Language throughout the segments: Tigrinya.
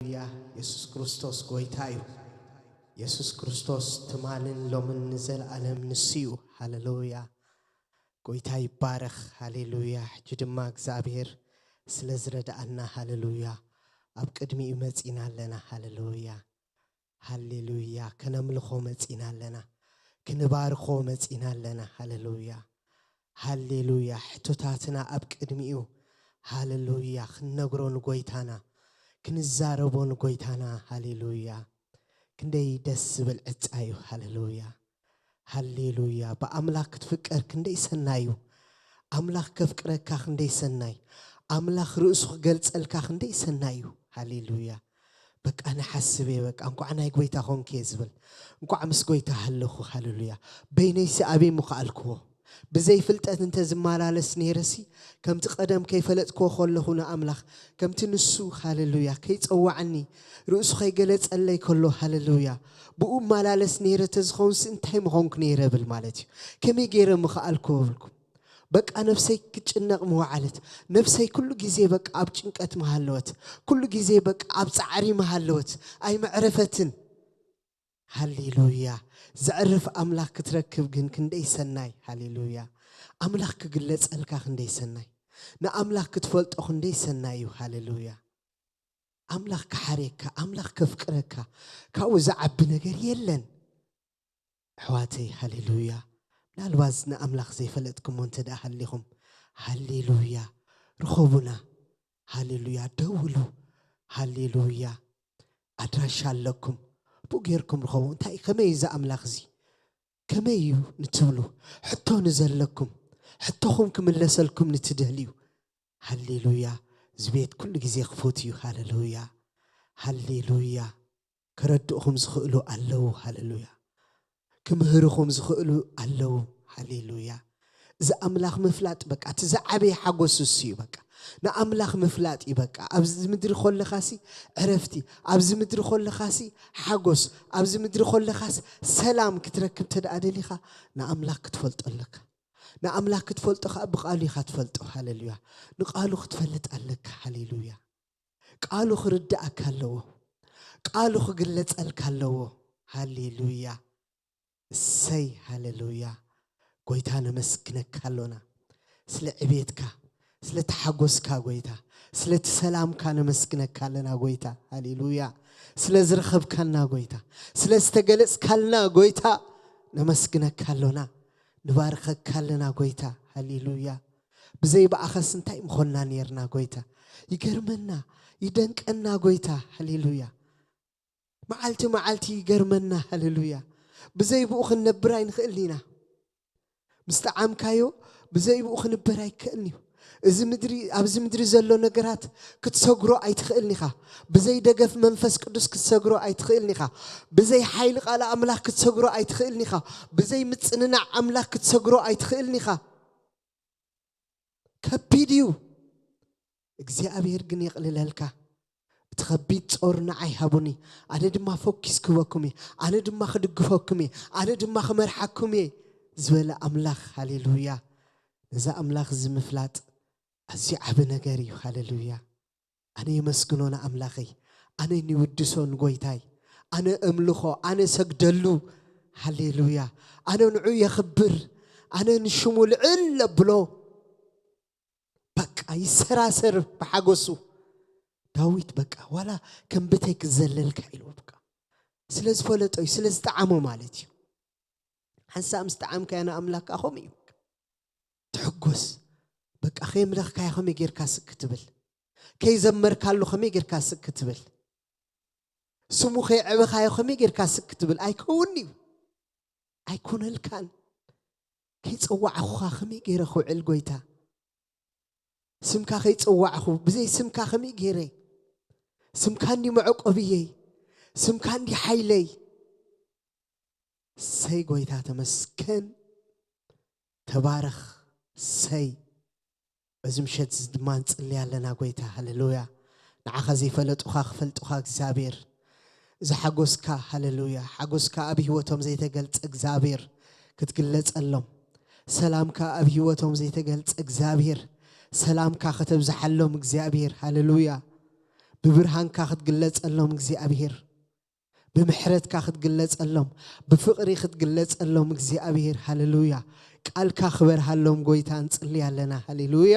ሃሌሉያ። የሱስ ክርስቶስ ጎይታ እዩ። የሱስ ክርስቶስ ትማልን ሎምን ንዘለኣለም ንሱ እዩ። ሃሌሉያ። ጎይታ ይባረኽ። ሃሌሉያ። ሕጂ ድማ እግዚኣብሔር ስለ ዝረድኣና፣ ሃሌሉያ፣ ኣብ ቅድሚኡ መጺና ኣለና። ሃሌሉያ። ሃሌሉያ። ከነምልኾ መጺና ኣለና። ክንባርኾ መጺና ኣለና። ሃሌሉያ። ሃሌሉያ። ሕቶታትና ኣብ ቅድሚኡ፣ ሃሌሉያ፣ ክንነግሮ ንጎይታና፣ ክንዛረቦ ንጎይታና። ሃሌሉያ። ክንደይ ደስ ዝብል ዕጻ እዩ። ሃሌሉያ። ሃሌሉያ። ብኣምላኽ ክትፍቀር ክንደይ ሰናይ እዩ። ኣምላኽ ከፍቅረካ ክንደይ ሰናይ። ኣምላኽ ርእሱ ክገልጸልካ ክንደይ ሰናይ እዩ። ሃሌሉያ። በቃ ንሓስብ እየ፣ በቃ እንኳዕ ናይ ጎይታ ኾንክ እየ ዝብል። እንኳዕ ምስ ጎይታ ሃለኹ። ሃሌሉያ። በይነይሲ ኣበይ ምኸኣልክዎ? ብዘይ ፍልጠት እንተ ዝመላለስ ነይረሲ፣ ከምቲ ቀደም ከይፈለጥክዎ ከለኹ ንኣምላኽ፣ ከምቲ ንሱ፣ ሃሌሉያ፣ ከይጸዋዓኒ፣ ርእሱ ከይገለጸለይ ከሎ፣ ሃሌሉያ፣ ብኡ እመላለስ ነይረ ተዝኸውንሲ እንታይ ምኾንኩ ነይረ ብል ማለት እዩ። ከመይ ገይረ ምኸኣልክዎ ብልኩም? በቃ ነፍሰይ ክትጭነቕ ምወዓለት። ነፍሰይ ኩሉ ግዜ በቃ ኣብ ጭንቀት ምሃለወት። ኩሉ ግዜ በቃ ኣብ ጻዕሪ ምሃለወት። ኣይመዕረፈትን። ሃሌሉያ። ዘዕርፍ ኣምላኽ ክትረክብ ግን ክንደይ ሰናይ። ሃሌሉያ። ኣምላኽ ክግለጸልካ ክንደይ ሰናይ። ንኣምላኽ ክትፈልጦ ክንደይ ሰናይ እዩ። ሃሌሉያ። ኣምላኽ ክሓርየካ፣ ኣምላኽ ከፍቅረካ፣ ካብኡ ዝዓቢ ነገር የለን። ኣሕዋተይ፣ ሃሌሉያ። ምናልባት ንኣምላኽ ዘይፈለጥኩሞ እንተ ደኣ ሃሊኹም፣ ሃሌሉያ፣ ርኸቡና። ሃሌሉያ፣ ደውሉ። ሃሌሉያ፣ ኣድራሻ ኣለኩም። ብኡ ጌርኩም ርኸቡ። እንታይ፣ ከመይ እዩ እዚ ኣምላኽ እዚ? ከመይ እዩ ንትብሉ፣ ሕቶ ንዘለኩም፣ ሕቶኹም ክምለሰልኩም ንትደልዩ፣ ሃሌሉያ፣ እዚ ቤት ኩሉ ግዜ ክፉት እዩ። ሃሌሉያ፣ ሃሌሉያ። ከረድእኹም ዝኽእሉ ኣለዉ። ሃሌሉያ። ክምህርኹም ዝኽእሉ ኣለዉ። ሃሌሉያ። እዚ ኣምላኽ ምፍላጥ በቃ እቲ ዝዓበየ ሓጎስ እሱ እዩ። በቃ ንኣምላኽ ምፍላጥ እዩ። በቃ ኣብዚ ምድሪ ኮለኻሲ ዕረፍቲ፣ ኣብዚ ምድሪ ኮለኻሲ ሓጎስ፣ ኣብዚ ምድሪ ኮለኻሲ ሰላም ክትረክብ ተደኣ ደሊኻ ንኣምላኽ ክትፈልጦ ኣለካ። ንኣምላኽ ክትፈልጦ ከኣ ብቓሉ ኢኻ ትፈልጦ። ሃሌሉያ። ንቓሉ ክትፈልጥ ኣለካ። ሃሌሉያ። ቃሉ ክርድኣካ ኣለዎ። ቃሉ ክግለጸልካ ኣለዎ። ሃሌሉያ። እሰይ፣ ሃሌሉያ። ጎይታ ነመስግነካ ኣሎና። ስለ ዕቤትካ፣ ስለ ተሓጎስካ ጎይታ፣ ስለ እቲ ሰላምካ ነመስግነካ ኣለና ጎይታ። ሃሌሉያ። ስለ ዝረኸብካና ጎይታ፣ ስለ ዝተገለጽካልና ጎይታ ነመስግነካ ኣሎና። ንባርኸካ ኣለና ጎይታ። ሃሌሉያ። ብዘይ ብኣኸስ እንታይ ምኾንና ኔርና ጎይታ። ይገርመና፣ ይደንቀና ጎይታ። ሃሌሉያ። መዓልቲ መዓልቲ ይገርመና። ሃሌሉያ። ብዘይ ብኡ ክንነብር ኣይንኽእልን ኢና። ምስ ጠዓምካዮ ብዘይ ብኡ ክንበር ኣይከእልን እዩ። እዚ ምድሪ፣ ኣብዚ ምድሪ ዘሎ ነገራት ክትሰግሮ ኣይትኽእልን ኢኻ። ብዘይ ደገፍ መንፈስ ቅዱስ ክትሰግሮ ኣይትኽእልን ኢኻ። ብዘይ ሓይሊ ቃል ኣምላኽ ክትሰግሮ ኣይትኽእልን ኢኻ። ብዘይ ምጽንናዕ ኣምላኽ ክትሰግሮ ኣይትኽእልን ኢኻ። ከቢድ እዩ። እግዚኣብሔር ግን የቕልለልካ። እቲ ከቢድ ጾር ንዓይ ሃቡኒ፣ ኣነ ድማ ፈኪስ ክህበኩም እየ፣ ኣነ ድማ ክድግፈኩም እየ፣ ኣነ ድማ ክመርሓኩም እየ ዝበለ ኣምላኽ። ሃሌሉያ። ነዚ ኣምላኽ እዚ ምፍላጥ ኣዝዩ ዓቢ ነገር እዩ። ሃሌሉያ። ኣነ የመስግኖ ንኣምላኸይ፣ ኣነ ንውድሶ ንጎይታይ፣ ኣነ እምልኾ፣ ኣነ ሰግደሉ። ሃሌሉያ። ኣነ ንዑ የኽብር፣ ኣነ ንሽሙ ልዕል ኣብሎ። በቃ ይሰራሰር ብሓጎሱ። ዳዊት በቃ ዋላ ከም ብተይ ክዘለልካ ኢሉ በቃ ስለ ዝፈለጦ እዩ፣ ስለ ዝጠዓሞ ማለት እዩ። ሓንሳእ ምስ ጠዓምካያ ንኣምላክ ከምኡ እዩ። ትሕጎስ። በቃ ከየምለኽካዮ ከመይ ጌርካ ስቅ ክትብል? ከይዘመርካሉ ከመይ ጌርካ ስቅ ክትብል? ስሙ ከየዕበኻዮ ከመይ ጌርካ ስቅ ክትብል? ኣይከውን እዩ። ኣይኮነልካን። ከይጸዋዕኹኻ ከመይ ገይረ ክውዕል ጎይታ? ስምካ ከይጸዋዕኹ፣ ብዘይ ስምካ ከመይ ገይረ? ስምካ እንዲ መዕቆብየይ፣ ስምካ እንዲ ሓይለይ። ሰይ ጎይታ ተመስገን፣ ተባረኽ። ሰይ በዚ ምሸት እዚ ድማ ንጽሊ ኣለና ጎይታ። ሃሌሉያ። ንዓኻ ዘይፈለጡኻ ክፈልጡኻ እግዚኣብሔር። እዚ ሓጎስካ፣ ሃሌሉያ፣ ሓጎስካ ኣብ ህይወቶም ዘይተገልጸ እግዚኣብሔር ክትግለጸሎም፣ ሰላምካ ኣብ ህይወቶም ዘይተገልጸ እግዚኣብሔር ሰላምካ ከተብዝሓሎም እግዚኣብሔር። ሃሌሉያ። ብብርሃንካ ክትግለጸሎም እግዚኣብሔር፣ ብምሕረትካ ክትግለጸሎም፣ ብፍቕሪ ክትግለጸሎም እግዚኣብሔር። ሃሌሉያ። ቃልካ ክበርሃሎም ጎይታ ንጽሊ ኣለና። ሃሌሉያ።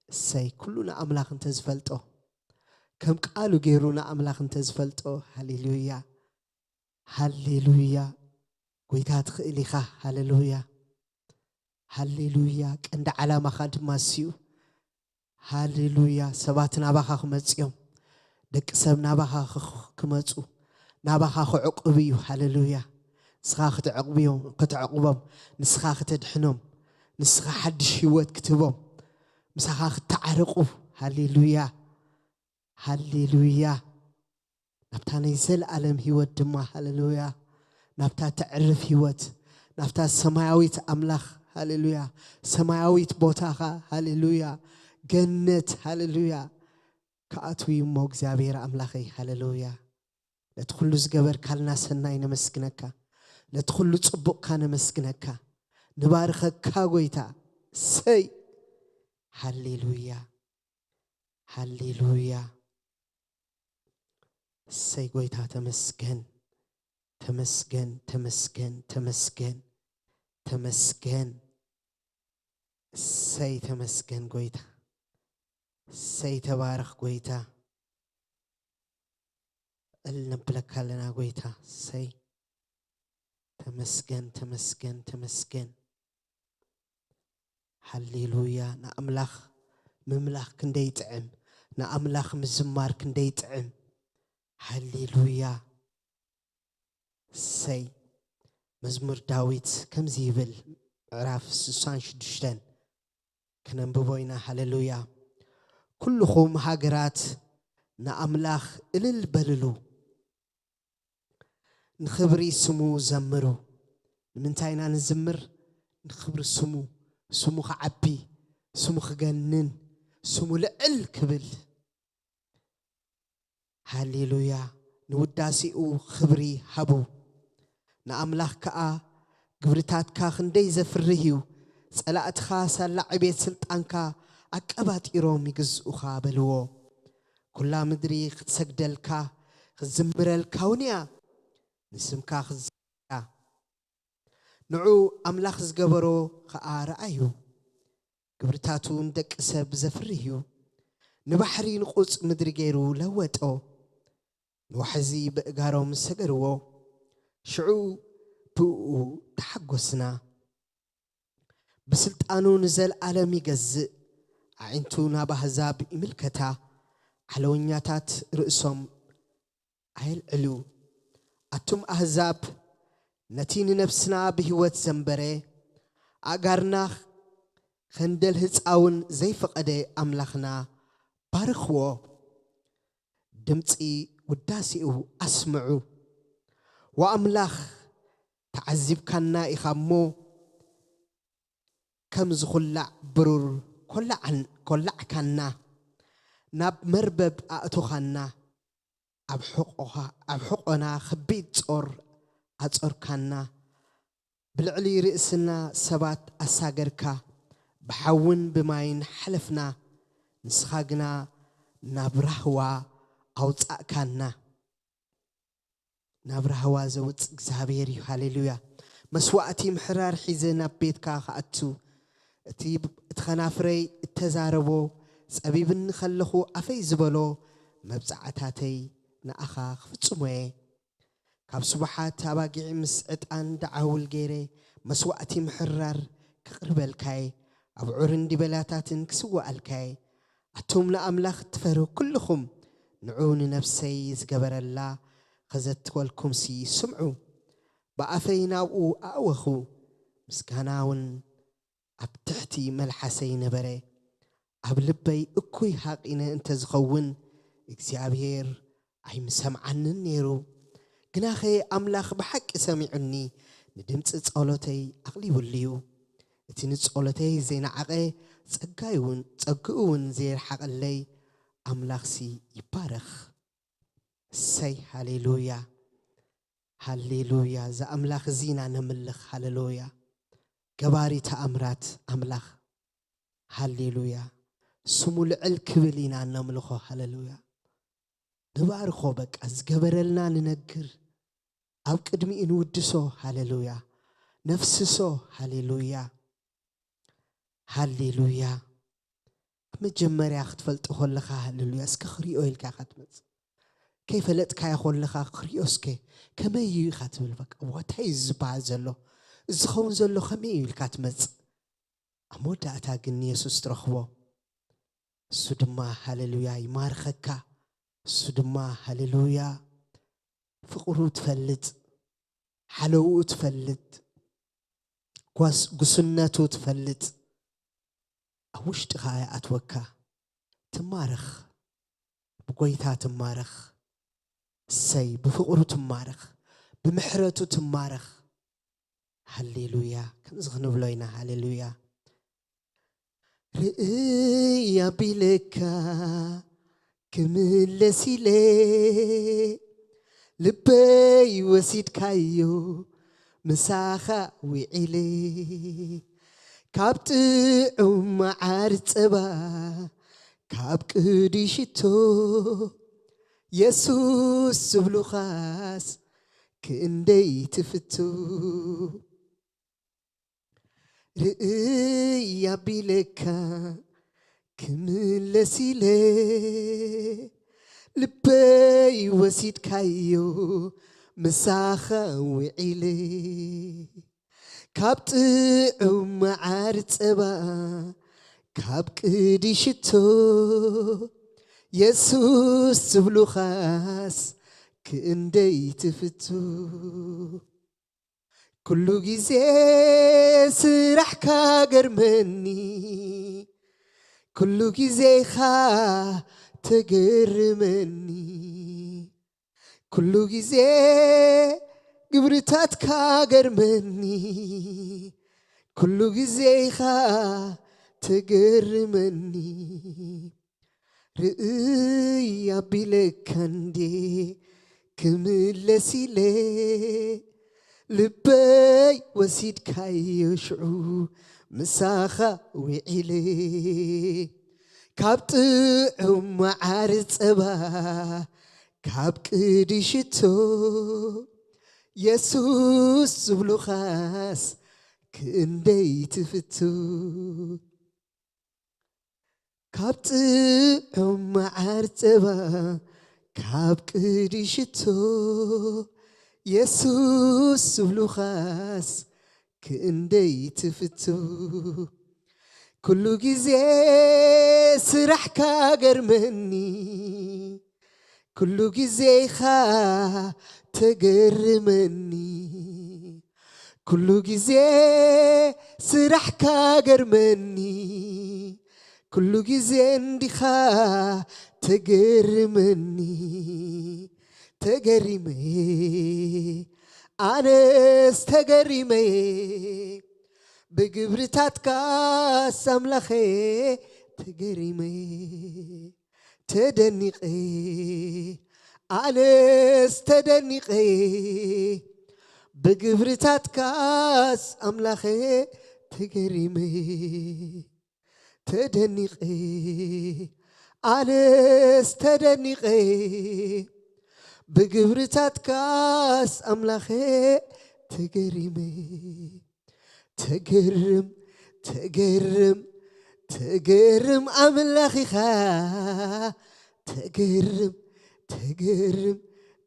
እሰይ፣ ኩሉ ንኣምላኽ እንተ ዝፈልጦ፣ ከም ቃሉ ገይሩ ንኣምላኽ እንተ ዝፈልጦ። ሃሌሉያ፣ ሃሌሉያ። ጎይታ ትኽእል ኢኻ። ሃሌሉያ፣ ሃሌሉያ። ቀንዲ ዓላማኻ ድማ እሱ እዩ። ሃሌሉያ። ሰባት ናባኻ ክመጽዮም፣ ደቂ ሰብ ናባኻ ክኽ-፣ ክመጹ፣ ናባኻ ክዕቁብ እዩ። ሃሌሉያ። ንስኻ ክትዕቁብዮም፣ ክትዕቁቦም፣ ንስኻ ክትድሕኖም፣ ንስኻ ሓድሽ ህይወት ክትህቦም፣ ምሳኻ ክተዓረቁ። ሃሌሉያ፣ ሃሌሉያ። ናብታ ናይ ዘለኣለም ህይወት ድማ፣ ሃሌሉያ፣ ናብታ ተዕርፍ ህይወት፣ ናብታ ሰማያዊት ኣምላኽ፣ ሃሌሉያ፣ ሰማያዊት ቦታኻ፣ ሃሌሉያ፣ ገነት፣ ሃሌሉያ፣ ክኣትው እዩ እሞ እግዚኣብሔር ኣምላኸይ፣ ሃሌሉያ። ነቲ ኩሉ ዝገበርካልና ሰናይ ነመስግነካ፣ ነቲ ኩሉ ጽቡቕካ ነመስግነካ፣ ንባርኸካ ጎይታ። ሰይ፣ ሃሌሉያ፣ ሃሌሉያ። እሰይ ጎይታ ተመስገን፣ ተመስገን፣ ተመስገን፣ ተመስገን፣ ተመስገን። እሰይ ተመስገን ጎይታ፣ እሰይ ተባረኽ ጎይታ። እል ነብለካ ኣለና ጎይታ። እሰይ ተመስገን፣ ተመስገን፣ ተመስገን። ሃሌሉያ። ንኣምላኽ ምምላኽ ክንደይ ጥዕም፣ ንኣምላኽ ምዝማር ክንደይ ጥዕም። ሃሌሉያ። እሰይ። መዝሙር ዳዊት ከምዚ ይብል፣ ምዕራፍ ስሳን ሽዱሽተን ከነንብቦ ኢና። ሃሌሉያ። ኩልኹም ሃገራት ንኣምላኽ እልል በልሉ፣ ንኽብሪ ስሙ ዘምሩ። ንምንታይ ኢና ንዝምር? ንኽብሪ ስሙ፣ ስሙ ክዓቢ፣ ስሙ ክገንን፣ ስሙ ልዕል ክብል። ሃሌሉያ። ንውዳሴኡ ክብሪ ሃቡ። ንኣምላኽ ከኣ፣ ግብርታትካ ክንደይ ዘፍርህ እዩ፣ ጸላእትኻ ሳላ ዕቤት ስልጣንካ ኣቀባጢሮም ይግዝኡኻ በልዎ። ኩላ ምድሪ ክትሰግደልካ ክትዝምረልካ እውን እያ፣ ንስምካ ክትዝምር እያ። ንዑ ኣምላኽ ዝገበሮ ኸኣ ረኣዩ። ግብርታቱ ንደቂ ሰብ ዘፍርህ እዩ። ንባሕሪ ንቑጽ ምድሪ ገይሩ ለወጦ። ንዋሕዚ ብእጋሮም ሰገርዎ። ሽዑ ብእኡ ተሓጎስና። ብስልጣኑ ንዘለኣለም ይገዝእ። ኣዒንቱ ናብ ኣህዛብ ይምልከታ። ዓለወኛታት ርእሶም ኣየልዕሉ። ኣቱም ኣህዛብ፣ ነቲ ንነፍስና ብህይወት ዘንበረ፣ ኣእጋርና ኸንደልህጻውን ዘይፈቐደ ኣምላኽና ባርኽዎ። ድምጺ ውዳሴኡ ኣስምዑ። ወኣምላኽ፣ ተዓዚብካና ኢኻ እሞ፣ ከም ዝኹላዕ ብሩር ኮላዓን-፣ ኮላዕካና። ናብ መርበብ ኣእቶኻና። ኣብ ሕቖኻ-፣ ኣብ ሕቖና ኸቢድ ጾር ኣጾርካና። ብልዕሊ ርእስና ሰባት ኣሳገርካ። ብሓውን ብማይን ሓለፍና። ንስኻ ግና ናብ ራህዋ ኣውጻእካና። ናብ ራህዋ ዘውጽእ እግዚኣብሔር እዩ። ሃሌሉያ። መስዋእቲ ምሕራር ሒዘ ናብ ቤትካ ክኣቱ፣ እቲ፣ እቲ ኸናፍረይ እተዛረቦ፣ ጸቢብኒ ኸለኹ ኣፈይ ዝበሎ መብጽዓታተይ ንኣኻ ክፍጽሞ እየ። ካብ ስቡሓት ኣባጊዕ ምስ ዕጣን ደዓውል ገይረ መስዋእቲ ምሕራር ክቕርበልካ እየ። ኣብዑርን ዲበላታትን ክስውኣልካ እየ። ኣቱም ንኣምላኽ እትፈርሁ ኩልኹም፣ ንዑ ንነፍሰይ ዝገበረላ ኸዘትወልኩምሲ ስምዑ። ብኣፈይ ናብኡ ኣእወኹ፣ ምስጋና እውን ኣብ ትሕቲ መልሓሰይ ነበረ። ኣብ ልበይ እኩይ ሃቒነ እንተ ዝኸውን፣ እግዚኣብሔር ኣይምሰምዓንን ነይሩ። ግናኸ ኣምላኽ ብሓቂ ሰሚዑኒ፣ ንድምፂ ጸሎተይ ኣቕሊቡልዩ። እቲ ንጸሎተይ ዘይነዓቐ፣ ጸጋይ እውን፣ ጸግኡ እውን ዘይረሓቐለይ ኣምላኽሲ ይባረኽ። እሰይ፣ ሃሌሉያ፣ ሃሌሉያ። እዚ ኣምላኽ እዚ ኢና ነምልኽ። ሃሌሉያ። ገባሪ ተኣምራት ኣምላኽ። ሃሌሉያ። ስሙ ልዕል ክብል ኢና እነምልኾ። ሃሌሉያ። ንባርኾ፣ በቃ ዝገበረልና ንነግር፣ ኣብ ቅድሚኡ ንውድሶ። ሃሌሉያ። ነፍስሶ። ሃሌሉያ። ሃሌሉያ። መጀመርያ ክትፈልጦ ከለኻ፣ ሃሌሉያ፣ እስከ ክሪኦ ኢልካ ኢኻ ትመጽእ። ከይፈለጥካዮ ከለኻ ክሪኦ እስከ ከመይ እዩ ኢኻ ትብል። በቃ ዋታይ እዩ ዝበሃል ዘሎ፣ እዚ ዝኸውን ዘሎ ከመይ እዩ ኢልካ ትመጽእ። ኣብ መወዳእታ ግን ንየሱስ ትረኽቦ። እሱ ድማ ሃሌሉያ ይማርኸካ። እሱ ድማ ሃሌሉያ ፍቕሩ ትፈልጥ፣ ሓለውኡ ትፈልጥ፣ ጓስ-፣ ጉስነቱ ትፈልጥ፣ ኣብ ውሽጥኻ ይኣትወካ። ትማረኽ፣ ብጎይታ ትማረኽ። እሰይ፣ ብፍቕሩ ትማረኽ፣ ብምሕረቱ ትማረኽ። ሃሌሉያ። ከምዚ ክንብሎ ኢና። ሃሌሉያ። ርእይ ኣቢለካ ክምለስ ኢለ፣ ልበይ ወሲድካዮ ምሳኻ ውዒለ። ካብ ጥዑም መዓር ጸባ፣ ካብ ቅዱይ ሽቶ፣ የሱስ ዝብሉኻስ ክንደይ ትፍቱ። ርእይ ኣቢለካ ክምለስ ኢለ፣ ልበይ ወሲድካዮ ምሳኻ ውዒለ። ካብ ጥዑም መዓር ጸባ፣ ካብ ቅዲ ሽቶ፣ የሱስ ዝብሉኻስ ክንደይ ትፍቱ። ኩሉ ግዜ ስራሕካ ገርመኒ፣ ኩሉ ግዜኻ ተገርመኒ። ኩሉ ግዜ ግብርታትካ ገርመኒ፣ ኩሉ ግዜኻ ተገርመኒ። ርእይ ኣቢለካ እንዴ ክምለስ ኢለ፣ ልበይ ወሲድካዮ ሽዑ ምሳኻ ውዒለ። ካብ ጥዑም መዓር ጸባ፣ ካብ ቅዲ ሽቶ፣ የሱስ ዝብሉኻስ ክንደይ ትፍቱ። ካብ ጥዑም መዓር ጸባ፣ ካብ ቅዲ ሽቶ፣ የሱስ ዝብሉኻስ ክንደይ ትፍቱ። ኩሉ ግዜ ስራሕካ ገርመኒ፣ ኩሉ ግዜኻ ተገርመኒ። ኩሉ ግዜ ስራሕካ ገርመኒ፣ ኩሉ ግዜ እንዲኻ ተገርመኒ። ተገሪመ፣ ኣነስ ተገሪመ፣ ብግብርታትካስ ኣምላኸ ተገሪመ። ተደኒቐ፣ ኣነስ ተደኒቐ፣ ብግብርታትካስ ኣምላኸ ተገሪመ። ተደኒቐ፣ ኣነስ ተደኒቐ፣ ብግብርታትካስ ኣምላኸ ተገሪመ። ተገርም፣ ተገርም፣ ተገርም ኣምላኽ ኢኻ። ተገርም፣ ተገርም፣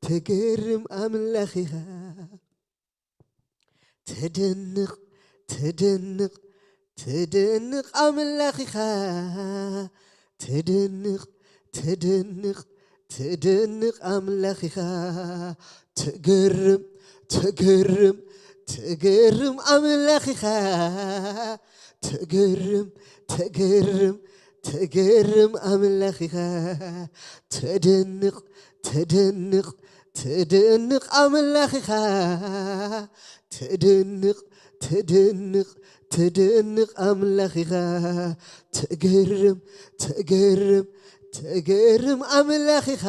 ተገርም ኣምላኽ ኢኻ። ተደንቕ፣ ተደንቕ፣ ተደንቕ ኣምላኽ ኢኻ። ተደንቕ፣ ተደንቕ፣ ተደንቕ ኣምላኽ ኢኻ። ተገርም፣ ተገርም፣ ተገርም ኣምላኽ ኢኻ። ተገርም፣ ተገርም፣ ተገርም ኣምላኽ ኢኻ። ተደንቕ፣ ተደንቕ፣ ተደንቕ ኣምላኽ ኢኻ። ተደንቕ፣ ተደንቕ፣ ተደንቕ ኣምላኽ ኢኻ። ተገርም፣ ተገርም፣ ተገርም ኣምላኽ ኢኻ።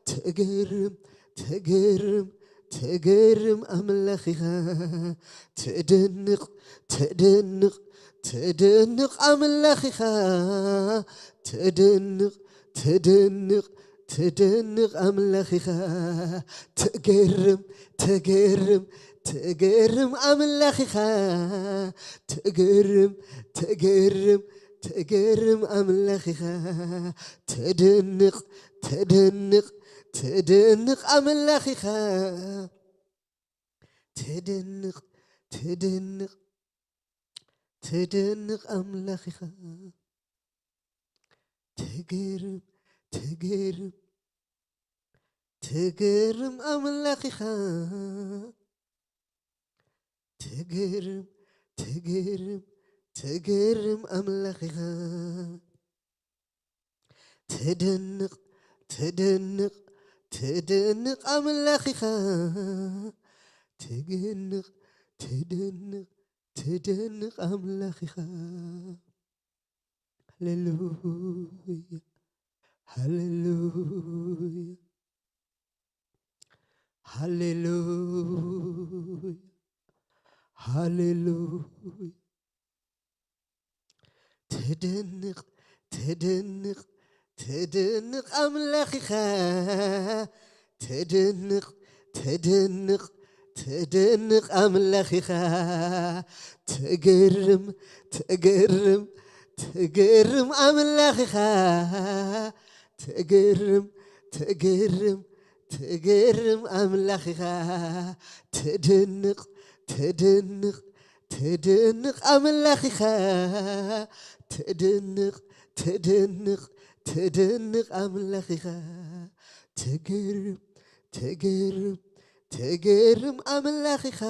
ተገርም፣ ተገርም፣ ተገርም ኣምላኽ ኢኻ። ተደንቕ፣ ተደንቕ፣ ትድንቕ ኣምላኽ ኢኻ። ትድንቕ፣ ትድንቕ፣ ትድንቕ ኣምላኽ ኢኻ። ትገርም፣ ትገርም፣ ትገርም ኣምላኽ ኢኻ። ትገርም፣ ትገርም፣ ትገርም ኣምላኽ ኢኻ። ትድንቕ፣ ትድንቕ፣ ትድንቕ ኣምላኽ ኢኻ። ትድንቕ፣ ትድንቕ፣ ትድንቕ ኣምላኽ ኢኻ። ትገርም፣ ትገርም፣ ትገርም ኣምላኽ ኢኻ። ትገርም፣ ትገርም፣ ትገርም ኣምላኽ ኢኻ። ትድንቕ፣ ትድንቕ፣ ትድንቕ ኣምላኽ ኢኻ። ትግንቕ፣ ትድንቕ፣ ትድንቕ ኣምላኽ ኢኻ። ሃሌሉያ፣ ሃሌሉያ፣ ሃሌሉያ፣ ሃሌሉያ። ትድንቕ፣ ትድንቕ፣ ትድንቕ ኣምላኽ ኢኻ። ትድንቕ፣ ትድንቕ፣ ትድንቕ ኣምላኽ ኢኻ። ትግርም፣ ትግርም፣ ትግርም ኣምላኽ ኢኻ። ትግርም፣ ትግርም፣ ትግርም ኣምላኽ ኢኻ። ትድንቕ፣ ትድንቕ፣ ትድንቕ ኣምላኽ ኢኻ። ትድንቕ፣ ትድንቕ፣ ትድንቕ ኣምላኽ ኢኻ። ትግርም፣ ትግርም፣ ትግርም ኣምላኽ ኢኻ።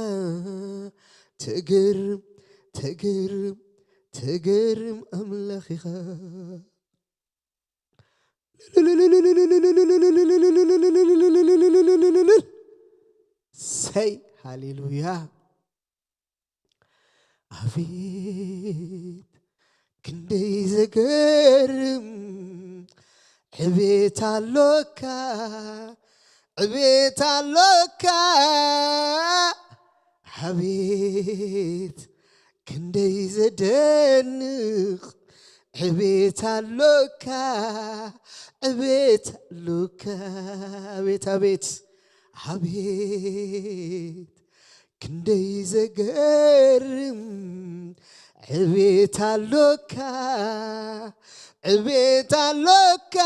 ትግርም፣ ትግርም፣ ትግርም ኣምላኽ ኢኻ። ሰይ ሃሌሉያ። ኣቤት ክንደይ ዘገርም ዕቤት ኣሎካ፣ ዕቤት ኣሎካ። ኣቤት ክንደይ ዘደንቕ ዕቤት ኣሎካ፣ ዕቤት ኣሎካ። ኣቤት፣ ኣቤት፣ ኣቤት ክንደይ ዘገርም ዕቤት ኣሎካ፣ ዕቤት ኣሎካ።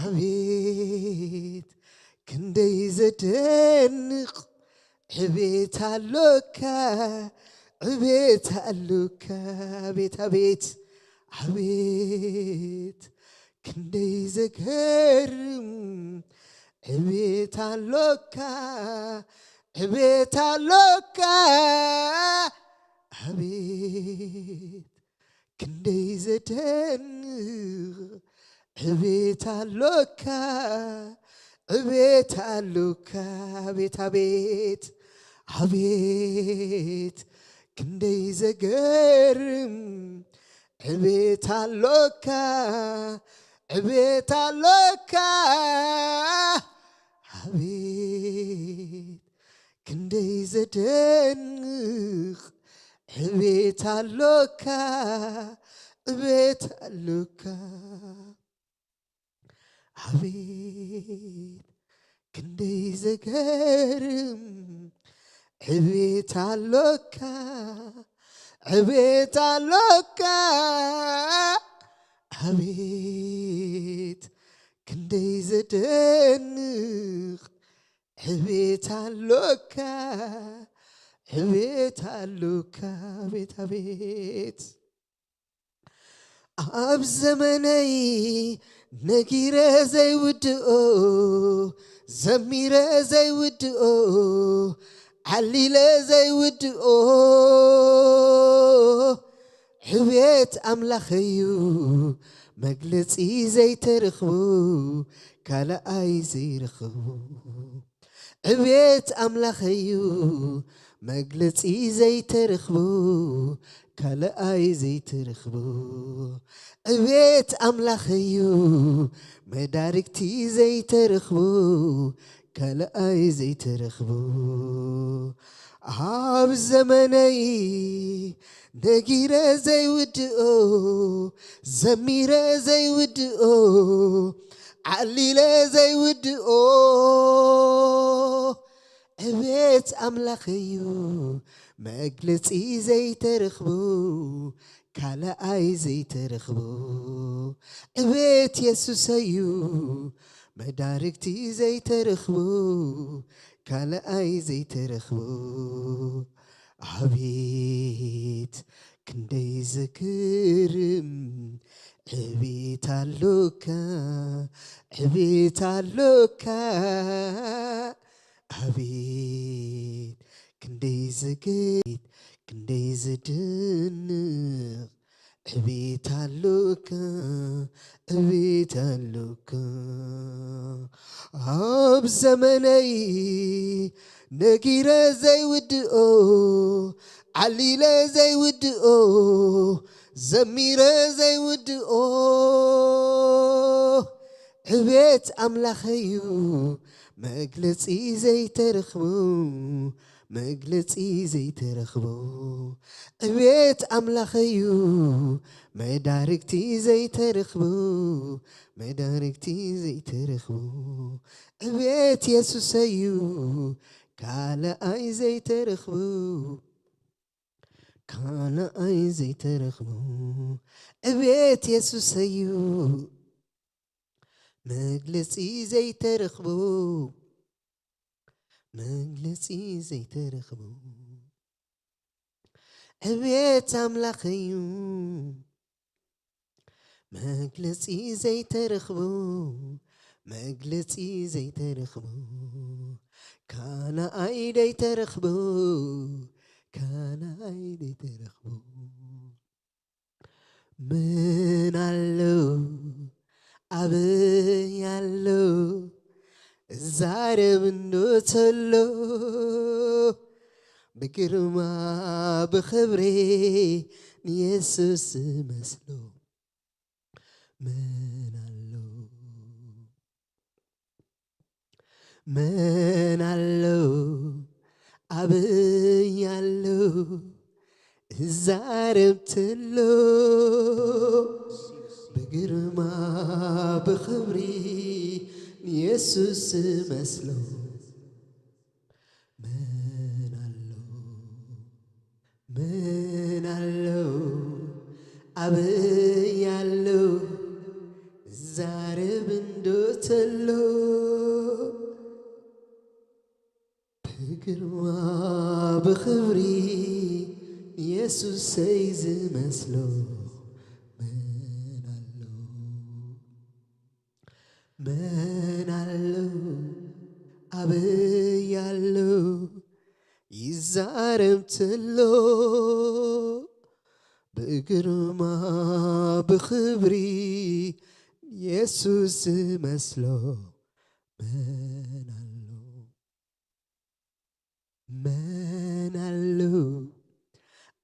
ኣቤት ክንደይ ዘደንቕ ዕቤት ኣሎካ፣ ዕቤት ኣሎካ። ኣቤት፣ ኣቤት፣ ኣቤት ክንደይ ዘገርም ዕቤት ኣሎካ፣ ዕቤት ኣሎካ። ኣቤት ክንደይ ዘደንቕ ዕቤት ኣሎካ፣ ዕቤት ኣሎካ። ኣቤት፣ ኣቤት፣ ኣቤት ክንደይ ዘገርም ዕቤት ኣሎካ፣ ዕቤት ኣሎካ። ኣቤት ክንደይ ዘደንቕ ዕቤት ኣሎካ፣ ዕቤት ኣሎካ። ኣቤት ክንደይ ዘገርም ዕቤት ኣሎካ፣ ዕቤት ኣሎካ። ኣቤት ክንደይ ዘደንቕ ዕቤት ኣሎካ፣ ዕቤት ኣሎካ። ኣቤት፣ ኣቤት። ኣብ ዘመነይ ነጊረ ዘይውድኦ፣ ዘሚረ ዘይውድኦ፣ ዓሊለ ዘይውድኦ ዕቤት ኣምላኸዩ፣ መግለጺ ዘይተረኽቦ፣ ካልኣይ ዘይረኽቦ። ዕቤት ኣምላኸዩ፣ መግለጺ ዘይተረኽቦ፣ ካልኣይ ዘይተረኽቦ። ዕቤት ኣምላኸዩ፣ መዳርግቲ ዘይተረኽቦ፣ ካልኣይ ዘይተረኽቦ። ኣብ ዘመነይ ነጊረ ዘይውድኦ፣ ዘሚረ ዘይውድኦ፣ ዓሊለ ዘይውድኦ፣ ዕቤት ኣምላኸዩ መግለጺ ዘይተረኽቦ፣ ካልኣይ ዘይተረኽቦ፣ ዕቤት የሱሰዩ መዳርግቲ ዘይተረኽቦ፣ ካልኣይ ዘይተረኽቦ። ኣቤት ክንደይ ዘገርም ዕቤት ኣሎካ፣ ዕቤት ኣሎካ። ኣቤት ክንደይ ዘገርም፣ ክንደይ ዘደንቕ ዕቤት ኣሎካ፣ ዕቤት ኣሎካ። ኣብ ዘመነይ ነጊረ ዘይውድኦ፣ ዓሊለ ዘይውድኦ፣ ዘሚረ ዘይውድኦ፣ ዕቤት ኣምላኸዩ መግለጺ ዘይተረኽቦ፣ መግለጺ ዘይተረኽቦ፣ ዕቤት ኣምላኸዩ መዳርግቲ ዘይተረኽቦ፣ መዳርግቲ ዘይተረኽቦ፣ ዕቤት የሱሰዩ ካልኣይ ዘይተረኽቦ፣ ካልኣይ ዘይተረኽቦ፣ ዕቤት የሱሰዩ መግለጺ ዘይተረኽቦ፣ መግለጺ ዘይተረኽቦ፣ ዕቤት ኣምላኸዩ መግለጺ ዘይተረኽቦ፣ መግለጺ ዘይተረኽቦ፣ ካልኣይ ደይተረኽቦ፣ ካልኣይ ደይተረኽቦ። ምን ኣሎ ኣበይ ኣሎ እዛረብ እንዶ ተሎ፣ ብግርማ ብኽብሪ ንየሱስ መስሎ። ምን ኣሎ መን ኣሎ ኣበይ ኣሎ እዛረብ ተሎ፣ ብግርማ ብኽብሪ ንየሱስ መስሎ። መን ኣሎ መን ኣሎ ኣበይ ኣሎ ዛረብ እንዶ ተሎ፣ ብግርማ ብኽብሪ የሱሰይ ዝመስሎ መን ኣሎ? መን ኣሎ ኣበይ ኣሎ ይዛረብ ተሎ፣ ብግርማ ብኽብሪ የሱስ ዝመስሎ መን ኣሎ? መን ኣሎ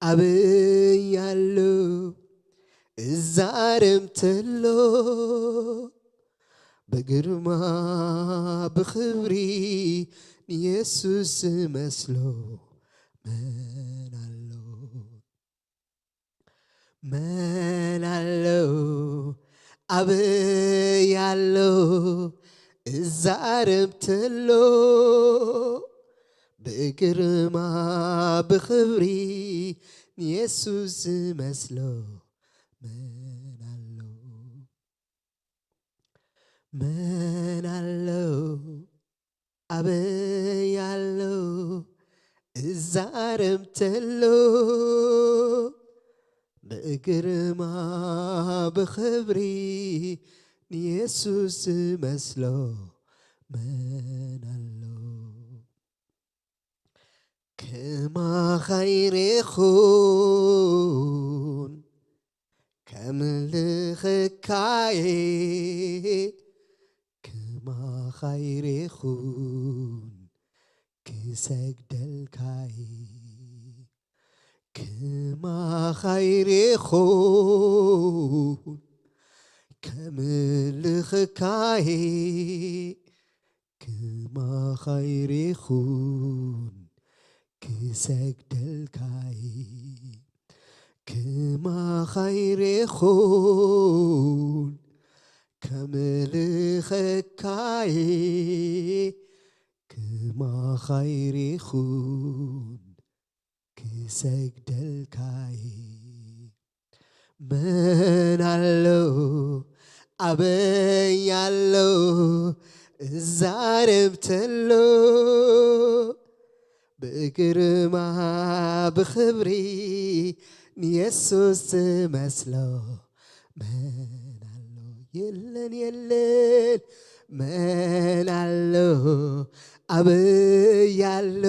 ኣበይ ኣሎ እዛረብ ተሎ፣ ብግርማ ብኽብሪ ንየሱስ ዝመስሎ መን ኣሎ? መን ኣሎ ኣበይ ኣሎ እዛረብ ተሎ፣ ብግርማ ብኽብሪ ንየሱስ ዝመስሎ መን ኣሎ? መን ኣሎ ኣበይ ኣሎ እዛረብ ተሎ፣ ብግርማ ብኽብሪ ንየሱስ ዝመስሎ መን ኣሎ? ከማኻ ኣይረኹን ከምልኸካየ፣ ከማኻ ኣይረኹን ክሰግደልካየ፣ ከማኻ ኣይረኹን ከምልኸካየ፣ ከማኻ ኣይረኹን ክሰግደልካይ ክማኻይ ሬኹን ከምልኸካይ ክማኻይ ሬኹን ክሰግደልካይ መን ኣሎ ኣበይ ኣሎ እዛረብ ተሎ ብግርማ ብኽብሪ ንየሱስ ዝመስሎ መን ኣሎ የለን የለን መን ኣሎ ኣበይ ኣሎ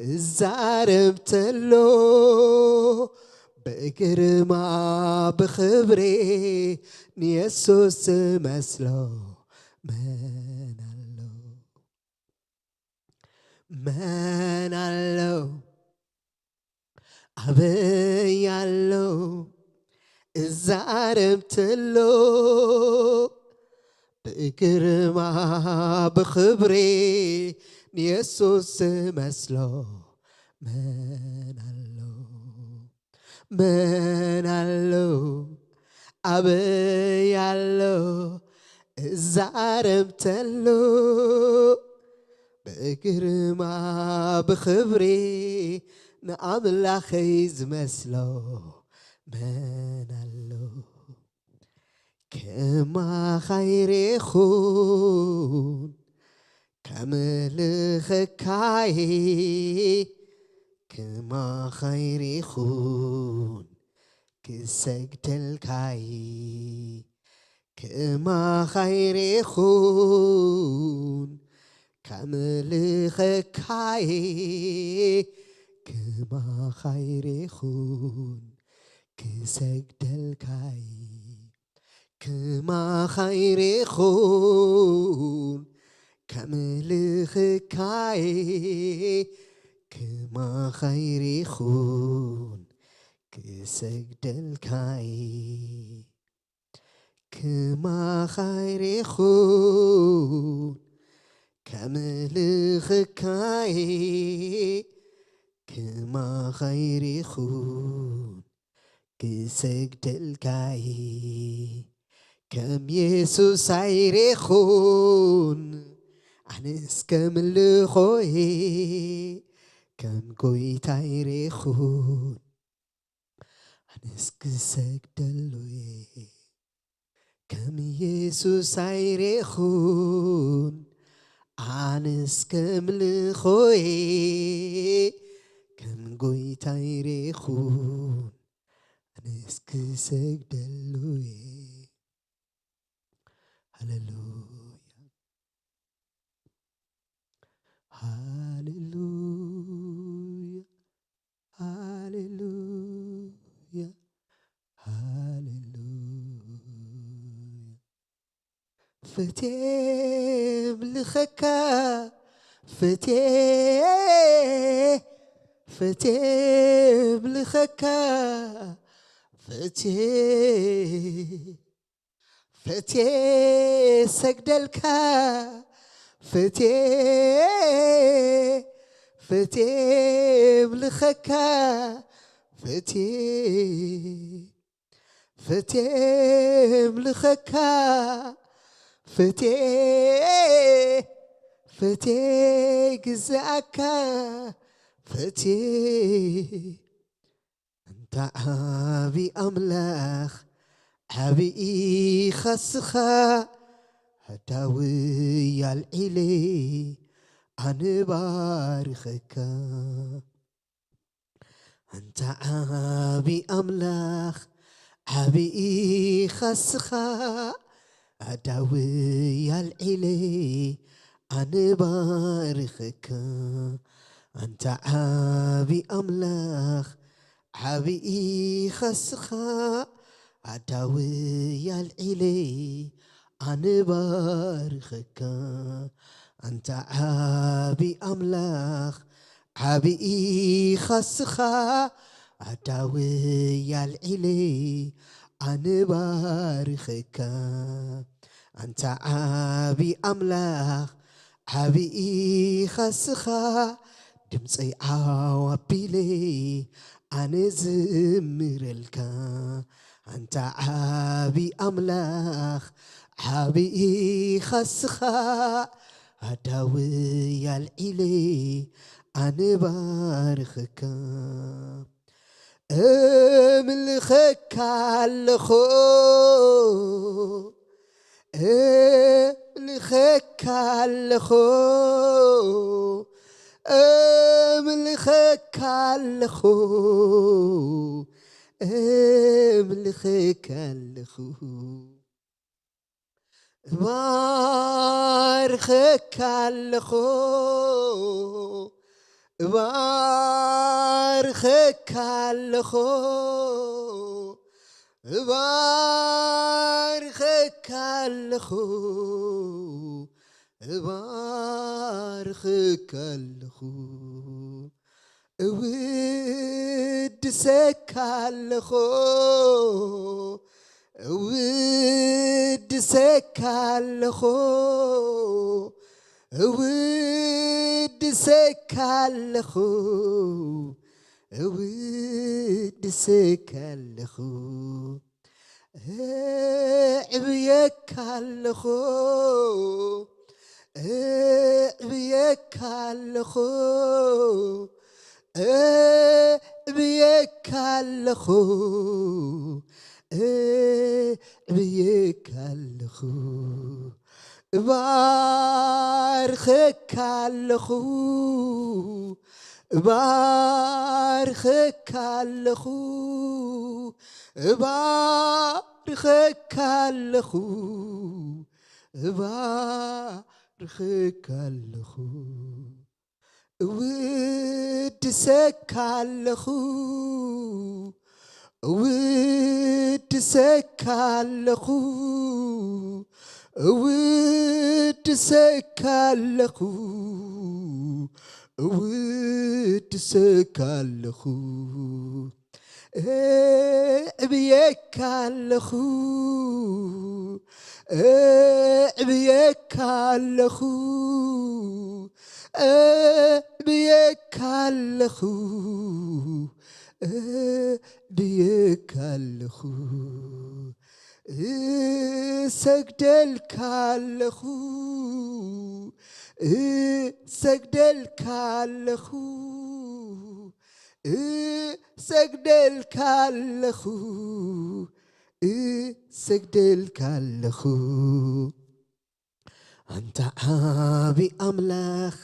እዛረብ ተሎ ብግርማ ብኽብሪ ንየሱስ ዝመስሎ መን ኣሎ መን ኣሎ ኣበይ ኣሎ እዛረብ ተሎ ብግርማ ብኽብሪ ንየሱስ ዝመስሎ መን ኣሎ መን ኣሎ ኣበይ ኣሎ እዛረብ ተሎ ብግርማ ብኽብሪ ንኣምላኸይ ዝመስሎ መን ኣሎ ከማኻይ ሬኹን ከምልኸካይ ከማኻይ ሬኹን ክሰግደልካይ ከማኻይ ሬኹን ከምልኸካይ ከማኻይ ሬኹን ክሰግደልካይ ከማኻይ ሬኹን ከምልኸካይ ከማኻይ ሬኹን ክሰግደልካይ ከማኻይ ሬኹን ከምልኸካይ ከማኻይ ሬኹን ክሰግደልካይ ከም የሱስ ኣይሬኹን ኣነስ ከምልኾይ ከም ጎይታ ኣይሬኹን ኣነስ ክሰግደሉ እየ ከም የሱስ ኣይሬኹን ኣነስ ከምልኾይ ከም ጎይታ ኣይሬኹን ኣነስ ክሰግደሉ እየ ሃሌሉያ ሃሌሉያ ሃሌሉያ ሃሌሉያ ፈቴ ምልኸካ ፈቴ ፈቴ ምልኸካ ፈቴ ፈቴ ሰግደልካ ፈቴ ፈቴ ምልኸካ ፈቴ ፈቴ ምልኸካ ፈቴ ፈቴ ግዛኣካ ፈቴ ኣንታ ዓቢ ኣምላኽ ዓቢ ኢኻ ስኻ ኣዳውይ ኣልዒለ ኣነ ባርኸካ ኣንታ ዓቢ ኣምላኽ ዓቢ ኢኻ ስኻ ኣዳውይ ኣልዒለ ኣነ ባርኸካ ኣንታ ዓቢ ኣምላኽ ዓቢ ኢኻ ስኻ ኣዳውይ ኣልዒለ ኣነ ባርኸካ ኣንታ ዓቢ ኣምላኽ ዓቢ ኢኻ ስኻ ኣዳውይ ኣልዒለ ኣነ ባርኸካ ኣንታ ዓቢ ኣምላኽ ዓቢ ኢኻ ስኻ ድምፀይ ዓው ኣቢለ ኣነ ዝምረልካ፣ ኣንታ ዓቢ ኣምላኽ፣ ዓቢ ኢኻ ስኻ፣ ኣዳውይ ኣልዒለ ኣነ ባርኸካ። እምልኸካ ኣለኹ፣ እምልኸካ ኣለኹ፣ እምልኸካ ኣለኹ፣ እምልኸካ ኣለኹ። እባርኸካ ኣለኹ፣ እባርኸካ ኣለኹ፣ እባርኸካ ኣለኹ፣ እባርኸካ ኣለኹ። እውድሰካ ኣለኹ፣ እውድሰካ ኣለኹ፣ እውድሰካ ኣለኹ፣ እውድሰካ ኣለኹ። እዕብየካ ኣለኹ፣ እዕብየካ ኣለኹ፣ እዕብየካ ኣለኹ፣ እዕብየካ ኣለኹ። እባርኸካ ኣለኹ፣ እባርኸካ ኣለኹ፣ እባርኸካ ኣለኹ፣ እባርኸካ ኣለኹ። እውድሰካ ኣለኹ፣ እውድሰካ ኣለኹ፣ እውድሰካ ኣለኹ፣ እውድሰካ ኣለኹ። እዕብየካ ኣለኹ፣ እዕብየካ ኣለኹ፣ እዕብየካ ኣለኹ፣ እዕብየካ ኣለኹ። እሰግደልካ ኣለኹ፣ እሰግደልካ ኣለኹ፣ እሰግደልካ ኣለኹ፣ እሰግደልካ ኣለኹ። ኣንታ ዓቢ ኣምላኽ፣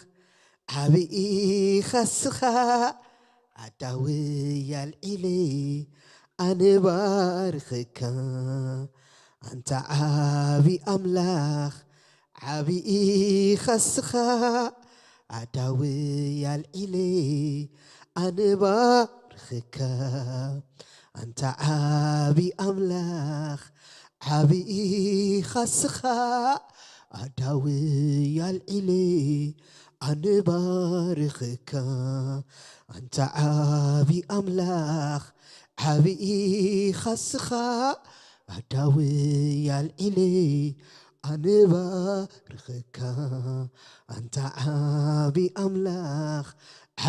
ዓቢ ኢኻ ስኻ፣ ኣዳውይ ኣልዒለ ኣነ ባርኸካ። ኣንታ ዓቢ ኣምላኽ፣ ዓቢ ኢኻ ስኻ፣ ኣዳውይ ኣልዒለ ኣነ ባርኸካ። ኣንታ ዓቢ ኣምላኽ፣ ዓቢ ኢኻ ስኻ፣ ኣዳውይ ኣልዒለ ኣነ ባርኸካ። ኣንታ ዓቢ ኣምላኽ፣ ዓቢ ኢኻ ስኻ፣ ኣዳውይ ኣልዒለ ኣነ ባርኸካ። ኣንታ ዓቢ ኣምላኽ፣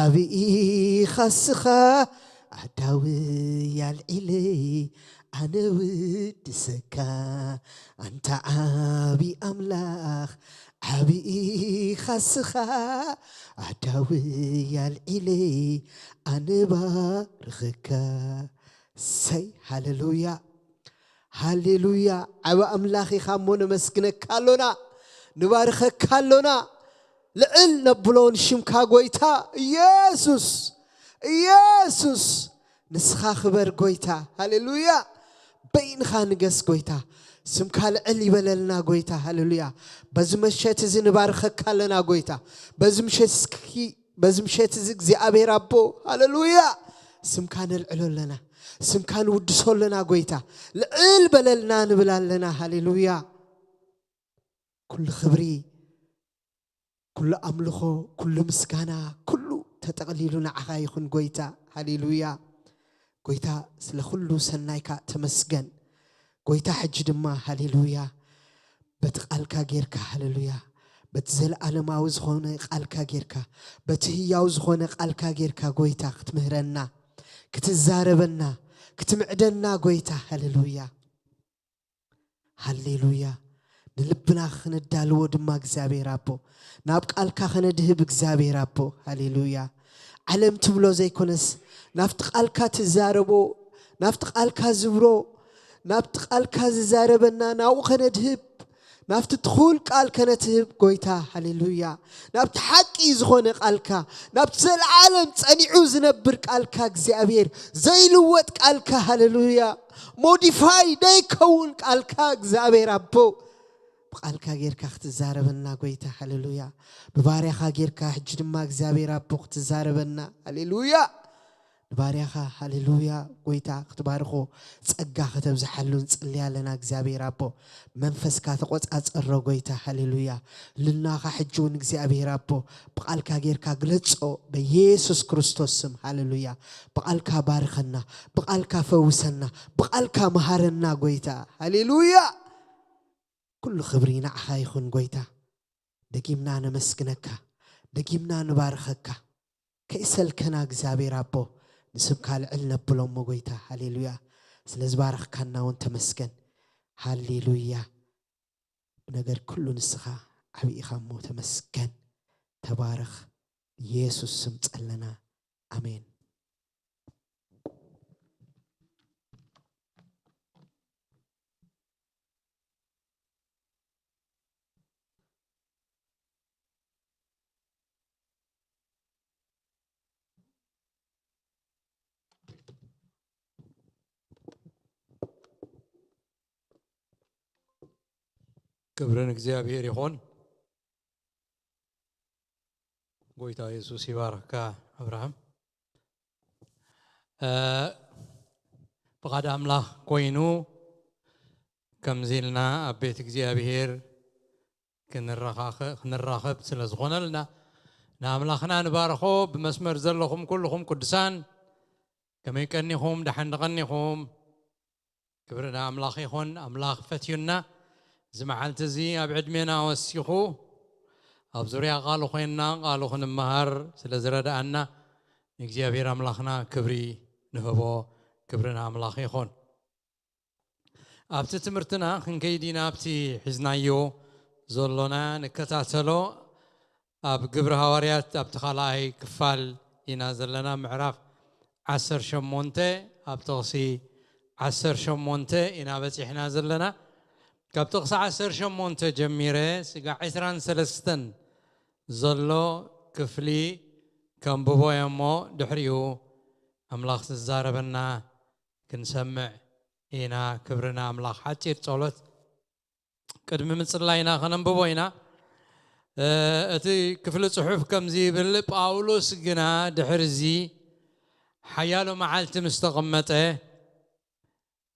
ዓቢ ኢኻ ስኻ፣ ኣዳውይ ኣልዒለ ኣነ ውድሰካ። ኣንታ ዓቢ ኣምላኽ፣ ዓቢ ኢኻ ስኻ፣ ኣዳውይ ኣልዒለ ኣነ ባርኸካ። ሰይ ሃሌሉያ፣ ሃሌሉያ። ዓቢ ኣምላኽ ኢኻ እሞ ነመስግነካ ኣሎና፣ ንባርኸካ ኣሎና። ልዕል ነብሎ ንሽምካ ጎይታ ኢየሱስ፣ ኢየሱስ ንስኻ ክበር ጎይታ። ሃሌሉያ። በይንኻ ንገስ ጎይታ። ስምካ ልዕል ይበለልና ጎይታ። ሃሌሉያ። በዚ ምሸት እዚ ንባርኸካ ኣለና ጎይታ። በዚ ምሸት እስኪ በዚ ምሸት እዚ እግዚኣብሔር ኣቦ፣ ሃሌሉያ፣ ስምካ ነልዕሎ ኣለና፣ ስምካ ንውድሶ ኣለና ጎይታ። ልዕል በለልና ንብል ኣለና። ሃሌሉያ። ኩሉ ክብሪ፣ ኩሉ ኣምልኾ፣ ኩሉ ምስጋና፣ ኩሉ ተጠቕሊሉ ንዓኻ ይኹን ጎይታ። ሃሌሉያ። ጎይታ ስለ ኩሉ ሰናይካ ተመስገን። ጎይታ ሕጂ ድማ ሃሌሉያ በቲ ቃልካ ጌርካ ሃሌሉያ በቲ ዘለኣለማዊ ዝኾነ ቃልካ ጌርካ፣ በቲ ህያው ዝኾነ ቃልካ ጌርካ ጎይታ ክትምህረና፣ ክትዛረበና፣ ክትምዕደና ጎይታ። ሃሌሉያ። ሃሌሉያ። ንልብና ክነዳልዎ ድማ እግዚኣብሔር ኣቦ፣ ናብ ቃልካ ከነድህብ እግዚኣብሔር ኣቦ። ሃሌሉያ። ዓለም ትብሎ ዘይኮነስ፣ ናብቲ ቃልካ ትዛረቦ፣ ናብቲ ቃልካ ዝብሮ፣ ናብቲ ቃልካ ዝዛረበና ናብኡ ከነድህብ፣ ናብቲ ትኹል ቃል ከነትህብ ጎይታ። ሃሌሉያ። ናብቲ ሓቂ ዝኾነ ቃልካ፣ ናብቲ ዘለዓለም ጸኒዑ ዝነብር ቃልካ እግዚኣብሔር፣ ዘይልወጥ ቃልካ። ሃሌሉያ። ሞዲፋይ ደይከውን ቃልካ እግዚኣብሔር ኣቦ፣ ብቃልካ ጌርካ ክትዛረበና ጎይታ። ሃሌሉያ። ብባርያኻ ጌርካ ሕጂ ድማ እግዚኣብሔር ኣቦ ክትዛረበና። ሃሌሉያ። ንባርያኻ፣ ሃሌሉያ፣ ጎይታ ክትባርኾ ጸጋ ከተብዝሓሉ ንጽሊ ኣለና። እግዚኣብሔር ኣቦ፣ መንፈስካ ተቆጻጸሮ ጎይታ። ሃሌሉያ። ልናኻ ሕጂ እውን እግዚኣብሔር ኣቦ፣ ብቃልካ ጌርካ ግለጾ በኢየሱስ ክርስቶስ ስም። ሃሌሉያ። ብቃልካ ባርኸና፣ ብቃልካ ፈውሰና፣ ብቃልካ መሃረና ጎይታ። ሃሌሉያ። ኩሉ ክብሪ ንዓኻ ይኹን ጎይታ። ደጊምና ነመስግነካ፣ ደጊምና ንባርኸካ። ከይሰልከና እግዚኣብሔር ኣቦ፣ ንስምካ ልዕል ነብሎ እሞ ጎይታ። ሃሌሉያ። ስለ ዝባረኽካና እውን ተመስገን። ሃሌሉያ። ብነገር ኩሉ ንስኻ ዓብይ ኢኻ እሞ ተመስገን። ተባረኽ። ኢየሱስ ስም ጸለና። ኣሜን። ክብሪ ንእግዚኣብሔር ይኹን። ጎይታ የሱስ ይባርኽካ ኣብርሃም። እ፣ ፍቓድ ኣምላኽ ኮይኑ ከምዚ ኢልና ኣብ ቤት እግዚኣብሔር ክንራኻኸ-፣ ክንራኸብ ስለ ዝኾነልና ንኣምላኽና ንባርኾ። ብመስመር ዘለኹም ኩልኹም ቅዱሳን ከመይ ቀኒኹም? ደሓን ዶ ቀኒኹም? ክብሪ ንኣምላኽ ይኹን። ኣምላኽ ፈትዩና እዚ መዓልቲ እዚ ኣብ ዕድሜና ወሲኹ ኣብ ዙርያ ቃሉ ኮይንና ቃሉ ክንመሃር ስለ ዝረድኣና ንእግዚኣብሔር ኣምላኽና ክብሪ ንህቦ። ክብሪ ንኣምላኽ ይኹን። ኣብቲ ትምህርትና ክንከይድ ኢና። ኣብቲ ሒዝናዮ ዘሎና ንከታተሎ። ኣብ ግብሪ ሃዋርያት ኣብቲ ካልኣይ ክፋል ኢና ዘለና፣ ምዕራፍ ዓሰርተ ሸሞንተ፣ ኣብ ጥቕሲ ዓሰርተ ሸሞንተ ኢና በጺሕና ዘለና። ካብ ጥቕሲ ዓሰርተ ሸሞንተ ጀሚረ ስጋዕ ዕስራን ሰለስተን ዘሎ ክፍሊ ከንብቦ እየ እሞ፣ ድሕሪኡ ኣምላኽ ዝዛረበና ክንሰምዕ ኢና። ክብሪ ንኣምላኽ። ሓጺር ጸሎት። ቅድሚ ምጽላይና ከነንብቦ ኢና። እ፣ እቲ ክፍሊ ጽሑፍ ከምዚ ይብል፣ ጳውሎስ ግና ድሕርዚ ሓያሎ መዓልቲ ምስ ተቐመጠ፣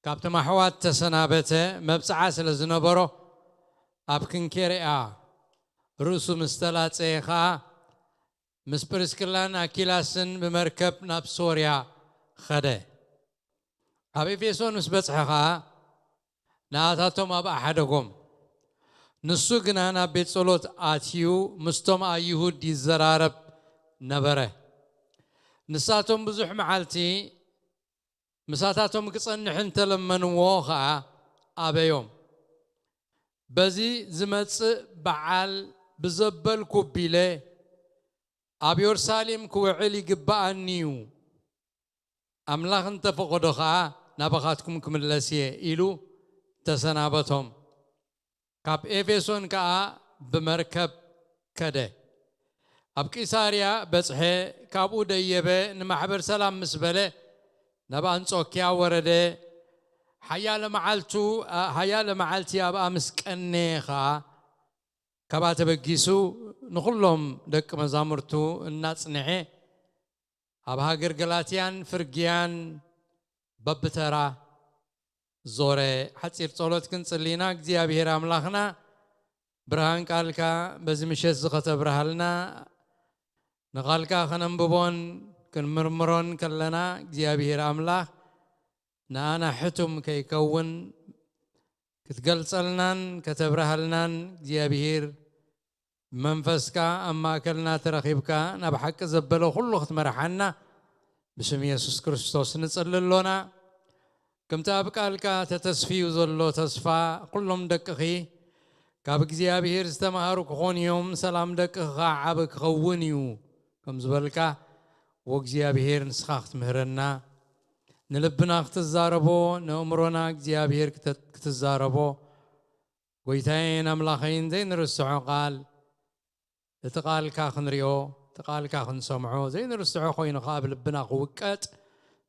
ካብቶም ኣሕዋት ተሰናበተ። መብጽዓ ስለ ዝነበሮ፣ ኣብ ክንኬርያ ርእሱ ምስ ተላጸየ ኸኣ፣ ምስ ፕሪስክላን ኣኪላስን ብመርከብ ናብ ሶርያ ኸደ። ኣብ ኤፌሶን ምስ በጽሐ ኸኣ፣ ንኣታቶም ኣብኣ ሓደጎም። ንሱ ግና ናብ ቤት ጸሎት ኣትዩ ምስቶም ኣይሁድ ይዘራረብ ነበረ። ንሳቶም ብዙሕ መዓልቲ ምሳታቶም ክጸንሕ እንተለመንዎ ኸኣ ኣበዮም። በዚ ዝመጽእ በዓል ብዘበልኩ ቢለ ኣብ የሩሳሌም ክውዕል ይግብኣኒ እዩ። ኣምላኽ እንተፈቐዶ ኸኣ ናባኻትኩም ክምለስ እየ ኢሉ ተሰናበቶም። ካብ ኤፌሶን ከኣ ብመርከብ ከደ። ኣብ ቂሳርያ በጽሐ፣ ካብኡ ደየበ፣ ንማሕበር ሰላም ምስ በለ ናብ ኣንጾክያ ወረደ። ሓያለ መዓልቱ፣ ሓያለ መዓልቲ ኣብኣ ምስ ቀነየ ኸኣ፣ ካብኣ ተበጊሱ ንኹሎም ደቂ መዛሙርቱ እናጽንዐ ኣብ ሃገር ገላትያን ፍርግያን በብተራ ዞረ። ሓጺር ጸሎት ክንጽሊ ኢና። እግዚኣብሔር ኣምላኽና፣ ብርሃን ቃልካ በዚ ምሸት እዚ ኸተብርሃልና፣ ንቓልካ ኸነንብቦን ክንምርምሮን ከለና፣ እግዚኣብሔር ኣምላኽ ንኣና ሕቱም ከይከውን ክትገልጸልናን ከተብርሃልናን እግዚኣብሔር ብመንፈስካ ኣብ ማእከልና ተረኺብካ ናብ ሓቂ ዘበለ ኩሉ ክትመርሓና ብስም የሱስ ክርስቶስ ንጽሊ ኣሎና። ከምቲ ኣብ ቃልካ ተተስፍዩ ዘሎ ተስፋ፣ ኩሎም ደቅኺ ካብ እግዚኣብሄር ዝተማሃሩ ክኾኑ እዮም፣ ሰላም ደቅኺ ኸኣ ዓቢ ክኸውን እዩ ከም ዝበልካ፣ ወእግዚኣብሄር ንስኻ ክትምህረና፣ ንልብና ክትዛረቦ፣ ንእምሮና እግዚኣብሄር ክተ-፣ ክትዛረቦ፣ ጎይታዬን ኣምላኸይን ዘይንርስዖ ቃል፣ እቲ ቃልካ ክንሪኦ፣ እቲ ቃልካ ክንሰምዖ፣ ዘይንርስዖ ኮይኑ ከኣ ኣብ ልብና ክውቀጥ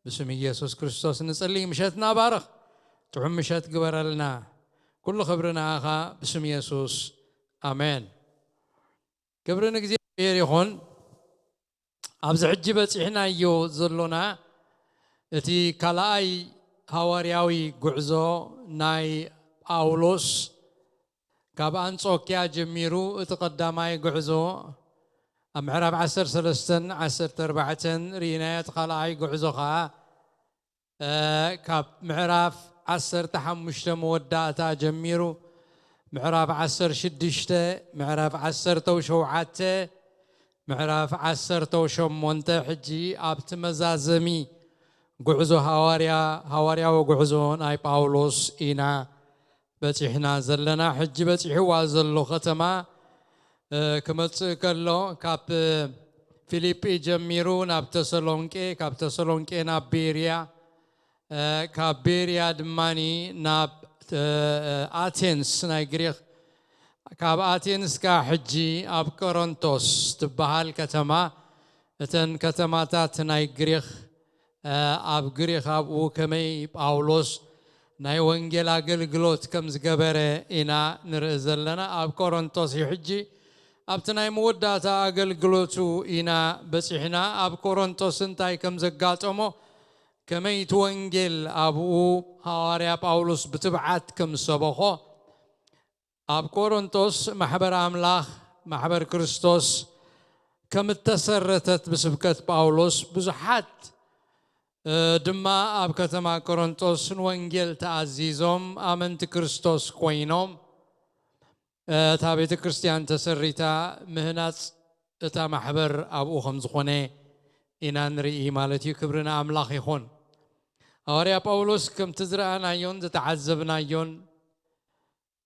ብስም ኢየሱስ ክርስቶስ ንጽሊ። ምሸትና ባርኽ፣ ጥዑም ምሸት ግበረልና። ኩሉ ክብሪ ንኣኻ ብስም የሱስ፣ ኣሜን። ክብሪ ንእግዚኣብሔር ይኹን። ኣብዚ ሕጂ በጺሕናዮ ዘሎና እቲ ካልኣይ ሃዋርያዊ ጉዕዞ ናይ ጳውሎስ፣ ካብ ኣንጾክያ ጀሚሩ እቲ ቀዳማይ ጉዕዞ ኣብ ምዕራፍ ዓሰርተ ሰለስተን ዓሰርተ ኣርባዕተን ርኢናዮ። እቲ ካልኣይ ጉዕዞ ኸኣ፣ እ፣ ካብ ምዕራፍ ዓሰርተ ሓሙሽተ መወዳእታ ጀሚሩ ምዕራፍ ዓሰርተ ሽዱሽተ፣ ምዕራፍ ዓሰርተ ሸውዓተ፣ ምዕራፍ ዓሰርተ ሸሞንተ፣ ሕጂ ኣብቲ መዛዘሚ ጉዕዞ ሃዋርያ፣ ሃዋርያዊ ጉዕዞ ናይ ጳውሎስ ኢና በጺሕና ዘለና። ሕጂ በጺሕዋ ዘሎ ከተማ፣ እ፣ ክመጽእ ከሎ፣ ካብ ፊልጲ ጀሚሩ ናብ ተሰሎንቄ፣ ካብ ተሰሎንቄ ናብ ቤርያ፣ እ፣ ካብ ቤርያ ድማኒ ናብ፣ እ፣ ኣቴንስ ናይ ግሪኽ፣ ካብ ኣቴንስ ከኣ ሕጂ ኣብ ቆሮንቶስ ትበሃል ከተማ፣ እተን ከተማታት ናይ ግሪኽ፣ እ፣ ኣብ ግሪኽ ኣብኡ ከመይ ጳውሎስ ናይ ወንጌል ኣገልግሎት ከም ዝገበረ ኢና ንርኢ ዘለና። ኣብ ቆሮንቶስ እዩ ሕጂ፣ ኣብቲ ናይ መወዳእታ ኣገልግሎቱ ኢና በጺሕና። ኣብ ቆሮንቶስ እንታይ ከም ዘጋጠሞ፣ ከመይ እቲ ወንጌል ኣብኡ ሃዋርያ ጳውሎስ ብትብዓት ከም ዝሰበኾ፣ ኣብ ቆሮንቶስ ማሕበር ኣምላኽ፣ ማሕበር ክርስቶስ ከም እተሰረተት ብስብከት ጳውሎስ ብዙሓት፣ እ፣ ድማ ኣብ ከተማ ቆሮንቶስ ንወንጌል ተኣዚዞም ኣመንቲ ክርስቶስ ኮይኖም፣ እ፣ እታ ቤተ ክርስቲያን ተሰሪታ ምህናጽ እታ ማሕበር ኣብኡ ከም ዝኾነ ኢና ንርኢ ማለት እዩ። ክብሪ ንኣምላኽ ይኹን። ሃዋርያ ጳውሎስ ከምቲ ዝረኣናዮን ዝተዓዘብናዮን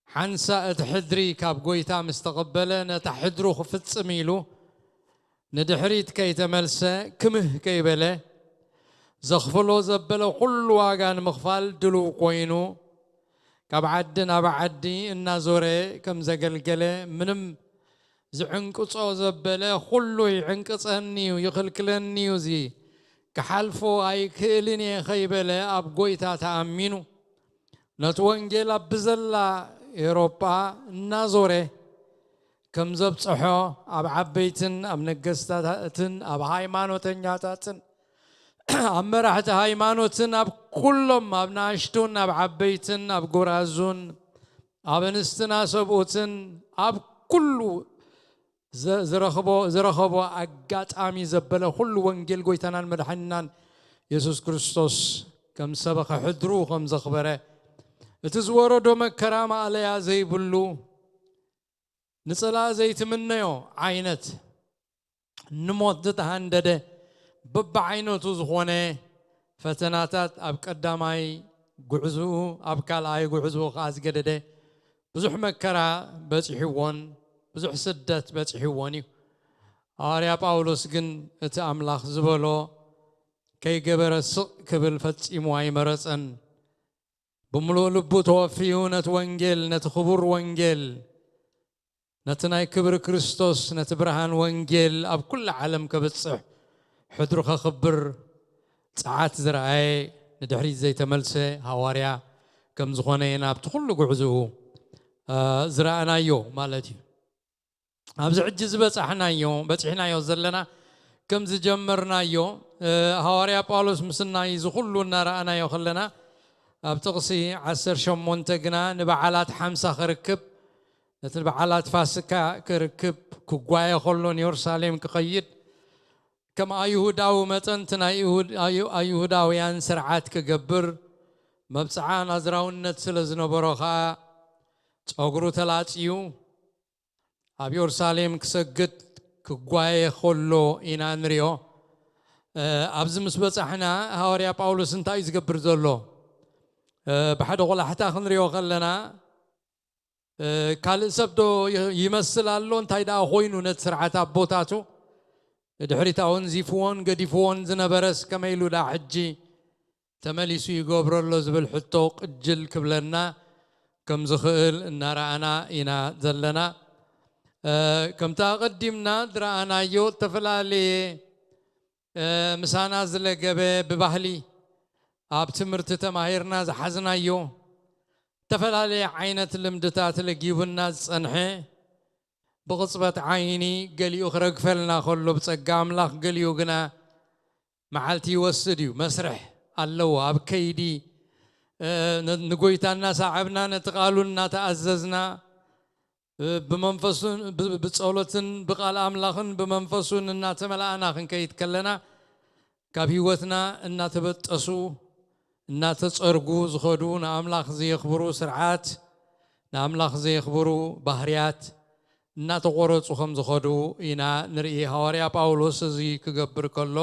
ሓንሳእ እቲ ሕድሪ ካብ ጐይታ ምስ ተቐበለ፣ ነታ ሕድሩ ክፍጽም ኢሉ ንድሕሪት ከይተመልሰ፣ ክምህ ከይበለ፣ ዘኽፍሎ ዘበለ ኩሉ ዋጋ ንምኽፋል ድሉው ኮይኑ፣ ካብ ዓዲ ናብ ዓዲ እናዞረ ከም ዘገልገለ፣ ምንም ዝዕንቅጾ ዘበለ ኩሉ ይዕንቅጸኒ እዩ፣ ይኽልክለኒ እዩ፣ እዚ ክሓልፎ ኣይክእልን እየ ከይበለ ኣብ ጐይታ ተኣሚኑ፣ ነቲ ወንጌል ኣብ ብዘላ ኤውሮጳ እናዞረ ከም ዘብጽሖ፣ ኣብ ዓበይትን ኣብ ነገስታትን ኣብ ሃይማኖተኛታትን ኣብ መራሕቲ ሃይማኖትን ኣብ ኩሎም፣ ኣብ ንኣሽቱን ኣብ ዓበይትን ኣብ ጎራዙን ኣብ ኣንስትን ኣሰብኡትን ኣብ ኩሉ ዘ-፣ ዝረኽቦ፣ ዝረኸቦ ኣጋጣሚ ዘበለ ኩሉ ወንጌል ጐይታናን መድሓኒናን የሱስ ክርስቶስ ከም ሰበኸ ሕድሩ ከም ዘኽበረ፣ እቲ ዝወረዶ መከራ ማእለያ ዘይብሉ፣ ንጸላእ ዘይትምነዮ ዓይነት፣ ንሞት ዝተሃንደደ፣ በብዓይነቱ ዝኾነ ፈተናታት ኣብ ቀዳማይ ጉዕዝኡ፣ ኣብ ካልኣይ ጉዕዝኡ ከኣ ዝገደደ ብዙሕ መከራ በጺሕዎን ብዙሕ ስደት በጺሕዎን እዩ። ሃዋርያ ጳውሎስ ግን እቲ ኣምላኽ ዝበሎ ከይገበረ ስቕ ክብል ፈጺሙ ኣይመረጸን። ብምሉእ ልቡ ተወፍዩ ነቲ ወንጌል፣ ነቲ ክቡር ወንጌል፣ ነቲ ናይ ክብሪ ክርስቶስ፣ ነቲ ብርሃን ወንጌል ኣብ ኩሉ ዓለም ከብጽሕ፣ ሕድሩ ከኽብር ጸዓት ዝረኣየ፣ ንድሕሪት ዘይተመልሰ ሃዋርያ ከም ዝኾነ ኢና ኣብቲ ኩሉ ጉዕዝኡ፣ እ፣ ዝረኣናዮ ማለት እዩ። ኣብዚ ሕጂ ዝበጻሕናዮ፣ በጺሕናዮ ዘለና፣ ከም ዝጀመርናዮ፣ እ፣ ሃዋርያ ጳውሎስ ምስናይ እዚ ኩሉ እናረኣናዮ ከለና፣ ኣብ ጥቕሲ ዓሰርተ ሸሞንተ ግና ንበዓላት ሓምሳ ክርክብ፣ ነቲ በዓላት ፋስካ ክርክብ ክጓየ ከሎ ንየሩሳሌም ክኸይድ፣ ከም ኣይሁዳዊ መጠን እቲ ናይ ይሁድ-፣ ኣዩ-፣ ኣይሁዳውያን ስርዓት ክገብር፣ መብጽዓ ናዝራውነት ስለ ዝነበሮ ኸኣ፣ ጸጉሩ ተላጽዩ፣ ኣብ የሩሳሌም ክሰግድ ክጓየ ከሎ ኢና ንሪኦ። ኣብዚ ምስ በጻሕና ሃዋርያ ጳውሎስ እንታይ እዩ ዝገብር ዘሎ? ብሓደ ቆላሕታ ክንሪኦ ከለና ካልእ ሰብ ዶ ይመስል ኣሎ? እንታይ ደኣ ኮይኑ ነቲ ስርዓት ኣቦታቱ ድሕሪት ኣወንዚፍዎን ገዲፍዎን ዝነበረስ ከመይ ኢሉ ደኣ ሕጂ ተመሊሱ ይገብሮ ኣሎ ዝብል ሕቶ ቅጅል ክብለና ከም ዝኽእል እናረኣና ኢና ዘለና። ከምቲ ኣቐዲምና ዝረኣናዮ እተፈላለየ ምሳና ዝለገበ ብባህሊ ኣብ ትምህርቲ ተማሂርና ዝሓዝናዮ እተፈላለየ ዓይነት ልምድታት ለጊቡና ዝጸንሐ ብቕጽበት ዓይኒ ገሊኡ ክረግፈልና ከሎ ብጸጋ ኣምላኽ ገሊኡ ግና መዓልቲ ይወስድ እዩ። መስርሕ ኣለዎ። ኣብ ከይዲ ንጎይታ እናሰዓብና ነቲ ቃሉ እናተኣዘዝና ብመንፈሱን ብጸሎትን ብቃል ኣምላኽን ብመንፈሱን እናተመላእና ክንከይድ ከለና ካብ ህይወትና እናተበጠሱ እናተጸርጉ ዝኸዱ ንኣምላኽ ዘየኽብሩ ስርዓት ንኣምላኽ ዘየኽብሩ ባህርያት እናተቆረጹ ከም ዝኸዱ ኢና ንርኢ። ሃዋርያ ጳውሎስ እዚ ክገብር ከሎ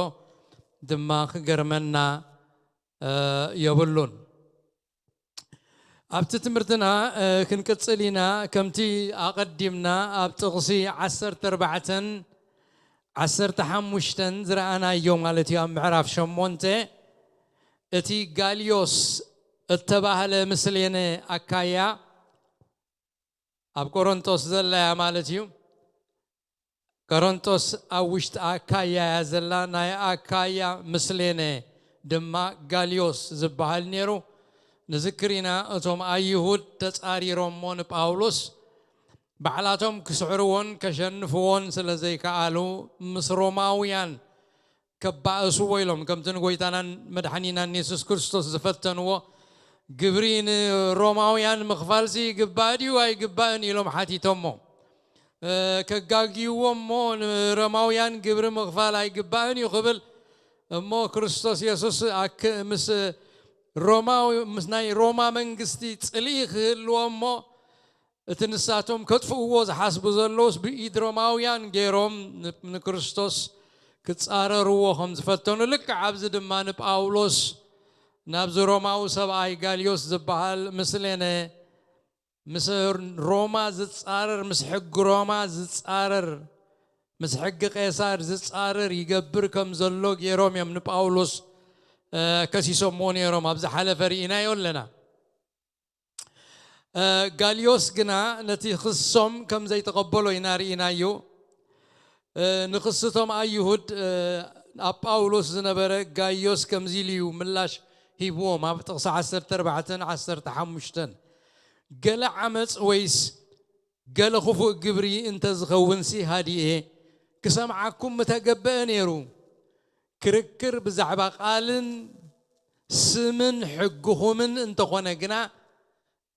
ድማ ክገርመና የብሉን። ኣብቲ ትምህርትና ክንቅጽል ኢና። ከምቲ ኣቐዲምና ኣብ ጥቕሲ ዓሰርተ ኣርባዕተን ዓሰርተ ሓሙሽተን ዝረኣናዮ ማለት እዩ። ኣብ ምዕራፍ ሸሞንተ እቲ ጋልዮስ እተባህለ ምስሌነ ኣካያ ኣብ ቆሮንጦስ ዘላ እያ ማለት እዩ። ቆሮንጦስ ኣብ ውሽጢ ኣካያ እያ ዘላ። ናይ ኣካያ ምስሌነ ድማ ጋልዮስ ዝበሃል ነይሩ። ንዝክር ኢና፣ እቶም ኣይሁድ ተጻሪሮሞ ንጳውሎስ ባዕላቶም ክስዕርዎን ከሸንፍዎን ስለ ዘይከኣሉ ምስ ሮማውያን ከባእስዎ ኢሎም ከምቲ ንጎይታናን መድሓኒናን የሱስ ክርስቶስ ዝፈተንዎ ግብሪ ንሮማውያን ምኽፋልሲ ይግባእ ድዩ ኣይግባእን ኢሎም ሓቲቶሞ። ከጋግይዎ እሞ ንሮማውያን ግብሪ ምኽፋል ኣይግባእን እዩ ክብል እሞ ክርስቶስ የሱስ ምስ ሮማዊ ምስ ናይ ሮማ መንግስቲ ጽልኢ ክህልዎ እሞ እቲ ንሳቶም ከጥፍእዎ ዝሓስቡ ዘለውስ ብኢድ ሮማውያን ገይሮም ንክርስቶስ ክጻረርዎ ከም ዝፈተኑ ልክዕ ኣብዚ ድማ ንጳውሎስ ናብዚ ሮማዊ ሰብኣይ ጋልዮስ ዝበሃል ምስሌነ ምስ ሮማ ዝጻረር ምስ ሕጊ ሮማ ዝጻረር ምስ ሕጊ ቄሳር ዝጻረር ይገብር ከም ዘሎ ገይሮም እዮም ንጳውሎስ ከሲሶምዎ ነይሮም። ኣብ ዝሓለፈ ርኢናዮ ኣለና። ጋልዮስ ግና ነቲ ክሶም ከም ዘይተቐበሎ ኢና ርኢናዮ። ንክስቶም ኣይሁድ ኣብ ጳውሎስ ዝነበረ ጋዮስ ከምዚ ኢሉ እዩ ምላሽ ሂብዎም ኣብ ጥቕሲ ዓሰርተ ኣርባዕተን ዓሰርተ ሓሙሽተን ገለ ዓመፅ ወይስ ገለ ክፉእ ግብሪ እንተ ዝኸውንሲ ሃዲኤ ክሰምዓኩም ምተገበአ ነይሩ። ክርክር ብዛዕባ ቃልን ስምን ሕግኹምን እንተኾነ ግና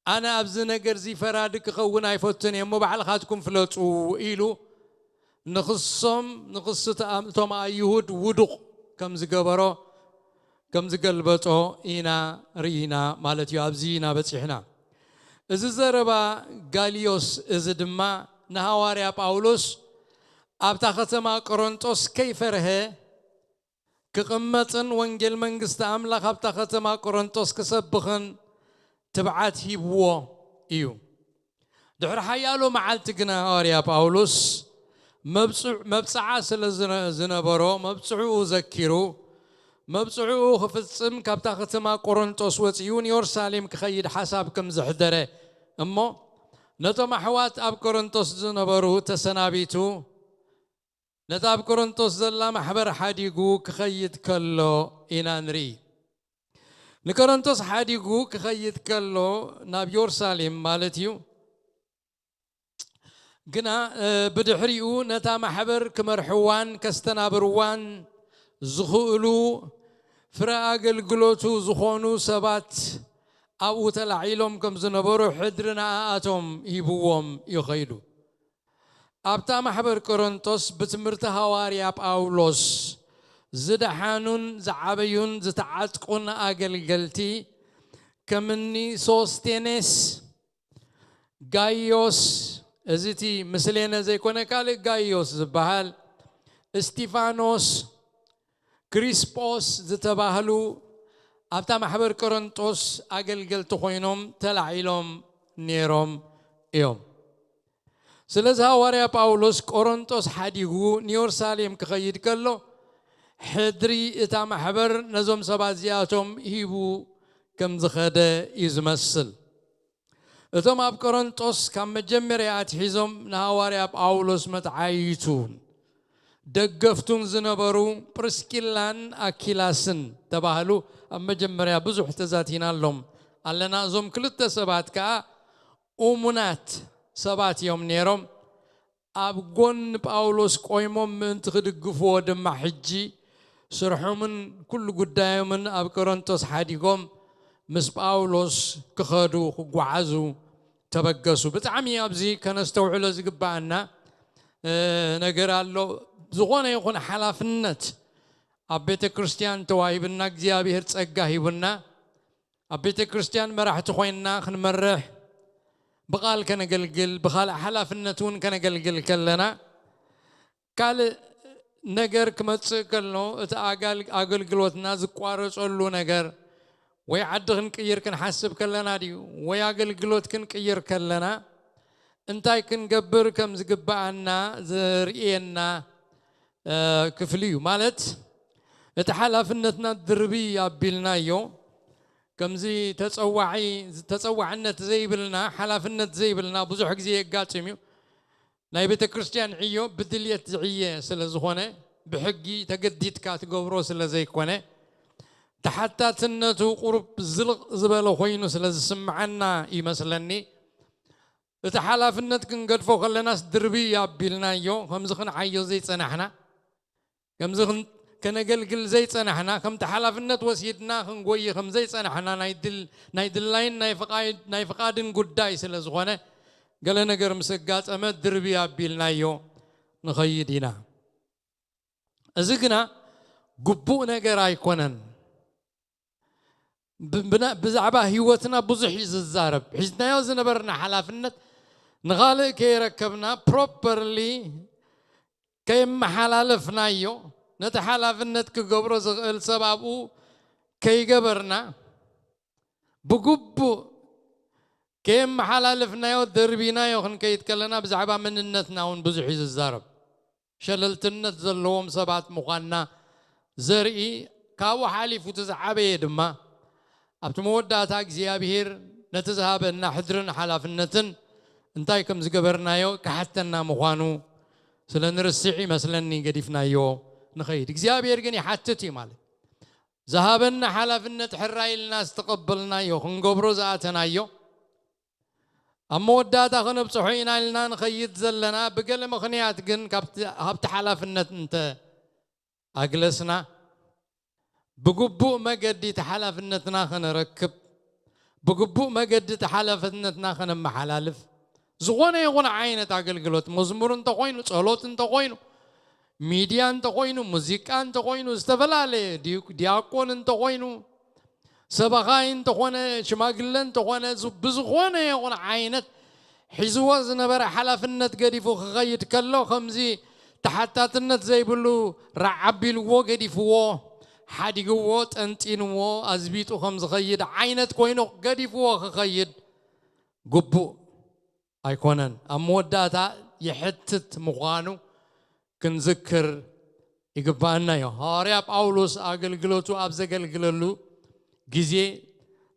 ኣነ ኣብዚ ነገር እዚ ፈራዲ ክኸውን ኣይፈቱን እየ እሞ ባዕልኻትኩም ፍለጡ ኢሉ ንኽሶም ንኽስቲ እቶም ኣይሁድ ውዱቕ ከም ዝገበሮ ከም ዝገልበጦ ኢና ርኢና ማለት እዩ። ኣብዚ ኢና በፂሕና። እዚ ዘረባ ጋልዮስ እዚ ድማ ንሃዋርያ ጳውሎስ ኣብታ ከተማ ቆሮንጦስ ከይፈርሀ ክቕመጥን ወንጌል መንግስቲ ኣምላኽ ኣብታ ከተማ ቆሮንጦስ ክሰብኽን ትብዓት ሂብዎ እዩ። ድሕሪ ሓያሎ መዓልቲ ግና ሃዋርያ ጳውሎስ መብጽዓ ስለ ዝነበሮ መብጽዕኡ ዘኪሩ መብጽዕኡ ክፍጽም ካብታ ከተማ ቆሮንጦስ ወጺኡ ንዮርሳሌም ክኸይድ ሓሳብ ከም ዘሕደረ እሞ ነቶም ኣሕዋት ኣብ ቆሮንጦስ ዝነበሩ ተሰናቢቱ ነታ ኣብ ቆሮንጦስ ዘላ ማሕበር ሓዲጉ ክኸይድ ከሎ ኢና ንርኢ። ንቆሮንቶስ ሓዲጉ ክኸይድ ከሎ ናብ ዮርሳሌም ማለት እዩ። ግና ብድሕሪኡ ነታ ማሕበር ክመርሕዋን ከስተናብርዋን ዝኽእሉ ፍረ ኣገልግሎቱ ዝኾኑ ሰባት ኣብኡ ተላዒሎም ከም ዝነበሩ ሕድሪ ንኣኣቶም ሂብዎም እዩ ኸይዱ። ኣብታ ማሕበር ቆሮንቶስ ብትምህርቲ ሃዋርያ ጳውሎስ ዝደሓኑን ዝዓበዩን ዝተዓጥቁን ኣገልገልቲ ከምኒ ሶስቴኔስ፣ ጋይዮስ፣ እዚ እቲ ምስሌነ ዘይኮነ ካልእ ጋይዮስ ዝበሃል እስጢፋኖስ፣ ክሪስጶስ ዝተባህሉ ኣብታ ማሕበር ቆሮንጦስ ኣገልገልቲ ኮይኖም ተላዒሎም ነይሮም እዮም። ስለዚ ሃዋርያ ጳውሎስ ቆሮንጦስ ሓዲጉ ንየሩሳሌም ክኸይድ ከሎ፣ ሕድሪ እታ ማሕበር ነዞም ሰባት እዚኣቶም ሂቡ ከም ዝኸደ እዩ ዝመስል። እቶም ኣብ ቆሮንጦስ ካብ መጀመርያ ኣትሒዞም ንሃዋርያ ጳውሎስ መትዓይቱን ደገፍቱን ዝነበሩ ፕርስኪላን ኣኪላስን ተባህሉ። ኣብ መጀመርያ ብዙሕ ተዛቲናሎም ኣለና። እዞም ክልተ ሰባት ከኣ እሙናት ሰባት እዮም ነይሮም። ኣብ ጎኒ ጳውሎስ ቆይሞም ምእንቲ ክድግፍዎ ድማ፣ ሕጂ ስርሖምን ኩሉ ጉዳዮምን ኣብ ቆሮንቶስ ሓዲጎም ምስ ጳውሎስ ክኸዱ ክጓዓዙ ተበገሱ። ብጣዕሚ ኣብዚ ከነስተውዕሎ ዝግባኣና፣ እ፣ ነገር ኣሎ። ዝኾነ ይኹን ሓላፍነት ኣብ ቤተ ክርስቲያን ተዋሂብና፣ እግዚኣብሔር ጸጋ ሂቡና፣ ኣብ ቤተ ክርስቲያን መራሕቲ ኮይንና ክንመርሕ፣ ብቓል ከነገልግል፣ ብኻልእ ሓላፍነት እውን ከነገልግል ከለና፣ ካልእ ነገር ክመጽእ ከሎ፣ እቲ ኣጋል-፣ ኣገልግሎትና ዝቋረጸሉ ነገር፣ ወይ ዓዲ ክንቅይር ክንሓስብ ከለና ድዩ፣ ወይ ኣገልግሎት ክንቅይር ከለና፣ እንታይ ክንገብር ከም ዝግብኣና ዘርእየና፣ እ፣ ክፍሊ እዩ። ማለት፣ እቲ ሓላፍነትና ድርቢ ኣቢልናዮ። ከምዚ ተጸዋዒ-፣ ተጸዋዕነት ዘይብልና፣ ሓላፍነት ዘይብልና ብዙሕ ግዜ የጋጥም እዩ። ናይ ቤተ ክርስቲያን ዕዮ ብድልየት ዝዕየ ስለ ዝኾነ፣ ብሕጊ ተገዲድካ ትገብሮ ስለ ዘይኮነ፣ ተሓታትነቱ ቁሩብ ዝልቕ ዝበለ ኮይኑ ስለ ዝስምዓና ይመስለኒ፣ እቲ ሓላፍነት ክንገድፎ ከለናስ ድርቢ ኣቢልናዮ። ከምዚ ክንዓዮ ዘይጸናሕና፣ ከምዚ ክን-፣ ከነገልግል ዘይጸናሕና፣ ከምቲ ሓላፍነት ወሲድና ክንጎይ ከም ዘይጸናሕና፣ ናይ ድል-፣ ናይ ድላይን ናይ ፍቓድ-፣ ናይ ፍቓድን ጉዳይ ስለ ዝኾነ፣ ገለ ነገር ምስ ኣጋጠመ ድርቢ ኣቢልናዮ ንኸይድ ኢና። እዚ ግና ግቡእ ነገር ኣይኮነን። ብ-፣ ብና-፣ ብዛዕባ ህይወትና ብዙሕ እዩ ዝዛረብ። ሒዝናዮ ዝነበርና ሓላፍነት ንኻልእ ከየረከብና፣ ፕሮፐርሊ ከየመሓላለፍናዮ፣ ነቲ ሓላፍነት ክገብሮ ዝኽእል ሰብ ኣብኡ ከይገበርና፣ ብግቡእ ከየመሓላለፍናዮ፣ ደርቢናዮ ክንከይድ ከለና፣ ብዛዕባ መንነትና እውን ብዙሕ እዩ ዝዛረብ። ሸለልትነት ዘለዎም ሰባት ምዃንና ዘርኢ፣ ካብኡ ሓሊፉ እቲ ዝዓበየ ድማ፣ ኣብቲ መወዳእታ እግዚኣብሄር ነቲ ዝሃበና ሕድርን ሓላፍነትን እንታይ ከም ዝገበርናዮ ክሓተና ምዃኑ ስለ ንርስዕ ይመስለኒ ገዲፍናዮ ንኸይድ። እግዚኣብሄር ግን ይሓትት እዩ ማለት። ዝሃበና ሓላፍነት ሕራይ ኢልና ዝተቐበልናዮ፣ ክንገብሮ ዝኣተናዮ፣ ኣብ መወዳእታ ከነብጽሖ ኢና ኢልና ንኸይድ ዘለና፣ ብገለ ምኽንያት ግን ካብቲ፣ ካብቲ ሓላፍነት እንተ ኣግለስና፣ ብግቡእ መገዲ እቲ ሓላፍነትና ከነረክብ፣ ብግቡእ መገዲ እቲ ሓላፍነትና ከነመሓላልፍ፣ ዝኾነ ይኹን ዓይነት ኣገልግሎት፣ መዝሙር እንተኾይኑ፣ ጸሎት እንተኾይኑ፣ ሚድያ እንተኾይኑ፣ ሙዚቃ እንተኾይኑ፣ ዝተፈላለየ ዲ-፣ ዲያቆን እንተኾይኑ፣ ሰባኻይ እንተኾነ፣ ሽማግለ እንተኾነ፣ ዝ-፣ ብዝኾነ ይኹን ዓይነት ሒዝዎ ዝነበረ ሓላፍነት ገዲፉ ክኸይድ ከሎ፣ ከምዚ ተሓታትነት ዘይብሉ ራዕ ኣቢልዎ ገዲፍዎ፣ ሓዲግዎ፣ ጠንጢንዎ፣ ኣዝቢጡ ከም ዝኸይድ ዓይነት ኮይኑ ገዲፍዎ ክኸይድ ግቡእ ኣይኮነን። ኣብ መወዳእታ የሕትት ምዃኑ ክንዝክር ይግባኣና እዩ። ሃዋርያ ጳውሎስ ኣገልግሎቱ ኣብ ዘገልግለሉ ግዜ፣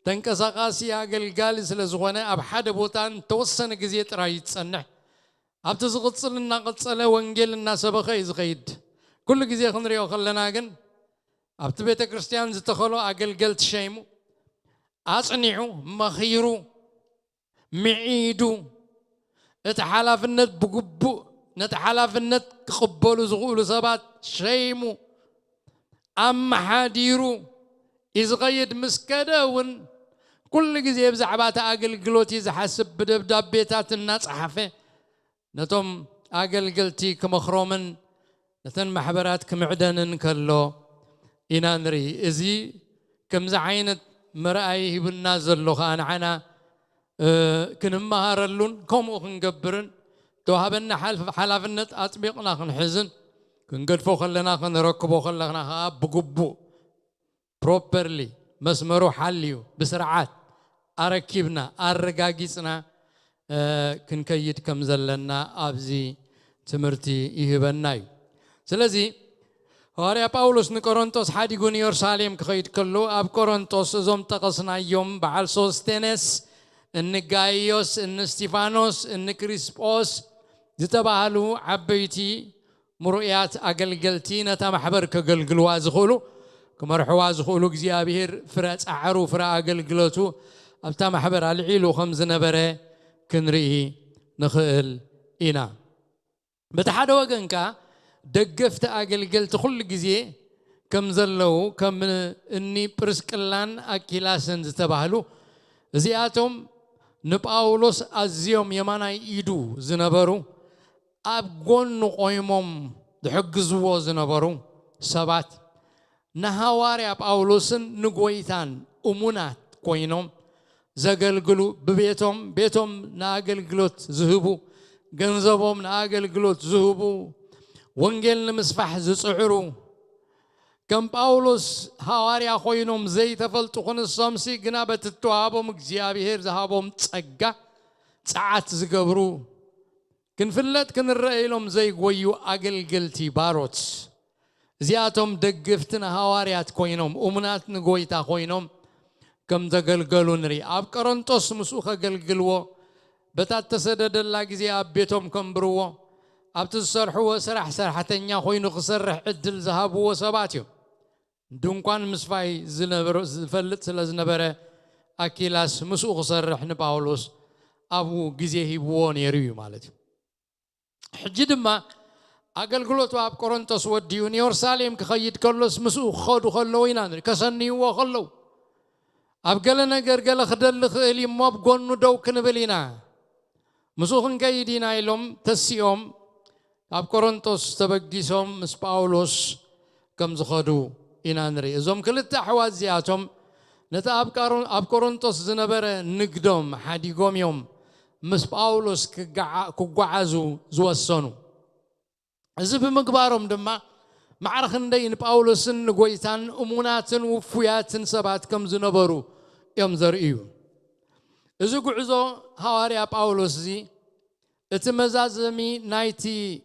ተንቀሳቓሲ ኣገልጋሊ ስለ ዝኾነ፣ ኣብ ሓደ ቦታ ንተወሰነ ግዜ ጥራይ ይጸንሕ። ኣብቲ ዝቕጽል እናቐጸለ ወንጌል እናሰበኸ እዩ ዝኸይድ። ኩሉ ግዜ ክንሪኦ ከለና ግን፣ ኣብቲ ቤተ ክርስቲያን ዝተኸሎ ኣገልገልቲ ሸይሙ፣ ኣጽኒዑ፣ መኺሩ፣ ምዒዱ፣ እቲ ሓላፍነት ብግቡእ፣ ነቲ ሓላፍነት ክቕበሉ ዝኽእሉ ሰባት ሸይሙ፣ ኣመሓዲሩ እዩ ዝኸይድ። ምስ ከደ እውን ኩሉ ግዜ ብዛዕባ እቲ ኣገልግሎት እዩ ዝሓስብ፣ ብደብዳቤታት እናጸሓፈ ነቶም ኣገልገልቲ ክመኽሮምን ነተን ማሕበራት ክምዕደንን ከሎ ኢና ንርኢ። እዚ ከምዚ ዓይነት መርኣይ ሂቡና ዘሎ ኸኣ ንዓና፣ እ፣ ክንመሃረሉን ከምኡ ክንገብርን ተዋህበና ሓላፍነት ኣጥቢቕና ክንሕዝን ክንገድፎ ከለና ክንረክቦ ከለና ከዓ ብግቡእ ፕሮፐርሊ መስመሩ ሓልዩ ብስርዓት ኣረኪብና ኣረጋጊፅና ክንከይድ ከም ዘለና ኣብዚ ትምህርቲ ይህበና እዩ። ስለዚ ሃዋርያ ጳውሎስ ንቆሮንጦስ ሓዲጉ ንየሩሳሌም ክኸይድ ከሎ ኣብ ቆሮንጦስ እዞም ጠቐስናዮም በዓል ሶስቴኔስ፣ እኒ ጋይዮስ፣ እኒ እስጢፋኖስ፣ እኒ ክሪስጶስ ዝተባህሉ ዓበይቲ ምሩያት ኣገልገልቲ ነታ ማሕበር ከገልግልዋ ዝኽእሉ ክመርሕዋ ዝኽእሉ እግዚኣብሔር ፍረ ጻዕሩ ፍረ ኣገልግሎቱ ኣብታ ማሕበር ኣልዒሉ ከም ዝነበረ ክንርኢ ንኽእል ኢና። በቲ ሓደ ወገን ከኣ ደገፍቲ ኣገልገልቲ ኩሉ ግዜ ከም ዘለዉ ከም እኒ ጵርስቅላን ኣኪላስን ዝተባህሉ እዚኣቶም ንጳውሎስ ኣዝዮም የማናይ ኢዱ ዝነበሩ ኣብ ጎኑ ቆይሞም ዝሕግዝዎ ዝነበሩ ሰባት ንሃዋርያ ጳውሎስን ንጎይታን እሙናት ኮይኖም ዘገልግሉ ብቤቶም ቤቶም ንኣገልግሎት ዝህቡ ገንዘቦም ንኣገልግሎት ዝህቡ ወንጌል ንምስፋሕ ዝጽዕሩ ከም ጳውሎስ ሃዋርያ ኮይኖም ዘይተፈልጡ ክንሶምሲ ግና በቲ እተዋህቦም እግዚኣብሔር ዝሃቦም ጸጋ ጸዓት ዝገብሩ ክንፍለጥ ክንረአ ኢሎም ዘይጎዩ ኣገልገልቲ ባሮት እዚኣቶም ደግፍትን ሃዋርያት ኮይኖም እሙናት ንጎይታ ኮይኖም ከም ዘገልገሉ ንርኢ። ኣብ ቀረንጦስ ምስኡ ከገልግልዎ በታ እተሰደደላ ግዜ ኣብ ቤቶም ከንብርዎ ኣብቲ ዝሰርሕዎ ስራሕ ሰራሕተኛ ኮይኑ ክሰርሕ ዕድል ዝሃብዎ ሰባት እዮም። ድንኳን ምስፋይ ዝፈልጥ ስለ ዝነበረ ኣኪላስ ምስኡ ክሰርሕ ንጳውሎስ ኣብኡ ግዜ ሂብዎ ነይሩ እዩ ማለት እዩ። ሕጂ ድማ ኣገልግሎቱ ኣብ ቆሮንቶስ ወዲኡ ንየሩሳሌም ክኸይድ ከሎስ ምስኡ ክኸዱ ከለዉ ኢና ንርኢ። ከሰንይዎ ከለዉ ኣብ ገለ ነገር ገለ ክደሊ ክእል እዩ እሞ ኣብ ጎኑ ደው ክንብል ኢና። ምስኡ ክንከይድ ኢና ኢሎም ተሲኦም ካብ ቆሮንቶስ ተበጊሶም ምስ ጳውሎስ ከም ዝኸዱ ኢና ንርኢ። እዞም ክልተ ኣሕዋት እዚኣቶም ነቲ ኣብ ቆሮንቶስ ዝነበረ ንግዶም ሓዲጎም እዮም ምስ ጳውሎስ ክጓዓዙ ዝወሰኑ። እዚ ብምግባሮም ድማ ማዕረ ክንደይ ንጳውሎስን ንጎይታን እሙናትን ውፉያትን ሰባት ከም ዝነበሩ እዮም ዘርእዩ። እዚ ጉዕዞ ሃዋርያ ጳውሎስ እዚ እቲ መዛዘሚ ናይቲ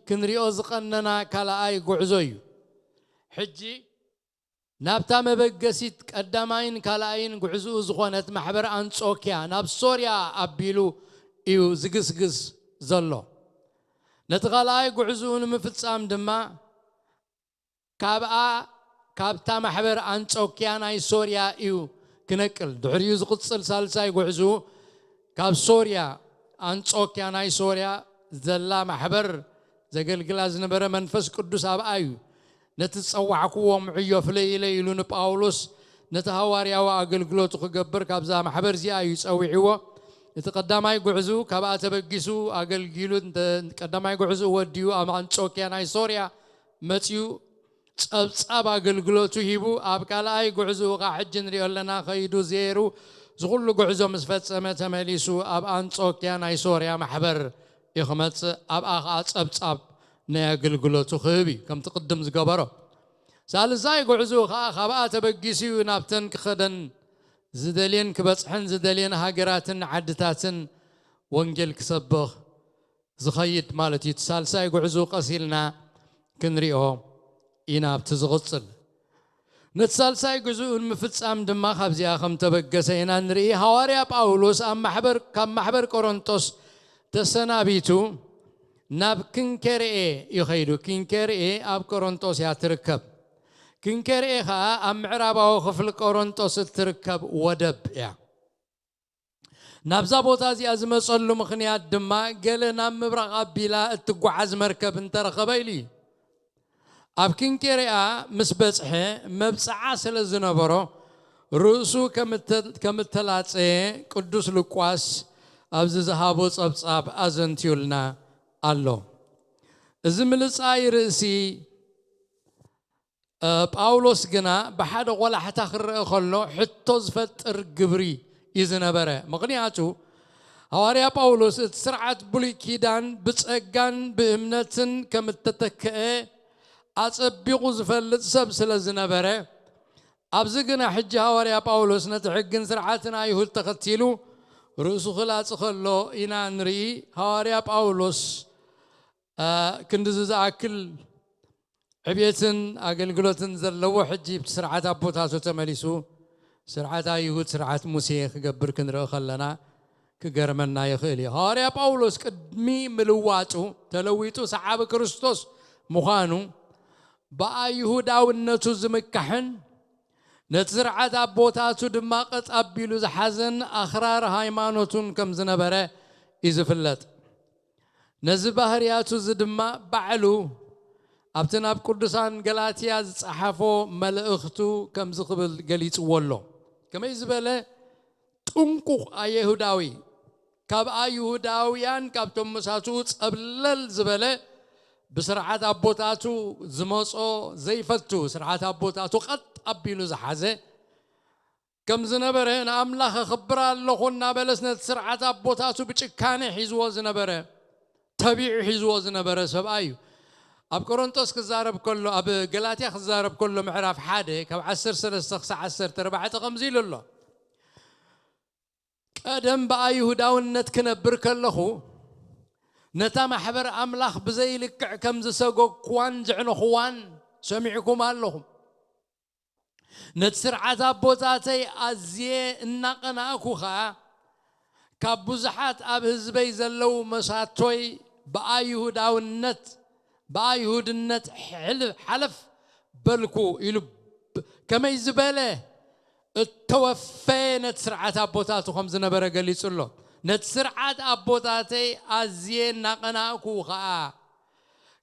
ክንሪኦ ዝቐነና ካልኣይ ጉዕዞ እዩ። ሕጂ ናብታ መበገሲት ቀዳማይን ካልኣይን ጉዕዝኡ ዝኾነት ማሕበር ኣንጾኪያ ናብ ሶርያ ኣቢሉ እዩ ዝግስግስ ዘሎ። ነቲ ካልኣይ ጉዕዝኡ ንምፍጻም ድማ ካብኣ ካብታ ማሕበር ኣንጾኪያ ናይ ሶርያ እዩ ክነቅል። ድሕሪኡ ዝቕጽል ሳልሳይ ጉዕዝኡ ካብ ሶርያ ኣንጾኪያ ናይ ሶርያ ዘላ ማሕበር ዘገልግላ ዝነበረ መንፈስ ቅዱስ ኣብኣ እዩ ነቲ ዝጸዋዕክዎ ምዕዮ ፍለይለይ ኢሉ ንጳውሎስ ነቲ ሃዋርያዊ ኣገልግሎቱ ክገብር ካብዛ ማሕበር እዚኣ እዩ ጸዊዕዎ። እቲ ቀዳማይ ጉዕዙ ካብኣ ተበጊሱ ኣገልጊሉ ቀዳማይ ጉዕዙ ወዲኡ ኣብ ኣንጾኪያ ናይ ሶርያ መጺኡ ጸብጻብ ኣገልግሎቱ ሂቡ ኣብ ካልኣይ ጉዕዙኡ ኸዓ ሕጂ ንሪኦ ኣለና ከይዱ ዜሩ ዝኹሉ ጉዕዞ ምስ ፈጸመ ተመሊሱ ኣብ ኣንጾኪያ ናይ ሶርያ ማሕበር እዩ ክመጽእ ኣብኣ ኸዓ ጸብጻብ ናይ ኣገልግሎቱ ክህብ እዩ ከምቲ ቅድም ዝገበሮ። ሳልሳይ ጉዕዝኡ ኸዓ ካብኣ ተበጊሱ እዩ ናብተን ክኸደን ዝደልየን ክበጽሐን ዝደልየን ሃገራትን ዓድታትን ወንጌል ክሰብኽ ዝኸይድ ማለት እዩ። እቲ ሳልሳይ ጉዕዝኡ ቀስ ኢልና ክንሪኦ ኢና ኣብቲ ዝቕጽል። ነቲ ሳልሳይ ጉዕዝኡ ንምፍጻም ድማ ካብዚኣ ከም ተበገሰ ኢና ንርኢ። ሃዋርያ ጳውሎስ ኣብ ማሕበር ካብ ማሕበር ቆሮንጦስ ተሰናቢቱ ናብ ክንኬርኤ እዩ ኸይዱ። ክንኬርኤ ኣብ ቆሮንጦስ እያ ትርከብ። ክንኬርኤ ኸኣ ኣብ ምዕራባዊ ክፍሊ ቆሮንጦስ እትርከብ ወደብ እያ። ናብዛ ቦታ እዚኣ ዝመጸሉ ምኽንያት ድማ ገለ ናብ ምብራቕ ኣቢላ እትጓዓዝ መርከብ እንተረኸበ ኢሉ እዩ። ኣብ ክንኬርያ ምስ በጽሐ መብጽዓ ስለ ዝነበሮ ርእሱ ከም እተላጸየ ቅዱስ ሉቃስ ኣብዚ ዝሃቦ ጸብጻብ ኣዘንትዩልና ኣሎ። እዚ ምልጻይ ርእሲ ጳውሎስ ግና ብሓደ ቆላሕታ ክረአ ከሎ ሕቶ ዝፈጥር ግብሪ እዩ ዝነበረ። ምኽንያቱ ሃዋርያ ጳውሎስ እቲ ስርዓት ብሉይ ኪዳን ብጸጋን ብእምነትን ከም እተተክአ ኣጸቢቑ ዝፈልጥ ሰብ ስለ ዝነበረ፣ ኣብዚ ግና ሕጂ ሃዋርያ ጳውሎስ ነቲ ሕግን ስርዓትን ኣይሁድ ተኸቲሉ ርእሱ ክላጽ ከሎ ኢና ንርኢ። ሃዋርያ ጳውሎስ፣ እ፣ ክንድዚ ዝኣክል ዕብየትን ኣገልግሎትን ዘለዎ ሕጂ ብቲ ስርዓት ኣቦታቱ ተመሊሱ ስርዓት ኣይሁድ፣ ስርዓት ሙሴ ክገብር ክንርኢ ከለና ክገርመና ይኽእል እዩ። ሃዋርያ ጳውሎስ ቅድሚ ምልዋጡ ተለዊጡ ሰዓቢ ክርስቶስ ምዃኑ ብኣይሁዳውነቱ ዝምካሕን ነቲ ስርዓት ኣቦታቱ ድማ ቀጥ ኣቢሉ ዝሓዘን ኣኽራሪ ሃይማኖቱን ከም ዝነበረ እዩ ዝፍለጥ። ነዚ ባህርያቱ እዚ ድማ ባዕሉ ኣብቲ ናብ ቅዱሳን ገላትያ ዝጸሓፎ መልእኽቱ ከምዚ ክብል ገሊጽዎ ኣሎ። ከመይ ዝበለ ጥንቁቕ ኣይሁዳዊ፣ ካብ ኣይሁዳውያን ካብቶም መሳትኡ ጸብለል ዝበለ፣ ብስርዓት ኣቦታቱ ዝመጾ ዘይፈቱ፣ ስርዓት ኣቦታቱ ቀጥ ኣቢሉ ዝሓዘ ከም ዝነበረ፣ ንኣምላኽ እኽብር ኣለኹ እናበለስ ነቲ ስርዓት ኣቦታቱ ብጭካነ ሒዝዎ ዝነበረ፣ ተቢዑ ሒዝዎ ዝነበረ ሰብኣይ እዩ። ኣብ ቆሮንቶስ ክዛረብ ከሎ፣ ኣብ ገላትያ ክዛረብ ከሎ ምዕራፍ ሓደ ካብ ዓሰርተ ሰለስተ ክሳዕ ዓሰርተ ኣርባዕተ ከምዚ ኢሉ ኣሎ። ቀደም ብኣይሁዳውነት ክነብር ከለኹ፣ ነታ ማሕበር ኣምላኽ ብዘይልክዕ ከም ዝሰጎግኩዋን ዘዕነኹዋን ሰሚዕኩም ኣለኹም። ነቲ ስርዓት ኣቦታተይ ኣዝየ እናቐናእኩ ኸኣ፣ ካብ ብዙሓት ኣብ ህዝበይ ዘለዉ መሳቶይ ብኣይሁዳውነት፣ ብኣይሁድነት ሕል-፣ ሓለፍ በልኩ ኢሉ ብ-፣ ከመይ ዝበለ እተወፈየ ነቲ ስርዓት ኣቦታቱ ከም ዝነበረ ገሊጹ ኣሎ። ነቲ ስርዓት ኣቦታተይ ኣዝየ እናቐናእኩ ኸኣ፣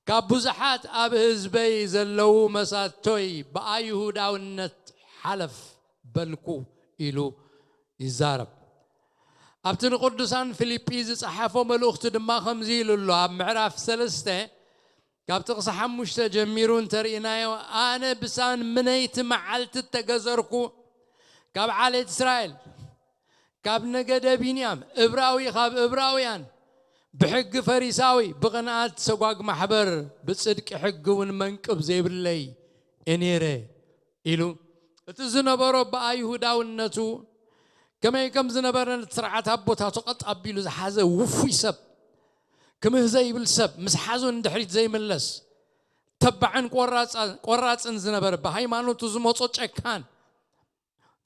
ካብ ብዙሓት ኣብ ህዝበይ ዘለዉ መሳቶይ ብኣይሁዳውነት ሓለፍ በልኩ ኢሉ ይዛረብ። ኣብቲ ንቅዱሳን ፊልጲ ዝጸሓፎ መልእኽቱ ድማ ከምዚ ኢሉ ኣሎ። ኣብ ምዕራፍ ሰለስተ ካብ ጥቕሲ ሓሙሽተ ጀሚሩ እንተርኢናዮ፣ ኣነ ብሳን ምነይቲ መዓልቲ እተገዘርኩ፣ ካብ ዓሌት እስራኤል፣ ካብ ነገደ ቢንያም፣ እብራዊ ካብ እብራውያን፣ ብሕጊ ፈሪሳዊ፣ ብቕንኣት ሰጓግ ማሕበር፣ ብጽድቂ ሕጊ እውን መንቅብ ዘይብለይ እየ ነይረ ኢሉ፣ እቲ ዝነበሮ ብኣይሁዳውነቱ ከመይ ከም ዝነበረ ነቲ ስርዓት ኣቦታቱ ቀጥ ኣቢሉ ዝሓዘ ውፉይ ሰብ፣ ክምህ ዘይብል ሰብ፣ ምስ ሓዙ ንድሕሪት ዘይምለስ፣ ተባዕን ቆራጻ-፣ ቆራጽን ዝነበረ፣ ብሃይማኖቱ ዝመጾ ጨካን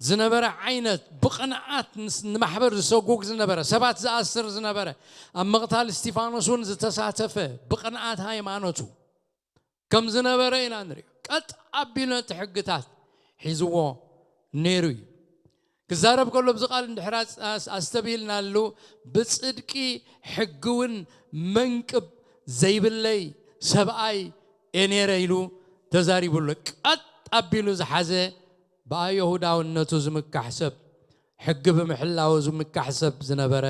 ዝነበረ ዓይነት፣ ብቕንኣት ንስ-፣ ንማሕበር ዝሰጉግ ዝነበረ፣ ሰባት ዝኣስር ዝነበረ፣ ኣብ ምቕታል እስቲፋኖስ እውን ዝተሳተፈ፣ ብቕንኣት ሃይማኖቱ ከም ዝነበረ ኢና ንሪኦ። ቀጥ ኣቢሉ ነቲ ሕግታት ሒዝዎ ነይሩ እዩ። ክዛረብ ከሎ፣ ብዚ ቃል እንድሕር ኣስ-፣ ኣስ-፣ ኣስተብሂልናሉ፣ ብጽድቂ ሕጊ እውን መንቅብ ዘይብለይ ሰብኣይ እየ ነይረ ኢሉ ተዛሪቡ ኣሎ። ቀጥ ኣቢሉ ዝሓዘ፣ ብኣይሁዳውነቱ ዝምካሕ ሰብ፣ ሕጊ ብምሕላው ዝምካሕ ሰብ ዝነበረ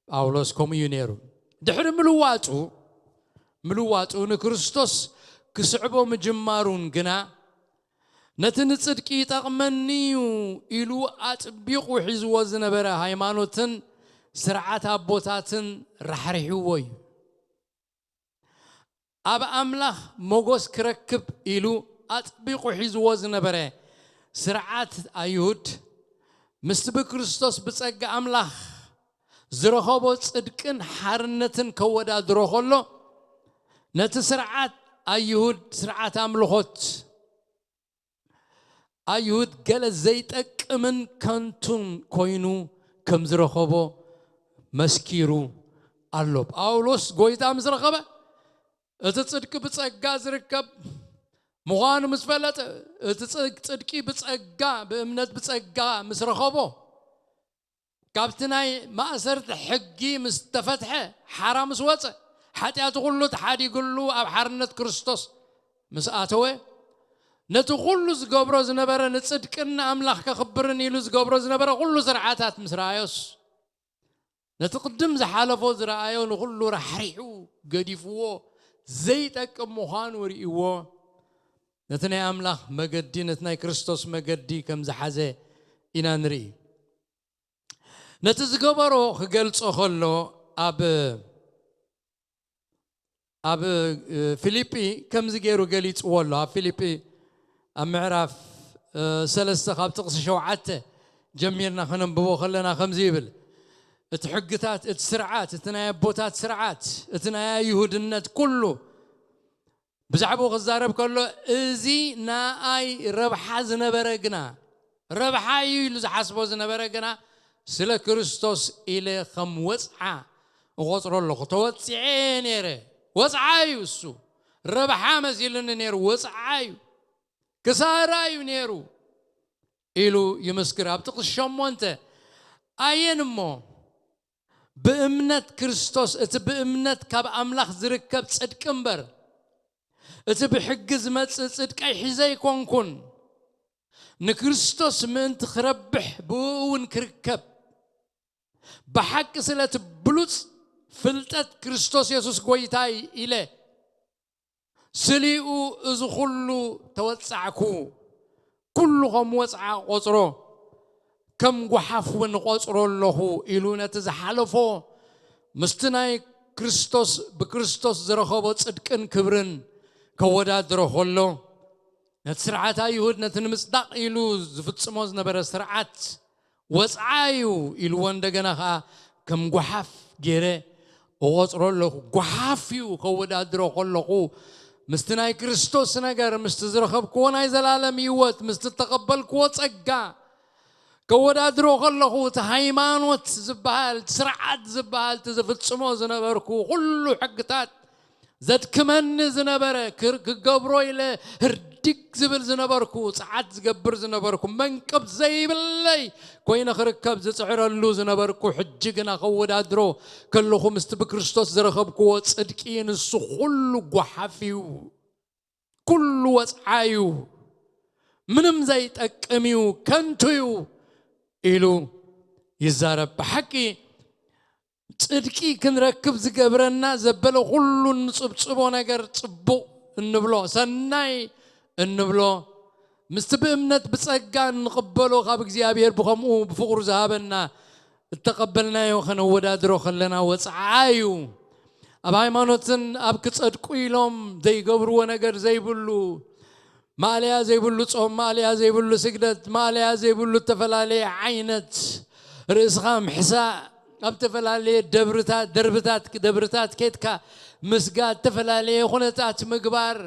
ጳውሎስ ከምኡ እዩ ነይሩ። ድሕሪ ምልዋጡ፣ ምልዋጡ ንክርስቶስ ክስዕቦ ምጅማሩን ግና፣ ነቲ ንጽድቂ ይጠቕመኒ እዩ ኢሉ ኣጥቢቑ ሒዝዎ ዝነበረ ሃይማኖትን ስርዓት ኣቦታትን ራሕሪሕዎ እዩ። ኣብ ኣምላኽ ሞጎስ ክረክብ ኢሉ ኣጥቢቑ ሒዝዎ ዝነበረ ስርዓት ኣይሁድ፣ ምስቲ ብክርስቶስ ብጸጋ ኣምላኽ ዝረኸቦ ጽድቅን ሓርነትን ከወዳድሮ ከሎ፣ ነቲ ስርዓት ኣይሁድ፣ ስርዓት ኣምልኾት ኣይሁድ ገለ ዘይጠቅምን ከንቱን ኮይኑ ከም ዝረኸቦ መስኪሩ ኣሎ። ጳውሎስ ጎይታ ምስ ረኸበ፣ እቲ ጽድቂ ብጸጋ ዝርከብ ምዃኑ ምስ ፈለጠ፣ እቲ ጽ-፣ ጽድቂ ብጸጋ፣ ብእምነት ብጸጋ ምስ ረኸቦ፣ ካብቲ ናይ ማእሰርቲ ሕጊ ምስ ተፈትሐ፣ ሓራ ምስ ወጸ፣ ሓጢኣቱ ኩሉ ተሓዲጉሉ ኣብ ሓርነት ክርስቶስ ምስ ኣተወ፣ ነቲ ኩሉ ዝገብሮ ዝነበረ፣ ንጽድቅን ንኣምላኽ ከኽብርን ኢሉ ዝገብሮ ዝነበረ ኩሉ ስርዓታት ምስ ረኣዮስ፣ ነቲ ቅድም ዝሓለፎ ዝረኣዮ ንኹሉ ራሕሪሑ ገዲፍዎ፣ ዘይጠቅም ምዃኑ ርእይዎ፣ ነቲ ናይ ኣምላኽ መገዲ፣ ነቲ ናይ ክርስቶስ መገዲ ከም ዝሓዘ ኢና ንርኢ። ነቲ ዝገበሮ ክገልጾ ከሎ ኣብ ኣብ ፊልጲ ከምዚ ገይሩ ገሊጽዎ ኣሎ። ኣብ ፊልጲ ኣብ ምዕራፍ ሰለስተ ካብ ጥቕሲ ሸውዓተ ጀሚርና ከነንብቦ ከለና ከምዚ ይብል፣ እቲ ሕግታት፣ እቲ ስርዓት፣ እቲ ናይ ኣቦታት ስርዓት፣ እቲ ናይ ኣይሁድነት ኩሉ ብዛዕባኡ ክዛረብ ከሎ፣ እዚ ንኣይ ረብሓ ዝነበረ ግና፣ ረብሓ እዩ ኢሉ ዝሓስቦ ዝነበረ ግና፣ ስለ ክርስቶስ ኢለ ከም ወጽዓ እቖጽሮ ኣለኹ። ተወጺዐ እየ ነይረ። ወጽዓ እዩ እሱ። ረብሓ መሲሉኒ ነይሩ። ወጽዓ እዩ። ክሳራ እዩ ነይሩ ኢሉ ይምስክር። ኣብ ጥቕሲ ሸሞንተ፣ ኣየን እሞ ብእምነት ክርስቶስ፣ እቲ ብእምነት ካብ ኣምላኽ ዝርከብ ጽድቂ እምበር፣ እቲ ብሕጊ ዝመጽእ ጽድቀይ ሒዘ ኣይኮንኩን። ንክርስቶስ ምእንቲ ክረብሕ፣ ብእኡ እውን ክርከብ፣ ብሓቂ ስለ እቲ ብሉጽ ፍልጠት ክርስቶስ የሱስ ጐይታይ ኢለ፣ ስሊኡ እዚ ኹሉ ተወጻዕኩ። ኩሉ ከም ወጽዓ ቆጽሮ፣ ከም ጓሓፍ እውን ቆጽሮ ኣለኹ ኢሉ ነቲ ዝሓለፎ ምስቲ ናይ ክርስቶስ፣ ብክርስቶስ ዝረኸቦ ጽድቅን ክብርን ከወዳድሮ ከሎ፣ ነቲ ስርዓት ኣይሁድ፣ ነቲ ንምጽዳቕ ኢሉ ዝፍጽሞ ዝነበረ ስርዓት ወጽዓ እዩ ኢልዎ፣ እንደገና ኸኣ ከም ጓሓፍ ገይረ እቖጽሮ ኣለኹ። ጓሓፍ እዩ ከወዳድሮ ከለኹ ምስቲ ናይ ክርስቶስ ነገር፣ ምስቲ ዝረኸብክዎ ናይ ዘላለም ህይወት፣ ምስቲ እተቐበልክዎ ጸጋ ከወዳድሮ ከለኹ፣ እቲ ሃይማኖት ዝበሃል፣ እቲ ስርዓት ዝበሃል፣ እቲ ዝፍጽሞ ዝነበርኩ ኩሉ ሕግታት ዘድክመኒ ዝነበረ፣ ክር-፣ ክገብሮ ኢለ ህርዲግ ዝብል ዝነበርኩ፣ ጸዓት ዝገብር ዝነበርኩ፣ መንቅብ ዘይብለይ ኮይነ ክርከብ ዝጽዕረሉ ዝነበርኩ፣ ሕጂ ግና ከወዳድሮ ከለኹ ምስቲ ብክርስቶስ ዝረኸብክዎ ጽድቂ፣ ንሱ ኩሉ ጓሓፍ እዩ፣ ኩሉ ወጽዓ እዩ፣ ምንም ዘይጠቅም እዩ፣ ከንቱ እዩ ኢሉ ይዛረብ። ብሓቂ ጽድቂ ክንረክብ ዝገብረና ዘበለ ኩሉ እንጽብጽቦ ነገር ጽቡቕ እንብሎ፣ ሰናይ እንብሎ፣ ምስቲ ብእምነት ብጸጋ እንቕበሎ ካብ እግዚኣብሔር ብኸምኡ ብፍቕሩ ዝሃበና እተቐበልናዮ ከነወዳድሮ ከለና ወጽዓ እዩ። ኣብ ሃይማኖትን ኣብ ክጸድቁ ኢሎም ዘይገብርዎ ነገር ዘይብሉ፣ ማእለያ ዘይብሉ ጾም፣ ማእለያ ዘይብሉ ስግደት፣ ማእለያ ዘይብሉ እተፈላለየ ዓይነት ርእስኻ ምሕሳእ፣ ኣብ እተፈላለየ ደብርታት፣ ደርብታት፣ ደብርታት ኬድካ ምስጋድ፣ እተፈላለየ ኩነታት ምግባር፣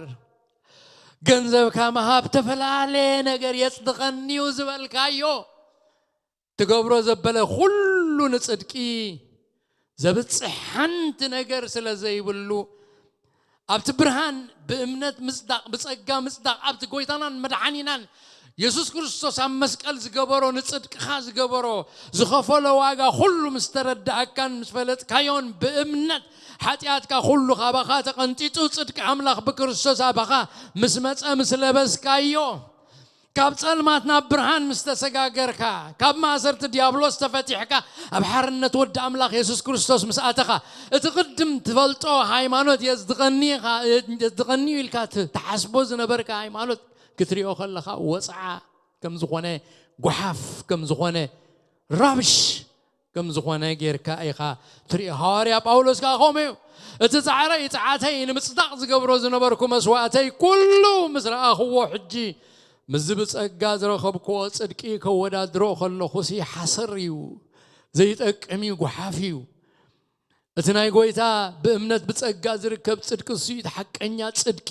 ገንዘብካ ምሃብ፣ እተፈላለየ ነገር የጽድቐኒ እዩ ዝበልካዮ ትገብሮ ዘበለ ኩሉ ንጽድቂ ዘብጽሕ ሓንቲ ነገር ስለ ዘይብሉ፣ ኣብቲ ብርሃን ብእምነት ምጽዳቕ፣ ብጸጋ ምጽዳቕ፣ ኣብቲ ጐይታናን መድሓኒናን የሱስ ክርስቶስ ኣብ መስቀል ዝገበሮ፣ ንጽድቅኻ ዝገበሮ፣ ዝኸፈሎ ዋጋ ኩሉ ምስ ተረዳእካን ምስ ፈለጥካዮን፣ ብእምነት ሓጢኣትካ ኩሉ ካባኻ ተቐንጢጡ፣ ጽድቂ ኣምላኽ ብክርስቶስ ኣባኻ ምስ መጸ፣ ምስ ለበስካዮ፣ ካብ ጸልማት ናብ ብርሃን ምስ ተሰጋገርካ፣ ካብ ማእሰርቲ ዲያብሎስ ተፈቲሕካ፣ ኣብ ሓርነት ወዲ ኣምላኽ የሱስ ክርስቶስ ምስ ኣተኻ፣ እቲ ቅድም ትፈልጦ ሃይማኖት የጽድቐኒ ኢኻ፣ የጽድቐኒ እዩ ኢልካ ት-፣ ትሓስቦ ዝነበርካ ሃይማኖት ክትሪኦ ከለኻ፣ ወጽዓ ከም ዝኾነ፣ ጓሓፍ ከም ዝኾነ፣ ራብሽ ከም ዝኾነ ጌርካ ኢኻ ትሪኦ። ሃዋርያ ጳውሎስ ከኣ ከምኡ እዩ። እቲ ጻዕረይ ጸዓተይ ንምጽዳቕ ዝገብሮ ዝነበርኩ መስዋእተይ ኩሉ ምስ ረኣኽዎ፣ ሕጂ ምስዚ ብጸጋ ዝረኸብክዎ ጽድቂ ከወዳድሮ ከለኹሲ ሓሰር እዩ። ዘይጠቅም እዩ፣ ጓሓፍ እዩ። እቲ ናይ ጐይታ ብእምነት ብጸጋ ዝርከብ ጽድቂ እሱ እዩ፣ እቲ ሓቀኛ ጽድቂ።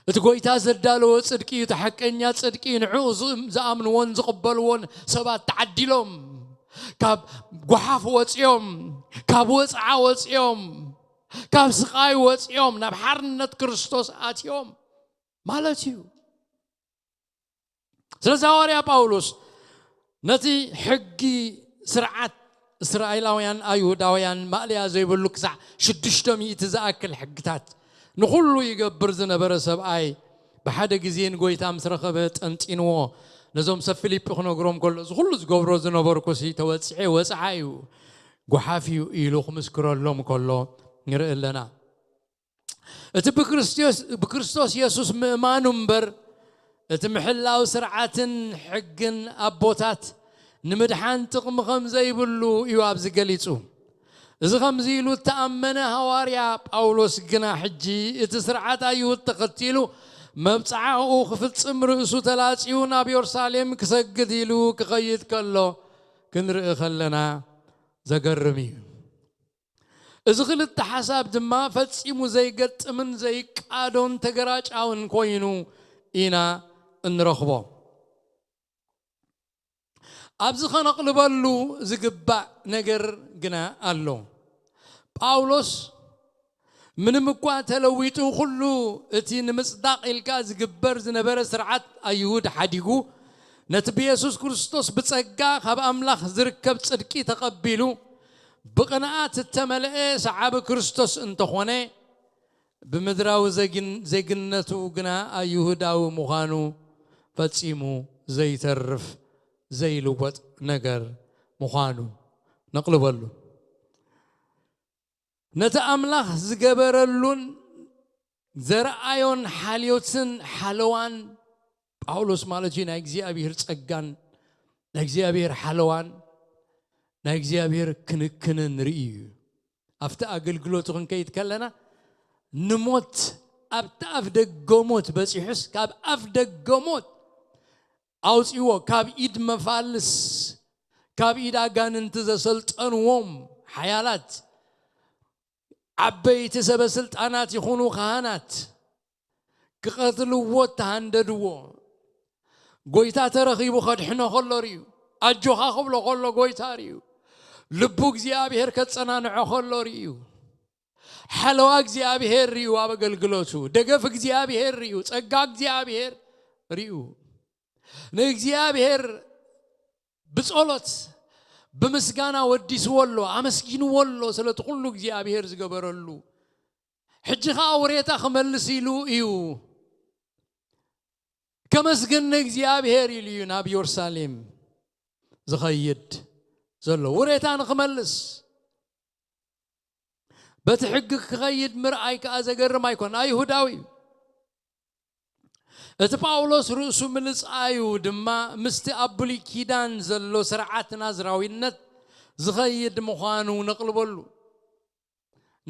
እቲ ጐይታ ዘዳለዎ ጽድቂ እዩ፣ እቲ ሓቀኛ ጽድቂ። ንዕኡ ዝእም-፣ ዝኣምንዎን ዝቕበልዎን ሰባት ተዓዲሎም፣ ካብ ጓሓፍ ወጺኦም፣ ካብ ወጽዓ ወጺኦም፣ ካብ ስቓይ ወጺኦም፣ ናብ ሓርነት ክርስቶስ ኣትዮም ማለት እዩ። ስለዚ ሃዋርያ ጳውሎስ ነቲ ሕጊ፣ ስርዓት እስራኤላውያን ኣይሁዳውያን ማእለያ ዘይብሉ ክሳዕ ሽዱሽተ ሚእቲ ዝኣክል ሕግታት ንኹሉ ይገብር ዝነበረ ሰብኣይ፣ ብሓደ ግዜ ንጎይታ ምስ ረኸበ ጠንጢንዎ። ነዞም ሰብ ፊልጲ ክነግሮም ከሎ፣ እዚ ኩሉ ዝገብሮ ዝነበርኩሲ ተወጽዔ ወጽዓ እዩ፣ ጓሓፍ እዩ ኢሉ ክምስክረሎም ከሎ ንርኢ ኣለና። እቲ ብክርስቶስ፣ ብክርስቶስ የሱስ ምእማኑ እምበር፣ እቲ ምሕላው ስርዓትን ሕግን ኣቦታት ንምድሓን ጥቕሚ ከም ዘይብሉ እዩ ኣብዚ ገሊጹ። እዚ ከምዚ ኢሉ እተኣመነ ሃዋርያ ጳውሎስ ግና ሕጂ እቲ ስርዓት ኣይሁድ ተኸቲሉ መብጽዓኡ ክፍጽም ርእሱ ተላጽዩ ናብ የሩሳሌም ክሰግድ ኢሉ ክኸይድ ከሎ ክንርኢ ከለና ዘገርም እዩ። እዚ ክልተ ሓሳብ ድማ ፈጺሙ ዘይገጥምን ዘይቃዶን ተገራጫውን ኮይኑ ኢና እንረኽቦ። ኣብዚ ከነቕልበሉ ዝግባእ ነገር ግና ኣሎ። ጳውሎስ ምንም እኳ ተለዊጡ ኩሉ እቲ ንምጽዳቕ ኢልካ ዝግበር ዝነበረ ስርዓት ኣይሁድ ሓዲጉ ነቲ ብየሱስ ክርስቶስ ብጸጋ ካብ ኣምላኽ ዝርከብ ጽድቂ ተቐቢሉ ብቕንኣት እተመልአ ሰዓቢ ክርስቶስ እንተኾነ ብምድራዊ ዜግነቱ ግና ኣይሁዳዊ ምዃኑ ፈጺሙ ዘይተርፍ ዘይልወጥ ነገር ምዃኑ ነቕልበሉ። ነቲ ኣምላኽ ዝገበረሉን ዘርኣዮን ሓልዮትን ሓለዋን ጳውሎስ ማለት እዩ ናይ እግዚኣብሔር ጸጋን ናይ እግዚኣብሔር ሓለዋን ናይ እግዚኣብሔር ክንክንን ርኢ እዩ። ኣብቲ ኣገልግሎቱ ክንከይድ ከለና ንሞት ኣብቲ ኣፍ ደገ ሞት በጺሑስ ካብ ኣፍ ደገ ሞት ኣውጺዎ ካብ ኢድ መፋልስ ካብ ኢድ ኣጋንንቲ ዘሰልጠንዎም ሓያላት ዓበይቲ ሰበ ስልጣናት ይኹኑ ካህናት ክቐትልዎ እተሃንደድዎ ጎይታ ተረኺቡ ከድሕኖ ከሎ ርእዩ ኣጆኻ ክብሎ ከሎ ጎይታ ርእዩ ልቡ እግዚኣብሔር ከጸናንዖ ከሎ ርእዩ ሓለዋ እግዚኣብሔር ርእዩ ኣብ ኣገልግሎቱ ደገፍ እግዚኣብሔር ርእዩ ጸጋ እግዚኣብሔር ርእዩ ንእግዚኣብሔር ብጸሎት ብምስጋና ወዲስዎ ኣሎ ኣመስጊንዎ ኣሎ ስለቲ ኩሉ እግዚኣብሔር ዝገበረሉ ሕጂ ኸዓ ውሬታ ክመልስ ኢሉ እዩ ከመስግን ንእግዚኣብሔር ኢሉ እዩ ናብ የሩሳሌም ዝኸይድ ዘሎ ውሬታ ንክመልስ በቲ ሕጊ ክኸይድ ምርኣይ ከኣ ዘገርም ኣይኮን ኣይሁዳዊ እዩ እቲ ጳውሎስ ርእሱ ምልጻዩ ድማ ምስቲ ኣብ ብሉይ ኪዳን ዘሎ ስርዓት ናዝራዊነት ዝኸይድ ምዃኑ ነቕልበሉ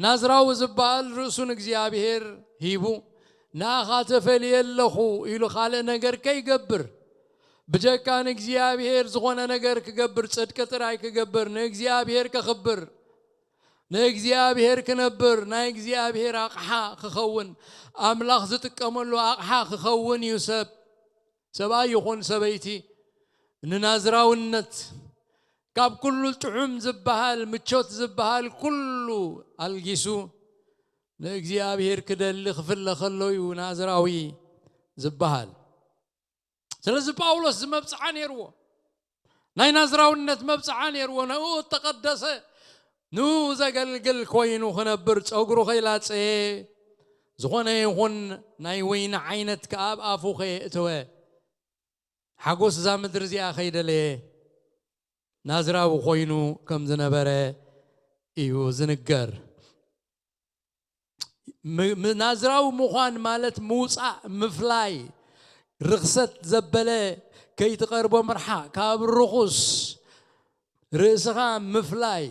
ናዝራዊ ዝበሃል ርእሱ ንእግዚኣብሔር ሂቡ ንኣኻ ተፈልየ ኣለኹ ኢሉ ካልእ ነገር ከይገብር ብጀካ ንእግዚኣብሔር ዝኾነ ነገር ክገብር ጽድቂ ጥራይ ክገብር ንእግዚኣብሔር ከኽብር ንእግዚኣብሔር ክነብር ናይ እግዚኣብሔር ኣቕሓ ክኸውን ኣምላኽ ዝጥቀመሉ ኣቕሓ ክኸውን እዩ ሰብ ሰብኣይ ይኹን ሰበይቲ ንናዝራውነት ካብ ኩሉ ጥዑም ዝበሃል ምቾት ዝበሃል ኩሉ ኣልጊሱ ንእግዚኣብሔር ክደሊ ክፍለ ከሎ እዩ ናዝራዊ ዝበሃል ስለዚ ጳውሎስ እዚ መብፅዓ ነይርዎ ናይ ናዝራውነት መብፅዓ ነይርዎ ንኡ እተቐደሰ ንኡ ዘገልግል ኮይኑ ክነብር ፀጉሩ ከይላፀየ ዝኾነ ይኹን ናይ ወይኒ ዓይነት ከኣ ኣብ ኣፉ ከየእተወ ሓጎስ እዛ ምድሪ እዚኣ ከይደለየ ናዝራዊ ኮይኑ ከም ዝነበረ እዩ ዝንገር ናዝራዊ ምዃን ማለት ምውፃእ ምፍላይ ርኽሰት ዘበለ ከይትቐርቦ ምርሓ ካብ ርኹስ ርእስኻ ምፍላይ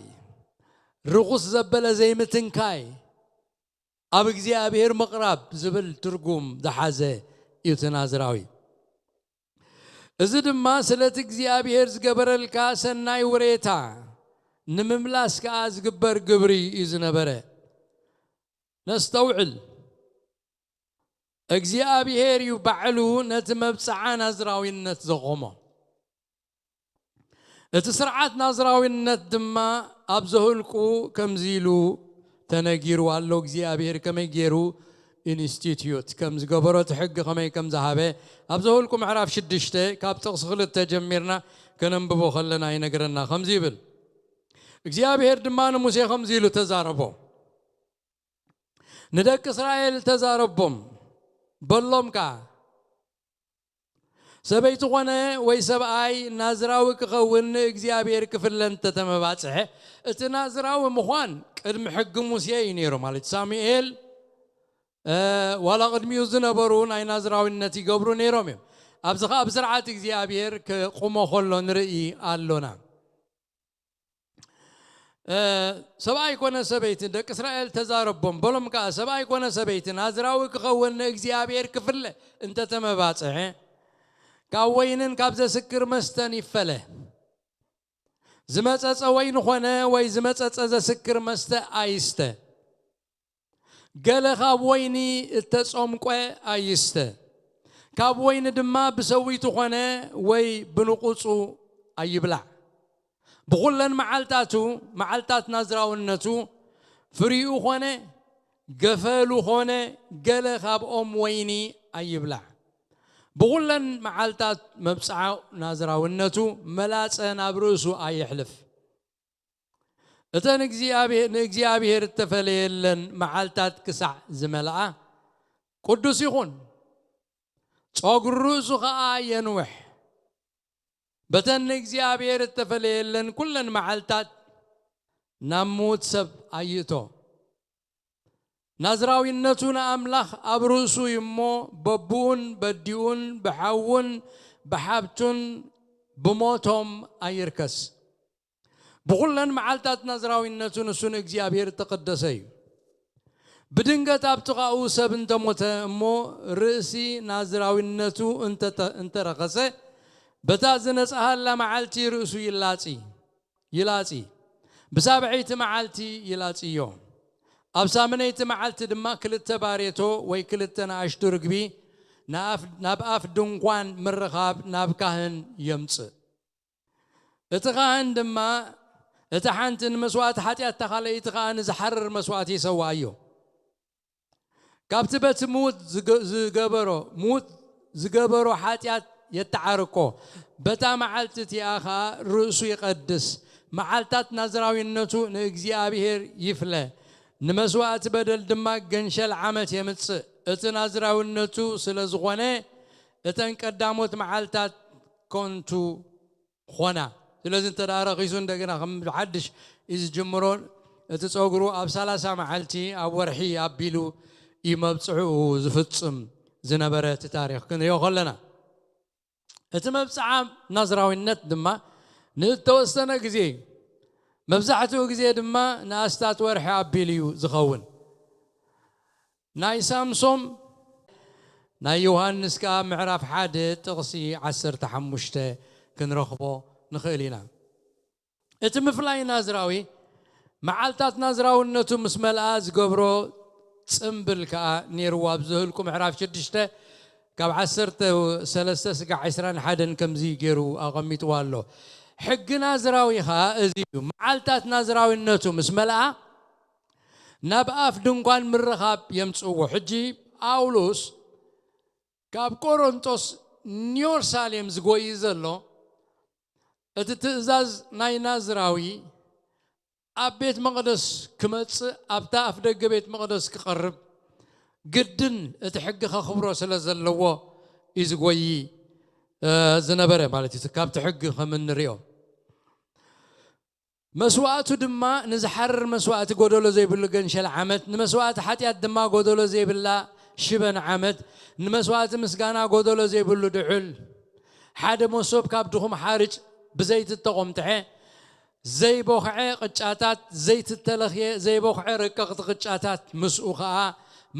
ርኹስ ዘበለ ዘይምትንካይ ኣብ እግዚኣብሔር ምቕራብ ዝብል ትርጉም ዝሓዘ እዩ እቲ ናዝራዊ እዚ ድማ ስለቲ እግዚኣብሔር ዝገበረልካ ሰናይ ውሬታ ንምምላስ ከኣ ዝግበር ግብሪ እዩ ዝነበረ ነስተውዕል እግዚኣብሔር እዩ ባዕሉ ነቲ መብፅዓ ናዝራዊነት ዘቖሞ እቲ ስርዓት ናዝራዊነት ድማ ኣብ ዘህልቁ ከምዚ ኢሉ ተነጊሩ ኣሎ እግዚኣብሔር ከመይ ገይሩ ኢንስቲትዩት ከም ዝገበሮ እቲ ሕጊ ከመይ ከም ዝሃበ ኣብ ዘህልቁ ምዕራፍ ሽዱሽተ ካብ ጥቕሲ ክልተ ጀሚርና ከነንብቦ ከለና ይነግረና ከምዚ ይብል እግዚኣብሔር ድማ ንሙሴ ከምዚ ኢሉ ተዛረቦ ንደቂ እስራኤል ተዛረቦም በሎም ከኣ ሰበይቲ ኾነ ወይ ሰብኣይ ናዝራዊ ክኸውን ንእግዚኣብሔር ክፍለ እንተተመባጽሐ እቲ ናዝራዊ ምዃን ቅድሚ ሕጊ ሙሴ እዩ ነይሩ ማለት ሳሙኤል ዋላ ቅድሚኡ ዝነበሩ ናይ ናዝራዊነት ይገብሩ ነይሮም እዮም ኣብዚ ኸዓ ብስርዓት እግዚኣብሔር ክቑሞ ከሎ ንርኢ ኣሎና። ሰብኣይ ኮነ ሰበይትን ደቂ እስራኤል ተዛረቦም፣ በሎም ከኣ፣ ሰብኣይ ኮነ ሰበይቲ ናዝራዊ ክኸውን ንእግዚኣብሔር ክፍለ እንተተመባጽዐ፣ ካብ ወይንን ካብ ዘስክር መስተን ይፈለ። ዝመጸጸ ወይኒ ኾነ ወይ ዝመጸጸ ዘስክር መስተ ኣይስተ። ገለ ካብ ወይኒ እተጸምቆ ኣይስተ። ካብ ወይኒ ድማ ብሰዊቱ ኾነ ወይ ብንቑጹ ኣይብላዕ። ብኹለን መዓልታቱ፣ መዓልታት ናዝራውነቱ፣ ፍሪኡ ኾነ ገፈሉ ኾነ ገለ ካብ ኦም ወይኒ ኣይብላዕ። ብኹለን መዓልታት መብጽዓ ናዝራውነቱ መላጸ ናብ ርእሱ ኣየሕልፍ። እተን እግዚኣብሔር፣ ንእግዚኣብሔር እተፈለየለን መዓልታት ክሳዕ ዝመልኣ ቅዱስ ይኹን። ጸጉሪ ርእሱ ኸኣ የንውሕ። በተን ንእግዚኣብሔር እተፈለየለን ኩለን መዓልታት ናብ ምዉት ሰብ ኣይእቶ። ናዝራዊነቱ ንኣምላኽ ኣብ ርእሱ እዩ እሞ፣ በብኡን በዲኡን ብሓዉን ብሓብቱን ብሞቶም ኣይርከስ። ብኹለን መዓልታት ናዝራዊነቱ ንሱ ንእግዚኣብሔር እተቐደሰ እዩ። ብድንገት ኣብ ጥቓኡ ሰብ እንተሞተ እሞ፣ ርእሲ ናዝራዊነቱ እንተተ-፣ እንተረኸሰ፣ በታ ዝነጽሃላ መዓልቲ ርእሱ ይላጺ፣ ይላጺ። ብሳብዐይቲ መዓልቲ ይላጽዮ። ኣብ ሳምነይቲ መዓልቲ ድማ ክልተ ባሬቶ ወይ ክልተ ንኣሽቱ ርግቢ ንኣፍ-፣ ናብ ኣፍ ድንኳን ምርኻብ ናብ ካህን የምጽእ። እቲ ካህን ድማ እታ ሓንቲ ንመስዋእቲ ሓጢኣት፣ እታ ካልኣይቲ ከኣ ንዝሓርር መስዋእቲ ይሰውኣዮ። ካብቲ በቲ ምዉት ዝገ-፣ ዝገበሮ፣ ምዉት ዝገበሮ ሓጢኣት የተዓርቆ። በታ መዓልቲ እቲኣ ኸኣ ርእሱ ይቐድስ። መዓልታት ናዝራዊነቱ ንእግዚኣብሔር ይፍለ። ንመስዋእቲ በደል ድማ ገንሸል ዓመት የምጽእ። እቲ ናዝራዊነቱ ስለ ዝኾነ፣ እተን ቀዳሞት መዓልታት ከንቱ ኾና። ስለዚ እንተ ደኣ ረኺሱ እንደገና ከም ብሓድሽ እዩ ዝጅምሮ። እቲ ጸጉሩ ኣብ ሰላሳ መዓልቲ ኣብ ወርሒ ኣቢሉ እዩ መብጽዕኡ ዝፍጽም ዝነበረ እቲ ታሪኽ ክንሪኦ ከለና፣ እቲ መብጽዓ ናዝራዊነት ድማ ንእተወሰነ ግዜ እዩ። መብዛሕትኡ ግዜ ድማ ንኣስታት ወርሒ ኣቢሉ እዩ ዝኸውን። ናይ ሳምሶም፣ ናይ ዮሃንስ ከኣ ምዕራፍ ሓደ ጥቕሲ ዓሰርተ ሓሙሽተ ክንረኽቦ ንኽእል ኢና። እቲ ምፍላይ ናዝራዊ መዓልታት ናዝራውነቱ ምስ መልኣ ዝገብሮ ጽምብል ከኣ ነይርዎ። ኣብ ዘህልቁ ምዕራፍ ሽዱሽተ ካብ ዓሰርተ ሰለስተ ስጋዕ ዕስራን ሓደን ከምዚ ገይሩ ኣቐሚጥዎ ኣሎ። ሕጊ ናዝራዊ ከኣ እዚ እዩ። መዓልታት ናዝራዊነቱ ምስ መልኣ ናብ ኣፍ ድንኳን ምርኻብ የምጽእዎ። ሕጂ ጳውሎስ ካብ ቆሮንጦስ ንዮርሳሌም ዝጎይ ዘሎ፣ እቲ ትእዛዝ ናይ ናዝራዊ ኣብ ቤት መቕደስ ክመጽእ፣ ኣብታ ኣፍ ደገ ቤት መቕደስ ክቐርብ ግድን እቲ ሕጊ ከኽብሮ ስለ ዘለዎ እዩ ዝጎይ፣ እ፣ ዝነበረ ማለት እዩ። ካብቲ ሕጊ ከም እንሪኦ፣ መስዋእቱ ድማ ንዝሓርር መስዋእቲ ጎደሎ ዘይብሉ ገንሸል ዓመት፣ ንመስዋእቲ ሓጢኣት ድማ ጎደሎ ዘይብላ ሽበን ዓመት፣ ንመስዋእቲ ምስጋና ጎደሎ ዘይብሉ ድዑል ሓደ መሶብ ካብ ድኹም ሓርጭ ብዘይቲ እተቖምጥሐ፣ ዘይቦኽዐ ቅጫታት፣ ዘይቲ እተለኽየ ዘይቦኽዐ ረቀቕቲ ቅጫታት፣ ምስኡ ኸኣ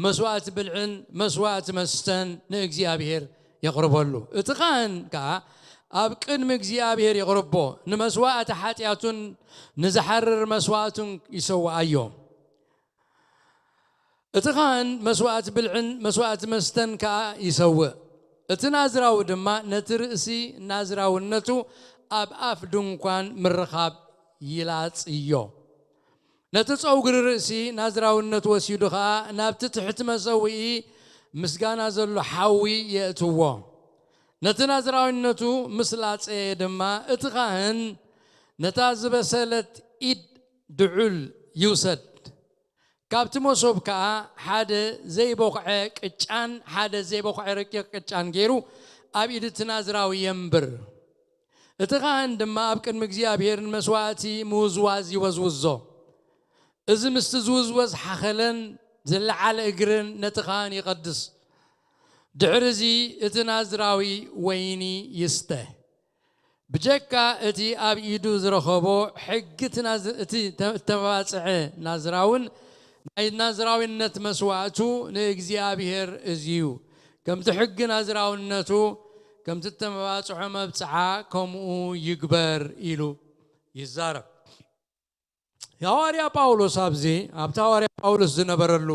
መስዋእቲ ብልዕን መስዋእቲ መስተን ንእግዚኣብሔር የቕርበሉ። እቲ ኻህን ከኣ ኣብ ቅድሚ እግዚኣብሔር የቕርቦ፣ ንመስዋእቲ ሓጢኣቱን ንዝሓርር መስዋእቱን ይሰውኣዮ። እቲ ኻህን መስዋእቲ ብልዕን መስዋእቲ መስተን ከኣ ይሰውእ። እቲ ናዝራዊ ድማ ነቲ ርእሲ ናዝራውነቱ ኣብ ኣፍ ድንኳን ምርኻብ ይላጽዮ። ነቲ ጸጉሪ ርእሲ ናዝራውነት ወሲዱ ኸኣ ናብቲ ትሕቲ መሰውኢ ምስጋና ዘሎ ሓዊ የእትዎ። ነቲ ናዝራዊነቱ ምስ ላጸየ ድማ እቲ ኻህን ነታ ዝበሰለት ኢድ ድዑል ይውሰድ። ካብቲ መሶብ ከኣ ሓደ ዘይቦኽዐ ቅጫን ሓደ ዘይቦኽዐ ረቂቕ ቅጫን ገይሩ ኣብ ኢድ እቲ ናዝራዊ የንብር። እቲ ኻህን ድማ ኣብ ቅድሚ እግዚኣብሔር ንመስዋእቲ ምውዝዋዝ ይወዝውዞ። እዚ ምስቲ ዝውዝወዝ ሓኸለን ዝለዓለ እግርን ነቲ ኻህን ይቐድስ። ድሕርዚ እቲ ናዝራዊ ወይኒ ይስተ። ብጀካ እቲ ኣብ ኢዱ ዝረኸቦ ሕጊ እቲ ናዝ-፣ እቲ ተ-፣ እተባጽዐ ናዝራውን ናይ ናዝራዊነት መስዋእቱ ንእግዚኣብሔር እዝዩ። ከምቲ ሕጊ ናዝራውነቱ፣ ከምቲ እተመባጽዖ መብጽዓ ከምኡ ይግበር ኢሉ ይዛረብ። ሃዋርያ ጳውሎስ ኣብዚ፣ ኣብቲ ሃዋርያ ጳውሎስ ዝነበረሉ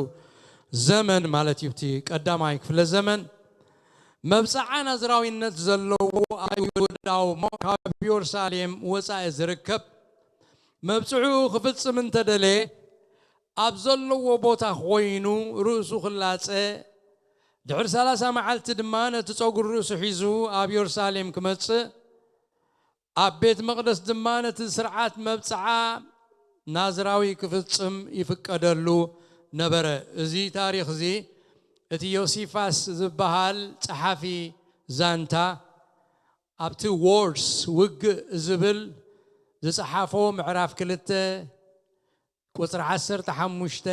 ዘመን ማለት እዩ፣ እቲ ቀዳማይ ክፍለ ዘመን፣ መብጽዓ ናዝራዊነት ዘለዎ ኣይሁዳዊ እሞ ካብ ኢየሩሳሌም ወጻኢ ዝርከብ መብጽዑ ክፍጽም እንተደለየ፣ ኣብ ዘለዎ ቦታ ኮይኑ ርእሱ ክላጸ፣ ድሕሪ ሰላሳ መዓልቲ ድማ ነቲ ጸጉሪ ርእሱ ሒዙ ኣብ ኢየሩሳሌም ክመጽእ፣ ኣብ ቤት መቕደስ ድማ ነቲ ስርዓት መብጽዓ ናዝራዊ ክፍጽም ይፍቀደሉ ነበረ። እዚ ታሪኽ እዚ እቲ ዮሲፋስ ዝበሃል ጸሓፊ ዛንታ ኣብቲ ዎርስ ውግእ ዝብል ዝጸሓፎ ምዕራፍ ክልተ ቁጽሪ ዓሰርተ ሓሙሽተ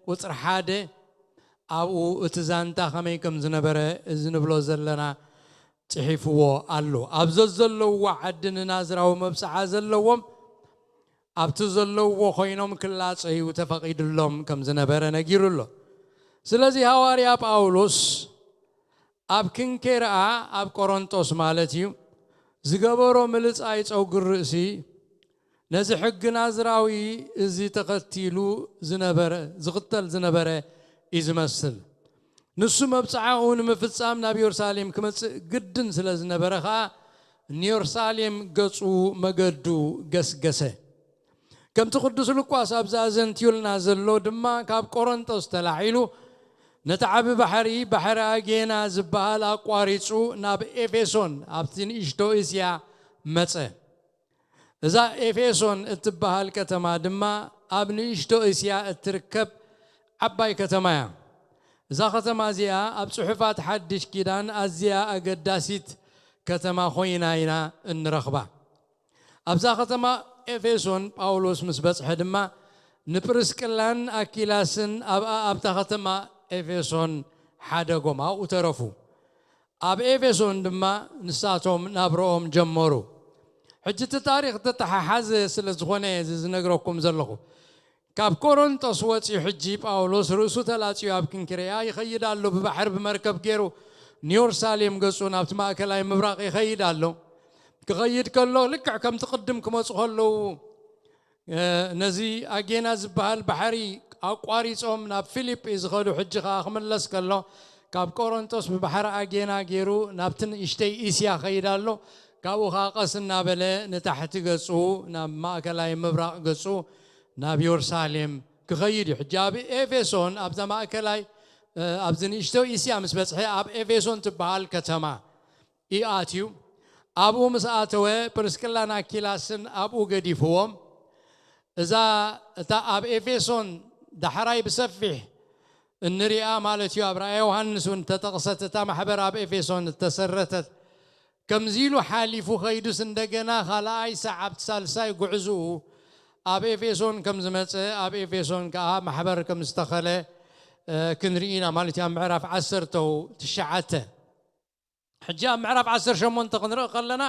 ቁጽሪ ሓደ ኣብኡ እቲ ዛንታ ከመይ ከም ዝነበረ እዚ ንብሎ ዘለና ጽሒፍዎ ኣሎ። ኣብ ዘዘለውዎ ዓዲ ንናዝራዊ መብጽዓ ዘለዎም ኣብቲ ዘለውዎ ኮይኖም ክላጸዩ ተፈቒዱሎም ከም ዝነበረ ነጊሩ ኣሎ። ስለዚ ሃዋርያ ጳውሎስ ኣብ ክንኬርኣ ኣብ ቆሮንጦስ ማለት እዩ ዝገበሮ ምልጻይ ጸጉሪ ርእሲ ነዚ ሕጊ ናዝራዊ እዚ ተኸቲሉ ዝነበረ፣ ዝኽተል ዝነበረ እዩ ዝመስል። ንሱ መብጽዓኡ ንምፍጻም ናብ ኢየሩሳሌም ክመጽእ ግድን ስለ ዝነበረ ኸኣ ንኢየሩሳሌም ገጹ መገዱ ገስገሰ። ከምቲ ቅዱስ ሉቃስ ኣብዚ ኣዘንትዩልና ዘሎ ድማ ካብ ቆሮንጦስ ተላዒሉ ነቲ ዓቢ ባሕሪ፣ ባሕሪ ኣጌና ዝበሃል ኣቋሪጹ ናብ ኤፌሶን ኣብቲ ንእሽቶ እስያ መጸ። እዛ ኤፌሶን እትበሃል ከተማ ድማ ኣብ ንእሽቶ እስያ እትርከብ ዓባይ ከተማ እያ። እዛ ከተማ እዚኣ ኣብ ጽሑፋት ሓድሽ ኪዳን ኣዝያ ኣገዳሲት ከተማ ኮይና ኢና እንረኽባ። ኣብዛ ከተማ ኤፌሶን ጳውሎስ ምስ በጽሐ ድማ ንፕርስቅላን ኣኪላስን ኣብኣ ኣብታ ከተማ ኤፌሶን ሓደጎም፣ ኣብኡ ተረፉ። ኣብ ኤፌሶን ድማ ንሳቶም ናብርኦም ጀመሩ። ሕጂ እቲ ታሪኽ ተተሓሓዘ ስለ ዝኾነ እዚ ዝነግረኩም ዘለኹ። ካብ ቆሮንጦስ ወጺኡ ሕጂ ጳውሎስ ርእሱ ተላጽዩ ኣብ ክንክርያ ይኸይድ ኣሎ። ብባሕሪ ብመርከብ ገይሩ ንዮርሳሌም ገጹ ናብቲ ማእከላይ ምብራቕ ይኸይድ ኣሎ። ክኸይድ ከሎ ልክዕ ከምቲ ቅድም ክመጹ ከለዉ፣ እ፣ ነዚ ኣጌና ዝበሃል ባሕሪ ኣቋሪጾም ናብ ፊሊጲ ዝኸዱ፣ ሕጂ ኸኣ ክምለስ ከሎ ካብ ቆሮንጦስ ብባሕሪ ኣጌና ገይሩ ናብቲ ንእሽተይ እስያ ኸይድ ኣሎ። ካብኡ ኸኣ ቀስ እናበለ ንታሕቲ ገጹ ናብ ማእከላይ ምብራቕ ገጹ ናብ ዮርሳሌም ክኸይድ እዩ። ሕጂ ኣብ ኤፌሶን ኣብዛ ማእከላይ፣ እ፣ ኣብዚ ንእሽቶ እስያ ምስ በጽሐ ኣብ ኤፌሶን ትበሃል ከተማ ይኣትዩ። ኣብኡ ምስ ኣተወ ፕርስቅላን ኣኪላስን ኣብኡ ገዲፍዎም። እዛ እታ ኣብ ኤፌሶን ዳሕራይ ብሰፊሕ እንሪኣ ማለት እዩ፣ ኣብ ራእየ ዮሃንስ እውን ተጠቕሰት፣ እታ ማሕበር ኣብ ኤፌሶን እተሰረተት። ከምዚ ኢሉ ሓሊፉ ኸይዱስ እንደገና ካልኣይ ሰዓብ ሳልሳይ ጉዕዝኡ ኣብ ኤፌሶን ከም ዝመጸ፣ ኣብ ኤፌሶን ከኣ ማሕበር ከም ዝተኸለ፣ እ፣ ክንርኢ ኢና ማለት እዩ። ኣብ ምዕራፍ ዓሰርተ ትሽዓተ። ሕጂ ኣብ ምዕራፍ ዓሰርተ ሸሞንተ ክንርኢ ከለና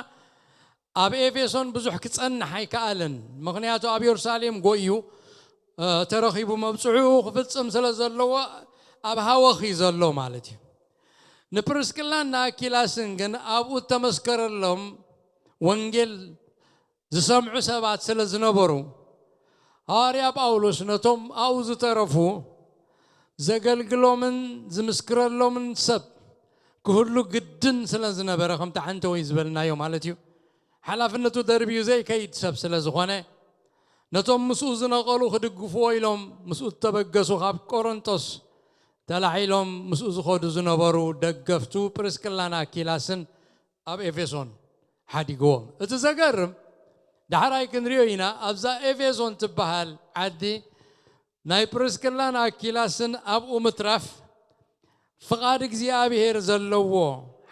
ኣብ ኤፌሶን ብዙሕ ክጸንሕ ኣይከኣለን። ምኽንያቱ ኣብ የሩሳሌም ጎዩ፣ እ፣ ተረኺቡ መብጽዑ ክፍጽም ስለ ዘለዎ ኣብ ሃወኽ እዩ ዘሎ ማለት እዩ። ንፕርስቅላን ንኣኪላስን ግን ኣብኡ እተመስከረሎም ወንጌል ዝሰምዑ ሰባት ስለ ዝነበሩ፣ ሃዋርያ ጳውሎስ ነቶም ኣብኡ ዝተረፉ ዘገልግሎምን ዝምስክረሎምን ሰብ ክህሉ ግድን ስለ ዝነበረ፣ ከምቲ ሓንተወይ ዝበልናዮ ማለት እዩ፣ ሓላፍነቱ ደርብዩ ዘይከይድ ሰብ ስለ ዝኾነ፣ ነቶም ምስኡ ዝነቐሉ ክድግፍዎ ኢሎም ምስኡ እተበገሱ ካብ ቆሮንጦስ ተላዒሎም ምስኡ ዝኸዱ ዝነበሩ ደገፍቱ ፕርስቅላን ኣኪላስን ኣብ ኤፌሶን ሓዲግዎም። እቲ ዘገርም፣ ዳሕራይ ክንሪኦ ኢና፣ ኣብዛ ኤፌሶን ትበሃል ዓዲ ናይ ፕርስቅላን ኣኪላስን ኣብኡ ምትራፍ ፍቓድ እግዚኣብሔር ዘለዎ፣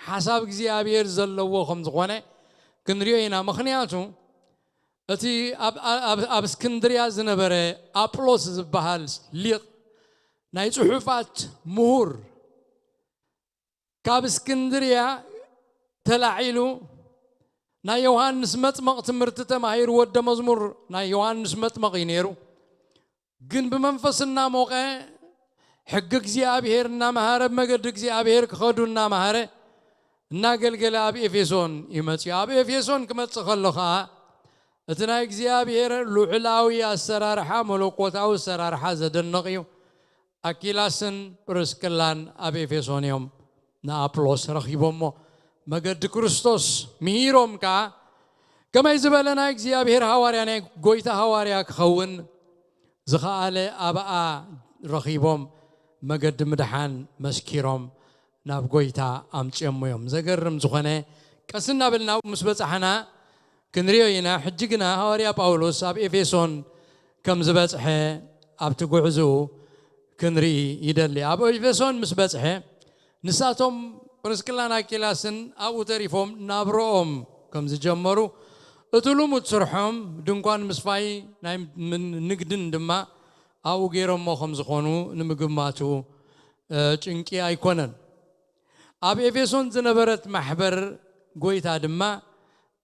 ሓሳብ እግዚኣብሔር ዘለዎ ከም ዝኾነ ክንሪኦ ኢና። ምኽንያቱ እቲ ኣብ፣ ኣብ፣ ኣብ እስክንድርያ ዝነበረ ኣጵሎስ ዝበሃል ሊቕ ናይ ጽሑፋት ምሁር ካብ እስክንድርያ ተላዒሉ ናይ ዮሃንስ መጥመቕ ትምህርቲ ተማሂሩ፣ ወደ መዝሙር ናይ ዮሃንስ መጥመቕ እዩ ነይሩ። ግን ብመንፈስ እናሞቐ ሕጊ እግዚኣብሔር እናመሃረ፣ ብመገዲ እግዚኣብሔር ክኸዱ እናመሃረ እናገልገለ ኣብ ኤፌሶን እዩ መጺኡ። ኣብ ኤፌሶን ክመጽእ ከሎ ኸዓ እቲ ናይ እግዚኣብሔር ልዑላዊ ኣሰራርሓ፣ መለኮታዊ ኣሰራርሓ ዘደንቕ እዩ። ኣኪላስን ፕርስቅላን ኣብ ኤፌሶን እዮም ንኣጵሎስ ረኺቦሞ። መገዲ ክርስቶስ ምሂሮም ከኣ ከመይ ዝበለ ናይ እግዚኣብሔር ሃዋርያ፣ ናይ ጎይታ ሃዋርያ ክኸውን ዝኸኣለ ኣብኣ ረኺቦም፣ መገዲ ምድሓን መስኪሮም ናብ ጎይታ ኣምጽኦሞ እዮም። ዘገርም ዝኾነ፣ ቀስ እናበልና ምስ በጻሕና ክንሪኦ ኢና። ሕጂ ግና ሃዋርያ ጳውሎስ ኣብ ኤፌሶን ከም ዝበጽሐ ኣብቲ ጉዕዞኡ ክንርኢ ይደሊ። ኣብ ኤፌሶን ምስ በጽሐ ንሳቶም ፕርስቅላን ኣኪላስን ኣብኡ ተሪፎም ናብርኦም ከም ዝጀመሩ፣ እቲ ልሙድ ስርሖም ድንኳን ምስፋይ ናይ ምን-፣ ንግድን ድማ ኣብኡ ገይሮሞ ከም ዝኾኑ ንምግማቱ፣ እ፣ ጭንቂ ኣይኮነን። ኣብ ኤፌሶን ዝነበረት ማሕበር ጎይታ ድማ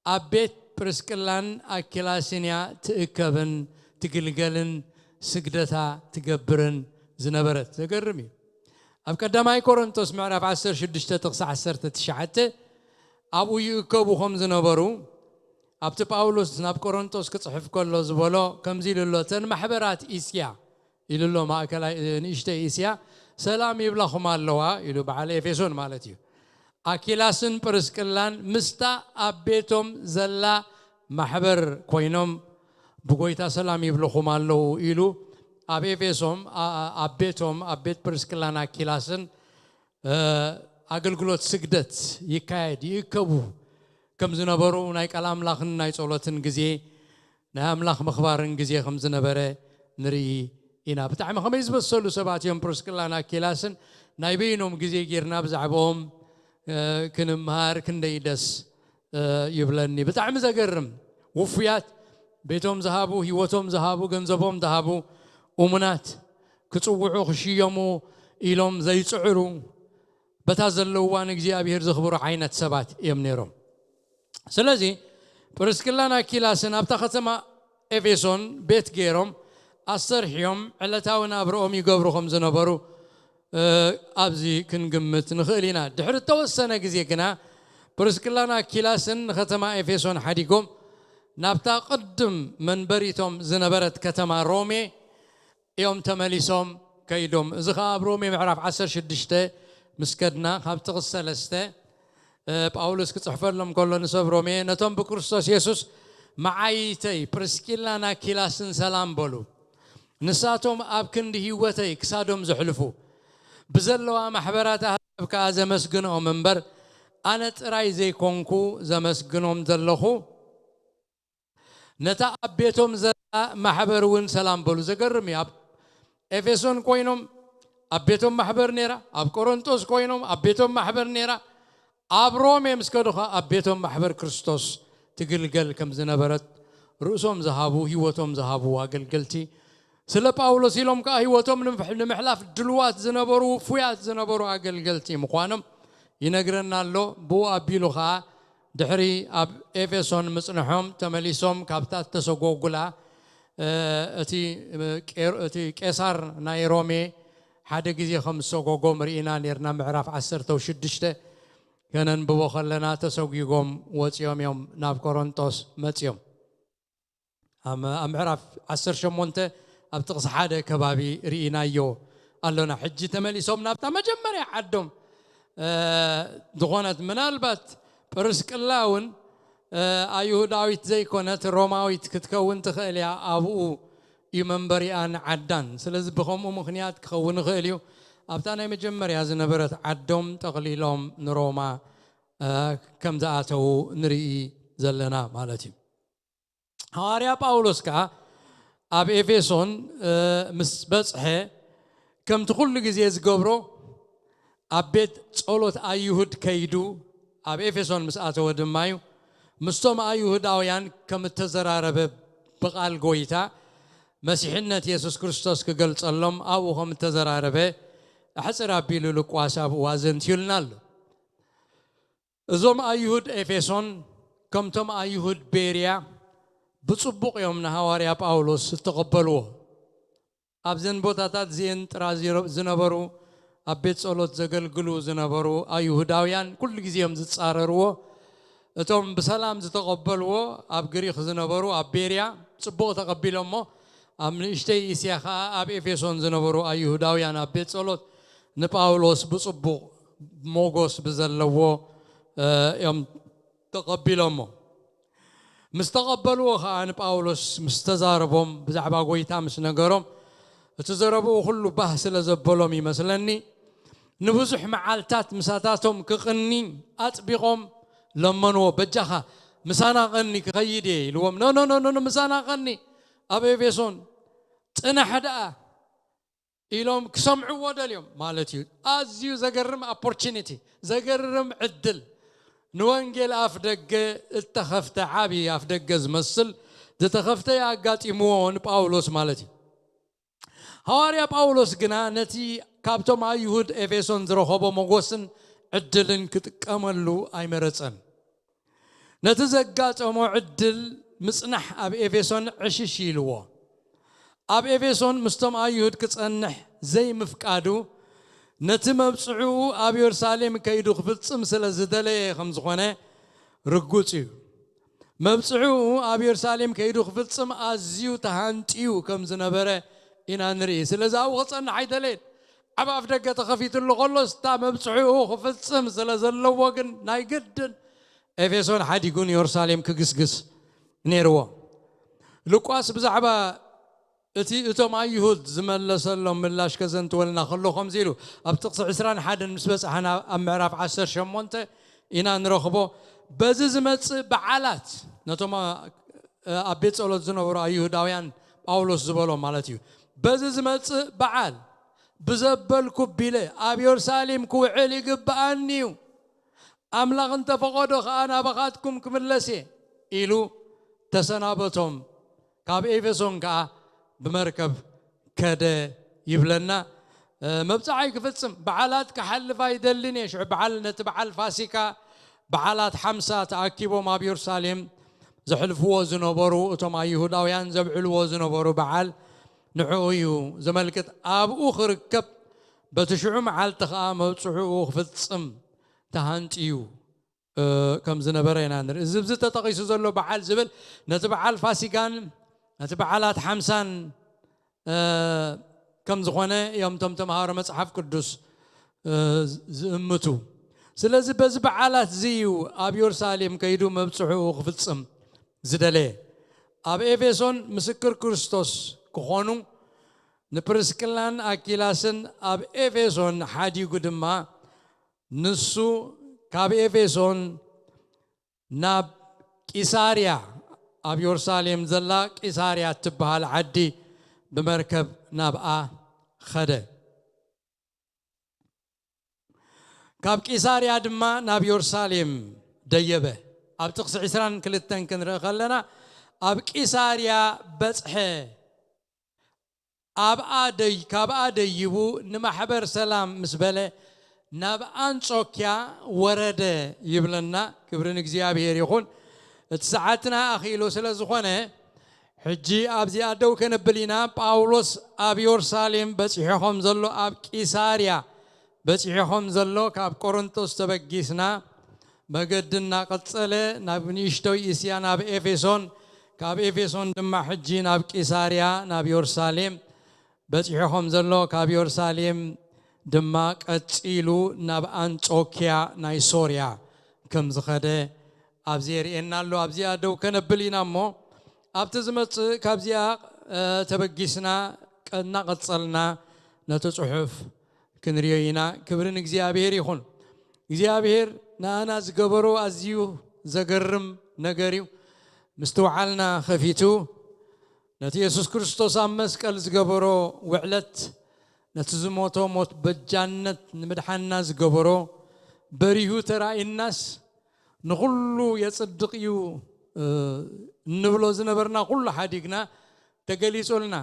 ኣብ ቤት ፕርስቅላን ኣኪላስን እያ ትእከብን ትግልገልን ስግደታ ትገብርን ዝነበረት። ዘገርም እዩ። ኣብ ቀዳማይ ቆሮንቶስ ምዕራፍ ዓሰርተ ሽዱሽተ ጥቕሲ ዓሰርተ ትሽዓተ ኣብኡ ይእከቡ ከም ዝነበሩ፣ ኣብቲ ጳውሎስ ናብ ቆሮንቶስ ክጽሕፍ ከሎ ዝበሎ ከምዚ ኢሉ ኣሎ፣ "እተን ማሕበራት እስያ" ኢሉ ኣሎ፣ ማእከላይ ንእሽተይ እስያ "ሰላም ይብላኹም ኣለዋ" ኢሉ፣ በዓል ኤፌሶን ማለት እዩ። "ኣኪላስን ፕርስቅላን ምስታ ኣብ ቤቶም ዘላ ማሕበር ኮይኖም ብጎይታ ሰላም ይብልኹም ኣለዉ" ኢሉ፣ ኣብ ኤፌሶም፣ ኣ-፣ ኣ-፣ ኣብ ቤቶም፣ ኣብ ቤት ፕርስቅላን ኣኪላስን፣ እ፣ ኣገልግሎት ስግደት ይካየድ፣ ይእከቡ ከም ዝነበሩ፣ ናይ ቃል ኣምላኽን ናይ ጸሎትን ግዜ፣ ናይ ኣምላኽ ምኽባርን ግዜ ከም ዝነበረ ንርኢ ኢና። ብጣዕሚ ከመይ ዝበሰሉ ሰባት እዮም ፕርስቅላን ኣኪላስን። ናይ በይኖም ግዜ ጌርና ብዛዕባኦም፣ እ፣ ክንምሃር ክንደይ ደስ፣ እ፣ ይብለኒ። ብጣዕሚ ዘገርም። ውፉያት፣ ቤቶም ዝሃቡ፣ ህይወቶም ዝሃቡ፣ ገንዘቦም ዝሃቡ፣ እሙናት፣ ክጽውዑ ክሽየሙ ኢሎም ዘይጽዕሩ፣ በታ ዘለውዋ ንእግዚኣብሔር ዘኽብሩ ዓይነት ሰባት እዮም ነይሮም። ስለዚ ፕርስቅላን ኣኪላስን ኣብታ ከተማ ኤፌሶን ቤት ገይሮም ኣሰርሕዮም ዕለታዊ ናብርኦም ይገብሩ ከም ዝነበሩ፣ እ፣ ኣብዚ ክንግምት ንኽእል ኢና። ድሕሪ እተወሰነ ግዜ ግና ፕርስቅላን ኣኪላስን ንከተማ ኤፌሶን ሓዲጎም ናብታ ቅድም መንበሪቶም ዝነበረት ከተማ ሮሜ እዮም ተመሊሶም ከይዶም። እዚ ኸዓ ኣብ ሮሜ ምዕራፍ ዓሰርተ ሽዱሽተ ምስ ከድና ካብ ጥቕሲ ሰለስተ፣ እ፣ ጳውሎስ ክጽሕፈሎም ከሎ ንሰብ ሮሜ፣ "ነቶም ብክርስቶስ የሱስ መዓይይተይ ፕርስቂላን ኣኪላስን ሰላም በሉ። ንሳቶም ኣብ ክንዲ ህይወተይ ክሳዶም ዘሕልፉ፣ ብዘለዋ ማሕበራት ኣህዛብ ከኣ ዘመስግንኦም እምበር፣ ኣነ ጥራይ ዘይኮንኩ ዘመስግኖም ዘለኹ፣ ነታ ኣብ ቤቶም ዘላ ማሕበር እውን ሰላም በሉ።" ዘገርም እዩ። ኣብ ኤፌሶን ኮይኖም ኣብ ቤቶም ማሕበር ነይራ፣ ኣብ ቆሮንጦስ ኮይኖም ኣብ ቤቶም ማሕበር ነይራ፣ ኣብ ሮሜ ምስ ከዱ ኸኣ ኣብ ቤቶም ማሕበር ክርስቶስ ትግልገል ከም ዝነበረት፣ ርእሶም ዝሃቡ፣ ህይወቶም ዝሃቡ ኣገልገልቲ፣ ስለ ጳውሎስ ኢሎም ከኣ ህይወቶም ንምሕ-፣ ንምሕላፍ ድልዋት ዝነበሩ፣ ውፉያት ዝነበሩ ኣገልገልቲ ምዃኖም ይነግረና ኣሎ። ብኡ ኣቢሉ ኸኣ ድሕሪ ኣብ ኤፌሶን ምጽንሖም ተመሊሶም ካብታ እተሰጎጉላ፣ እ፣ እቲ፣ እ፣ ቄር-፣ እቲ ቄሳር ናይ ሮሜ ሓደ ግዜ ከም ዝሰጎጎም ርኢና ኔርና፣ ምዕራፍ ዓሰርተ ሽዱሽተ ከነንብቦ ከለና፣ ተሰጒጎም ወጺኦም እዮም ናብ ቆሮንጦስ መጺኦም። ኣብ፣ ኣብ ምዕራፍ ዓሰርተ ሸሞንተ ኣብ ጥቕሲ ሓደ ከባቢ ርኢናዮ ኣሎና። ሕጂ ተመሊሶም ናብታ መጀመርያ ዓዶም፣ እ፣ ዝኾነት፣ ምናልባት ጵርስቅላ እውን፣ እ፣ ኣይሁዳዊት ዘይኮነት ሮማዊት ክትከውን ትኽእል እያ። ኣብኡ እዩ መንበሪኣን ዓዳን። ስለዚ ብኸምኡ ምኽንያት ክኸውን ይኽእል እዩ። ኣብታ ናይ መጀመርያ ዝነበረት ዓዶም ጠቕሊሎም ንሮማ፣ እ፣ ከም ዝኣተዉ ንርኢ ዘለና ማለት እዩ። ሃዋርያ ጳውሎስ ከኣ ኣብ ኤፌሶን፣ እ፣ ምስ በጽሐ፣ ከምቲ ኩሉ ግዜ ዝገብሮ፣ ኣብ ቤት ጸሎት ኣይሁድ ከይዱ፣ ኣብ ኤፌሶን ምስ ኣተወ ድማ እዩ፣ ምስቶም ኣይሁዳውያን ከም እተዘራረበ፣ ብቓል ጐይታ መሲሕነት የሱስ ክርስቶስ ክገልጸሎም ኣብኡ ከም እተዘራረበ፣ ኣሕጽር ኣቢሉ ሉቃስ ኣብኡ ኣዘንትዩልና ኣሎ። እዞም ኣይሁድ ኤፌሶን ከምቶም ኣይሁድ ቤርያ ብጽቡቕ እዮም ንሃዋርያ ጳውሎስ ዝተቐበልዎ። ኣብዘን ቦታታት እዚአን ጥራ ዝረ- ዝነበሩ ኣብ ቤት ጸሎት ዘገልግሉ ዝነበሩ ኣይሁዳውያን ኩሉ ግዜ እዮም ዝጻረርዎ። እቶም ብሰላም ዝተቐበልዎ ኣብ ግሪኽ ዝነበሩ ኣብ ቤርያ ጽቡቕ ተቐቢሎሞ፣ ኣብ ንእሽተይ እስያ ኸኣ ኣብ ኤፌሶን ዝነበሩ ኣይሁዳውያን ኣብ ቤት ጸሎት ንጳውሎስ ብጽቡቕ ሞጎስ ብዘለዎ እዮም ተቐቢሎሞ። ምስ ተቐበልዎ ኸኣ ንጳውሎስ ምስ ተዛረቦም ብዛዕባ ጐይታ ምስ ነገሮም እቲ ዘረብኡ ኩሉ ባህ ስለ ዘበሎም ይመስለኒ ንብዙሕ መዓልታት ምሳታቶም ክቕኒ ኣጥቢቖም ለመንዎ። በጃኻ ምሳና ቐኒ ክኸይድ እየ ኢልዎም። ኖ ኖ ኖ ኖ ምሳና ቐኒ ኣብ ኤፌሶን ጽናሕ ደኣ ኢሎም ክሰምዕዎ ደልዮም ማለት እዩ። ኣዝዩ ዘገርም ኦፖርቹኒቲ፣ ዘገርም ዕድል። ንወንጌል ኣፍ ደገ እተኸፍተ ዓቢ ኣፍ ደገ ዝመስል ዝተኸፍተ ኣጋጢምዎ ንጳውሎስ ማለት እዩ። ሃዋርያ ጳውሎስ ግና ነቲ ካብቶም ኣይሁድ ኤፌሶን ዝረኸቦ መጎስን ዕድልን ክጥቀመሉ ኣይመረጸን። ነቲ ዘጋጠሞ ዕድል ምጽናሕ ኣብ ኤፌሶን ዕሽሽ ኢልዎ። ኣብ ኤፌሶን ምስቶም ኣይሁድ ክጸንሕ ዘይምፍቃዱ ነቲ መብጽዕኡ ኣብ የሩሳሌም ከይዱ ክፍጽም ስለ ዝደለየ ከም ዝኾነ ርጉጽ እዩ። መብጽዕኡ ኣብ የሩሳሌም ከይዱ ክፍጽም ኣዝዩ ተሃንጥዩ ከም ዝነበረ ኢና ንርኢ። ስለዚ ኣብኡ ክጸንሕ ኣይደለየን። ኣብ ኣፍ ደገ ተኸፊትሉ ከሎስ እታ መብጽዕኡ ክፍጽም ስለ ዘለዎ ግን ናይ ግድን ኤፌሶን ሓዲጉ ንየሩሳሌም ክግስግስ ነይርዎ። ሉቃስ ብዛዕባ እቲ እቶም ኣይሁድ ዝመለሰሎም ምላሽ ከዘንትወልና ከሎ ከምዚ ኢሉ ኣብ ጥቕሲ ዕስራን ሓደን ምስ በጻሕና ኣብ ምዕራፍ ዓሰርተ ሸሞንተ ኢና ንረኽቦ። በዚ ዝመጽእ በዓላት ነቶም ኣብ ቤት ጸሎት ዝነበሩ ኣይሁዳውያን ጳውሎስ ዝበሎም ማለት እዩ። በዚ ዝመጽእ በዓል ብዘበልኩ ቢለ ኣብ የሩሳሌም ክውዕል ይግብኣኒ እዩ። ኣምላኽ እንተፈቐዶ ኸኣ ናባኻትኩም ክምለስ እየ ኢሉ ተሰናበቶም። ካብ ኤፌሶን ከኣ ብመርከብ ከደ ይብለና። መብጽዓይ ክፍጽም በዓላት ክሓልፍ ኣይደልን እየ። ሽዑ በዓል ነቲ በዓል ፋሲካ በዓላት ሓምሳ ተኣኪቦም ኣብ የሩሳሌም ዘሕልፍዎ ዝነበሩ እቶም ኣይሁዳውያን ዘብዕልዎ ዝነበሩ በዓል ንዕኡ እዩ ዘመልክት። ኣብኡ ክርከብ በቲ ሽዑ መዓልቲ ኸኣ መብጽዕኡ ክፍጽም ተሃንጥዩ ከም ዝነበረ ኢና ንርኢ። እዚ ብዚ ተጠቒሱ ዘሎ በዓል ዝብል ነቲ በዓል ፋሲጋን ነቲ በዓላት ሓምሳን ከም ዝኾነ እዮም እቶም ተምሃሮ መጽሓፍ ቅዱስ ዝእምቱ። ስለዚ በዚ በዓላት እዚ እዩ ኣብ የሩሳሌም ከይዱ መብጽዕኡ ክፍጽም ዝደለየ። ኣብ ኤፌሶን ምስክር ክርስቶስ ክኾኑ ንፕርስቅላን ኣኪላስን ኣብ ኤፌሶን ሓዲጉ ድማ ንሱ ካብ ኤፌሶን ናብ ቂሳርያ ኣብ የሩሳሌም ዘላ ቂሳርያ እትበሃል ዓዲ ብመርከብ ናብኣ ኸደ። ካብ ቂሳርያ ድማ ናብ የሩሳሌም ደየበ። ኣብ ጥቕሲ ዕስራን ክልተን ክንርኢ ከለና ኣብ ቂሳርያ በጽሐ። ኣብኣ ደይ ካብኣ ደይቡ ንማሕበር ሰላም ምስ በለ ናብ ኣንጾኪያ ወረደ ይብለና። ክብሪ ንእግዚኣብሔር ይኹን። እቲ ሰዓትና ኣኺሉ ስለ ዝኾነ ሕጂ ኣብዚኣ ደው ከነብል ኢና። ጳውሎስ ኣብ የሩሳሌም በጺሑ ከም ዘሎ ኣብ ቂሳርያ በጺሑ ከም ዘሎ ካብ ቆሮንቶስ ተበጊስና መገዲ እናቐጸለ ናብ ንእሽቶይ እስያ ናብ ኤፌሶን ካብ ኤፌሶን ድማ ሕጂ ናብ ቂሳርያ ናብ የሩሳሌም በጺሑ ከም ዘሎ ካብ የሩሳሌም ድማ ቀጺሉ ናብ ኣንጾኪያ ናይ ሶርያ ከም ዝኸደ ኣብዚ የርእየና ኣሎ። ኣብዚኣ ደው ከነብል ኢና እሞ ኣብቲ ዝመጽእ ካብዚኣ ተበጊስና እናቐጸልና ነቲ ጽሑፍ ክንሪኦ ኢና። ክብሪ ንእግዚኣብሔር ይኹን። እግዚኣብሔር ንኣና ዝገበሮ ኣዝዩ ዘገርም ነገር እዩ። ምስትውዓልና ከፊቱ ነቲ የሱስ ክርስቶስ ኣብ መስቀል ዝገበሮ ውዕለት ነቲ ዝሞቶ ሞት በጃነት ንምድሓንና ዝገበሮ በሪሁ ተራእይናስ ንኹሉ የጽድቕ እዩ እንብሎ ዝነበርና ኩሉ ሓዲግና ተገሊጹልና።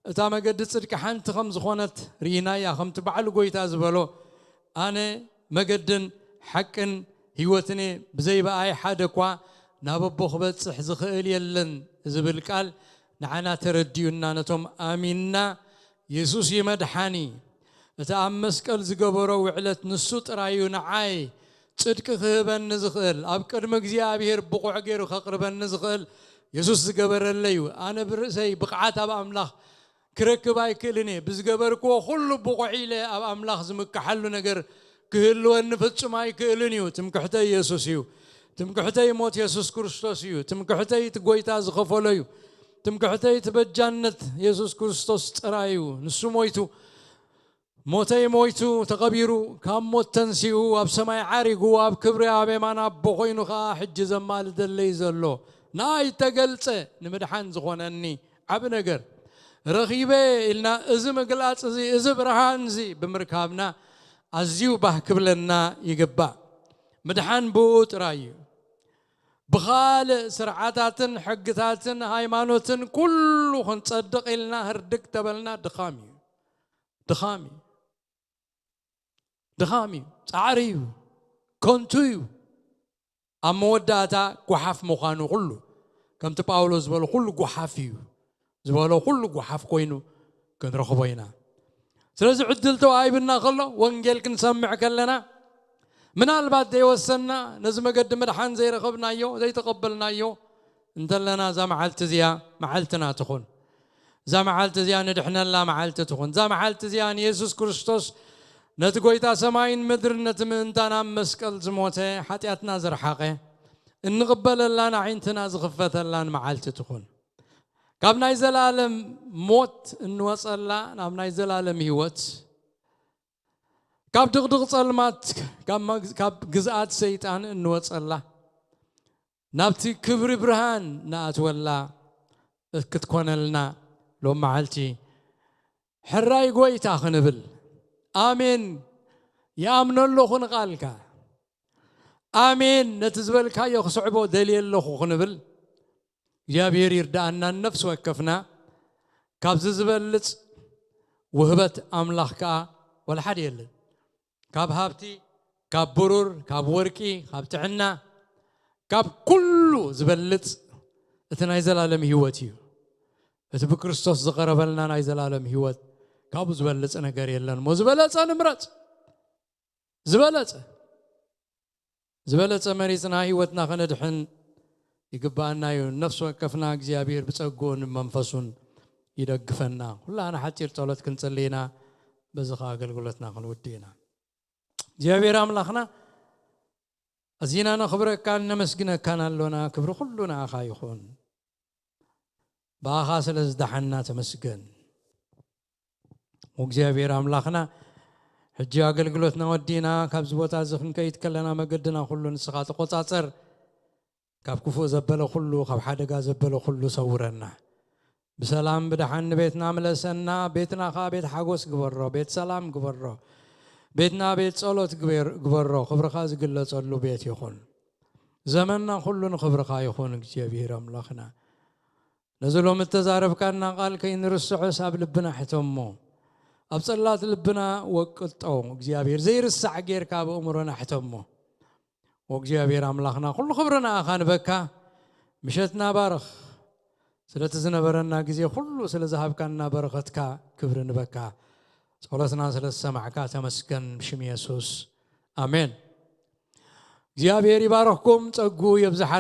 እታ መገዲ ጽድቂ ሓንቲ ከም ዝኾነት ርኢናያ። ከምቲ ባዕሉ ጎይታ ዝበሎ ኣነ መገድን ሓቅን ህይወትኔ ብዘይ ብኣይ ሓደ እኳ ናብ ኣቦ ክበጽሕ ዝኽእል የለን ዝብል ቃል ንዓና ተረዲኡና፣ ነቶም ኣሚንና፣ የሱስ እዩ መድሓኒ፣ እቲ ኣብ መስቀል ዝገበሮ ውዕለት ንሱ ጥራይ እዩ ንዓይ ጽድቂ ክህበኒ ዝኽእል፣ ኣብ ቅድሚ እግዚኣብሔር ብቑዕ ገይሩ ከቕርበኒ ዝኽእል፣ የሱስ ዝገበረለይ እዩ። ኣነ ብርእሰይ ብቕዓት ኣብ ኣምላኽ ክረክብ ኣይክእልን እየ። ብዝገበርክዎ ኩሉ ብቑዕ ኢለ ኣብ ኣምላኽ ዝምክሓሉ ነገር ክህልወኒ ፍጹም ኣይክእልን እዩ። ትምክሕተይ የሱስ እዩ። ትምክሕተይ ሞት የሱስ ክርስቶስ እዩ። ትምክሕተይ እቲ ጎይታ ዝኸፈሎ እዩ። ትምክሕተይ እቲ በጃነት የሱስ ክርስቶስ ጥራይ እዩ። ንሱ ሞይቱ፣ ሞተይ ሞይቱ፣ ተቐቢሩ፣ ካብ ሞት ተንሲኡ፣ ኣብ ሰማይ ዓሪጉ፣ ኣብ ክብሪ ኣብ የማን ኣቦ ኮይኑ ኸኣ ሕጂ ዘማልደለይ ዘሎ፣ ንኣይ ተገልጸ፣ ንምድሓን ዝኾነኒ ዓቢ ነገር ረኺበ ኢልና፣ እዚ ምግላጽ እዚ፣ እዚ ብርሃን እዚ ብምርካብና ኣዝዩ ባህ ክብለና ይግባእ። ምድሓን ብኡ ጥራይ እዩ። ብኻልእ ስርዓታትን ሕግታትን ሃይማኖትን ኩሉ ክንጸድቕ ኢልና ህርድግ ተበልና ድኻም እዩ። ድኻም እዩ። ድኻም እዩ። ጻዕሪ እዩ። ከንቱ እዩ። ኣብ መወዳእታ ጓሓፍ ምዃኑ ኩሉ፣ ከምቲ ጳውሎስ ዝበሎ፣ ኩሉ ጓሓፍ እዩ ዝበሎ፣ ኩሉ ጓሓፍ ኮይኑ ክንረኽቦ ኢና። ስለዚ ዕድል ተዋሂብና ከሎ፣ ወንጌል ክንሰምዕ ከለና፣ ምናልባት ዘይወሰንና፣ ነዚ መገዲ ምድሓን ዘይረኸብናዮ፣ ዘይተቐበልናዮ እንተለና፣ እዛ መዓልቲ እዚኣ መዓልትና ትኹን። እዛ መዓልቲ እዚኣ ንድሕነላ መዓልቲ ትኹን። እዛ መዓልቲ እዚኣ ንየሱስ ክርስቶስ፣ ነቲ ጎይታ ሰማይን ምድርን፣ ነቲ ምእንታን ኣብ መስቀል ዝሞተ፣ ሓጢኣትና ዝረሓቐ፣ እንቕበለላን ኣዒንትና ዝኽፈተላን መዓልቲ ትኹን። ካብ ናይ ዘላለም ሞት እንወጸላ ናብ ናይ ዘላለም ህይወት፣ ካብ ድቕድቕ ጸልማት፣ ካብ መግ-፣ ካብ ግዝኣት ሰይጣን እንወጸላ፣ ናብቲ ክብሪ ብርሃን ንኣትወላ ክትኮነልና፣ ሎም መዓልቲ ሕራይ ጎይታ ክንብል፣ ኣሜን፣ ይኣምኖ ኣለኹ ንቓልካ፣ ኣሜን፣ ነቲ ዝበልካዮ ክስዕቦ ደልየ ኣለኹ ክንብል፣ እግዚኣብሔር ይርድኣና። ነፍሲ ወከፍና ካብዚ ዝበልጽ ውህበት ኣምላኽ ከኣ ወላ ሓደ የለን። ካብ ሃብቲ፣ ካብ ብሩር፣ ካብ ወርቂ፣ ካብ ጥዕና፣ ካብ ኩሉ ዝበልጽ እቲ ናይ ዘላለም ህይወት እዩ። እቲ ብክርስቶስ ዝቐረበልና ናይ ዘላለም ህይወት፣ ካብኡ ዝበልጽ ነገር የለን። እሞ ዝበለጸ ንምረጽ። ዝበለጸ፣ ዝበለጸ መሪጽና ህይወትና ከነድሕን ይግብኣና እዩ። ነፍሲ ወከፍና እግዚኣብሔር ብጸግኡን መንፈሱን ይደግፈና። ኩላና ሓጺር ጸሎት ክንጽሊ ኢና። በዚ ኸኣ ኣገልግሎትና ክንውድእ ኢና። እግዚኣብሔር ኣምላኽና፣ ኣዚና ነኽብረካን ነመስግነካን ኣሎና። ክብሪ ኩሉ ንኣኻ ይኹን። ብኣኻ ስለ ዝደሓንና ተመስገን። እግዚኣብሔር ኣምላኽና፣ ሕጂ ኣገልግሎትና ወዲእና ካብዚ ቦታ እዚ ክንከይድ ከለና መገድና ኩሉ ንስኻ ተቆጻጸር። ካብ ክፉእ ዘበለ ኩሉ፣ ካብ ሓደጋ ዘበለ ኩሉ ሰውረና። ብሰላም ብደሓን ንቤትና ምለሰና። ቤትና ኸኣ ቤት ሓጎስ ግበሮ፣ ቤት ሰላም ግበሮ። ቤትና ቤት ጸሎት ግበር-፣ ግበሮ፣ ክብርኻ ዝግለጸሉ ቤት ይኹን። ዘመንና ኩሉ ንኽብርኻ ይኹን እግዚኣብሔር ኣምላኽና። ነዚ ሎሚ እተዛረብካና ቃል ከይንርስዖስ ኣብ ልብና ሕተሞ። ኣብ ጸላት ልብና ወቅጦ እግዚኣብሔር፣ ዘይርሳዕ ጌርካ ኣብ ኣእምሮና ሕተሞ። ወእግዚኣብሔር ኣምላኽና፣ ኩሉ ክብሪ ንኣኻ ንበካ። ምሸትና ባርኽ። ስለቲ ዝነበረና ግዜ ኩሉ ስለ ዝሃብካና በረኸትካ ክብሪ ንበካ። ጸሎትና ስለ ዝሰማዕካ ተመስገን፣ ብሽም የሱስ ኣሜን። እግዚኣብሔር ይባርኽኩም፣ ጸጉ የብዝሓል።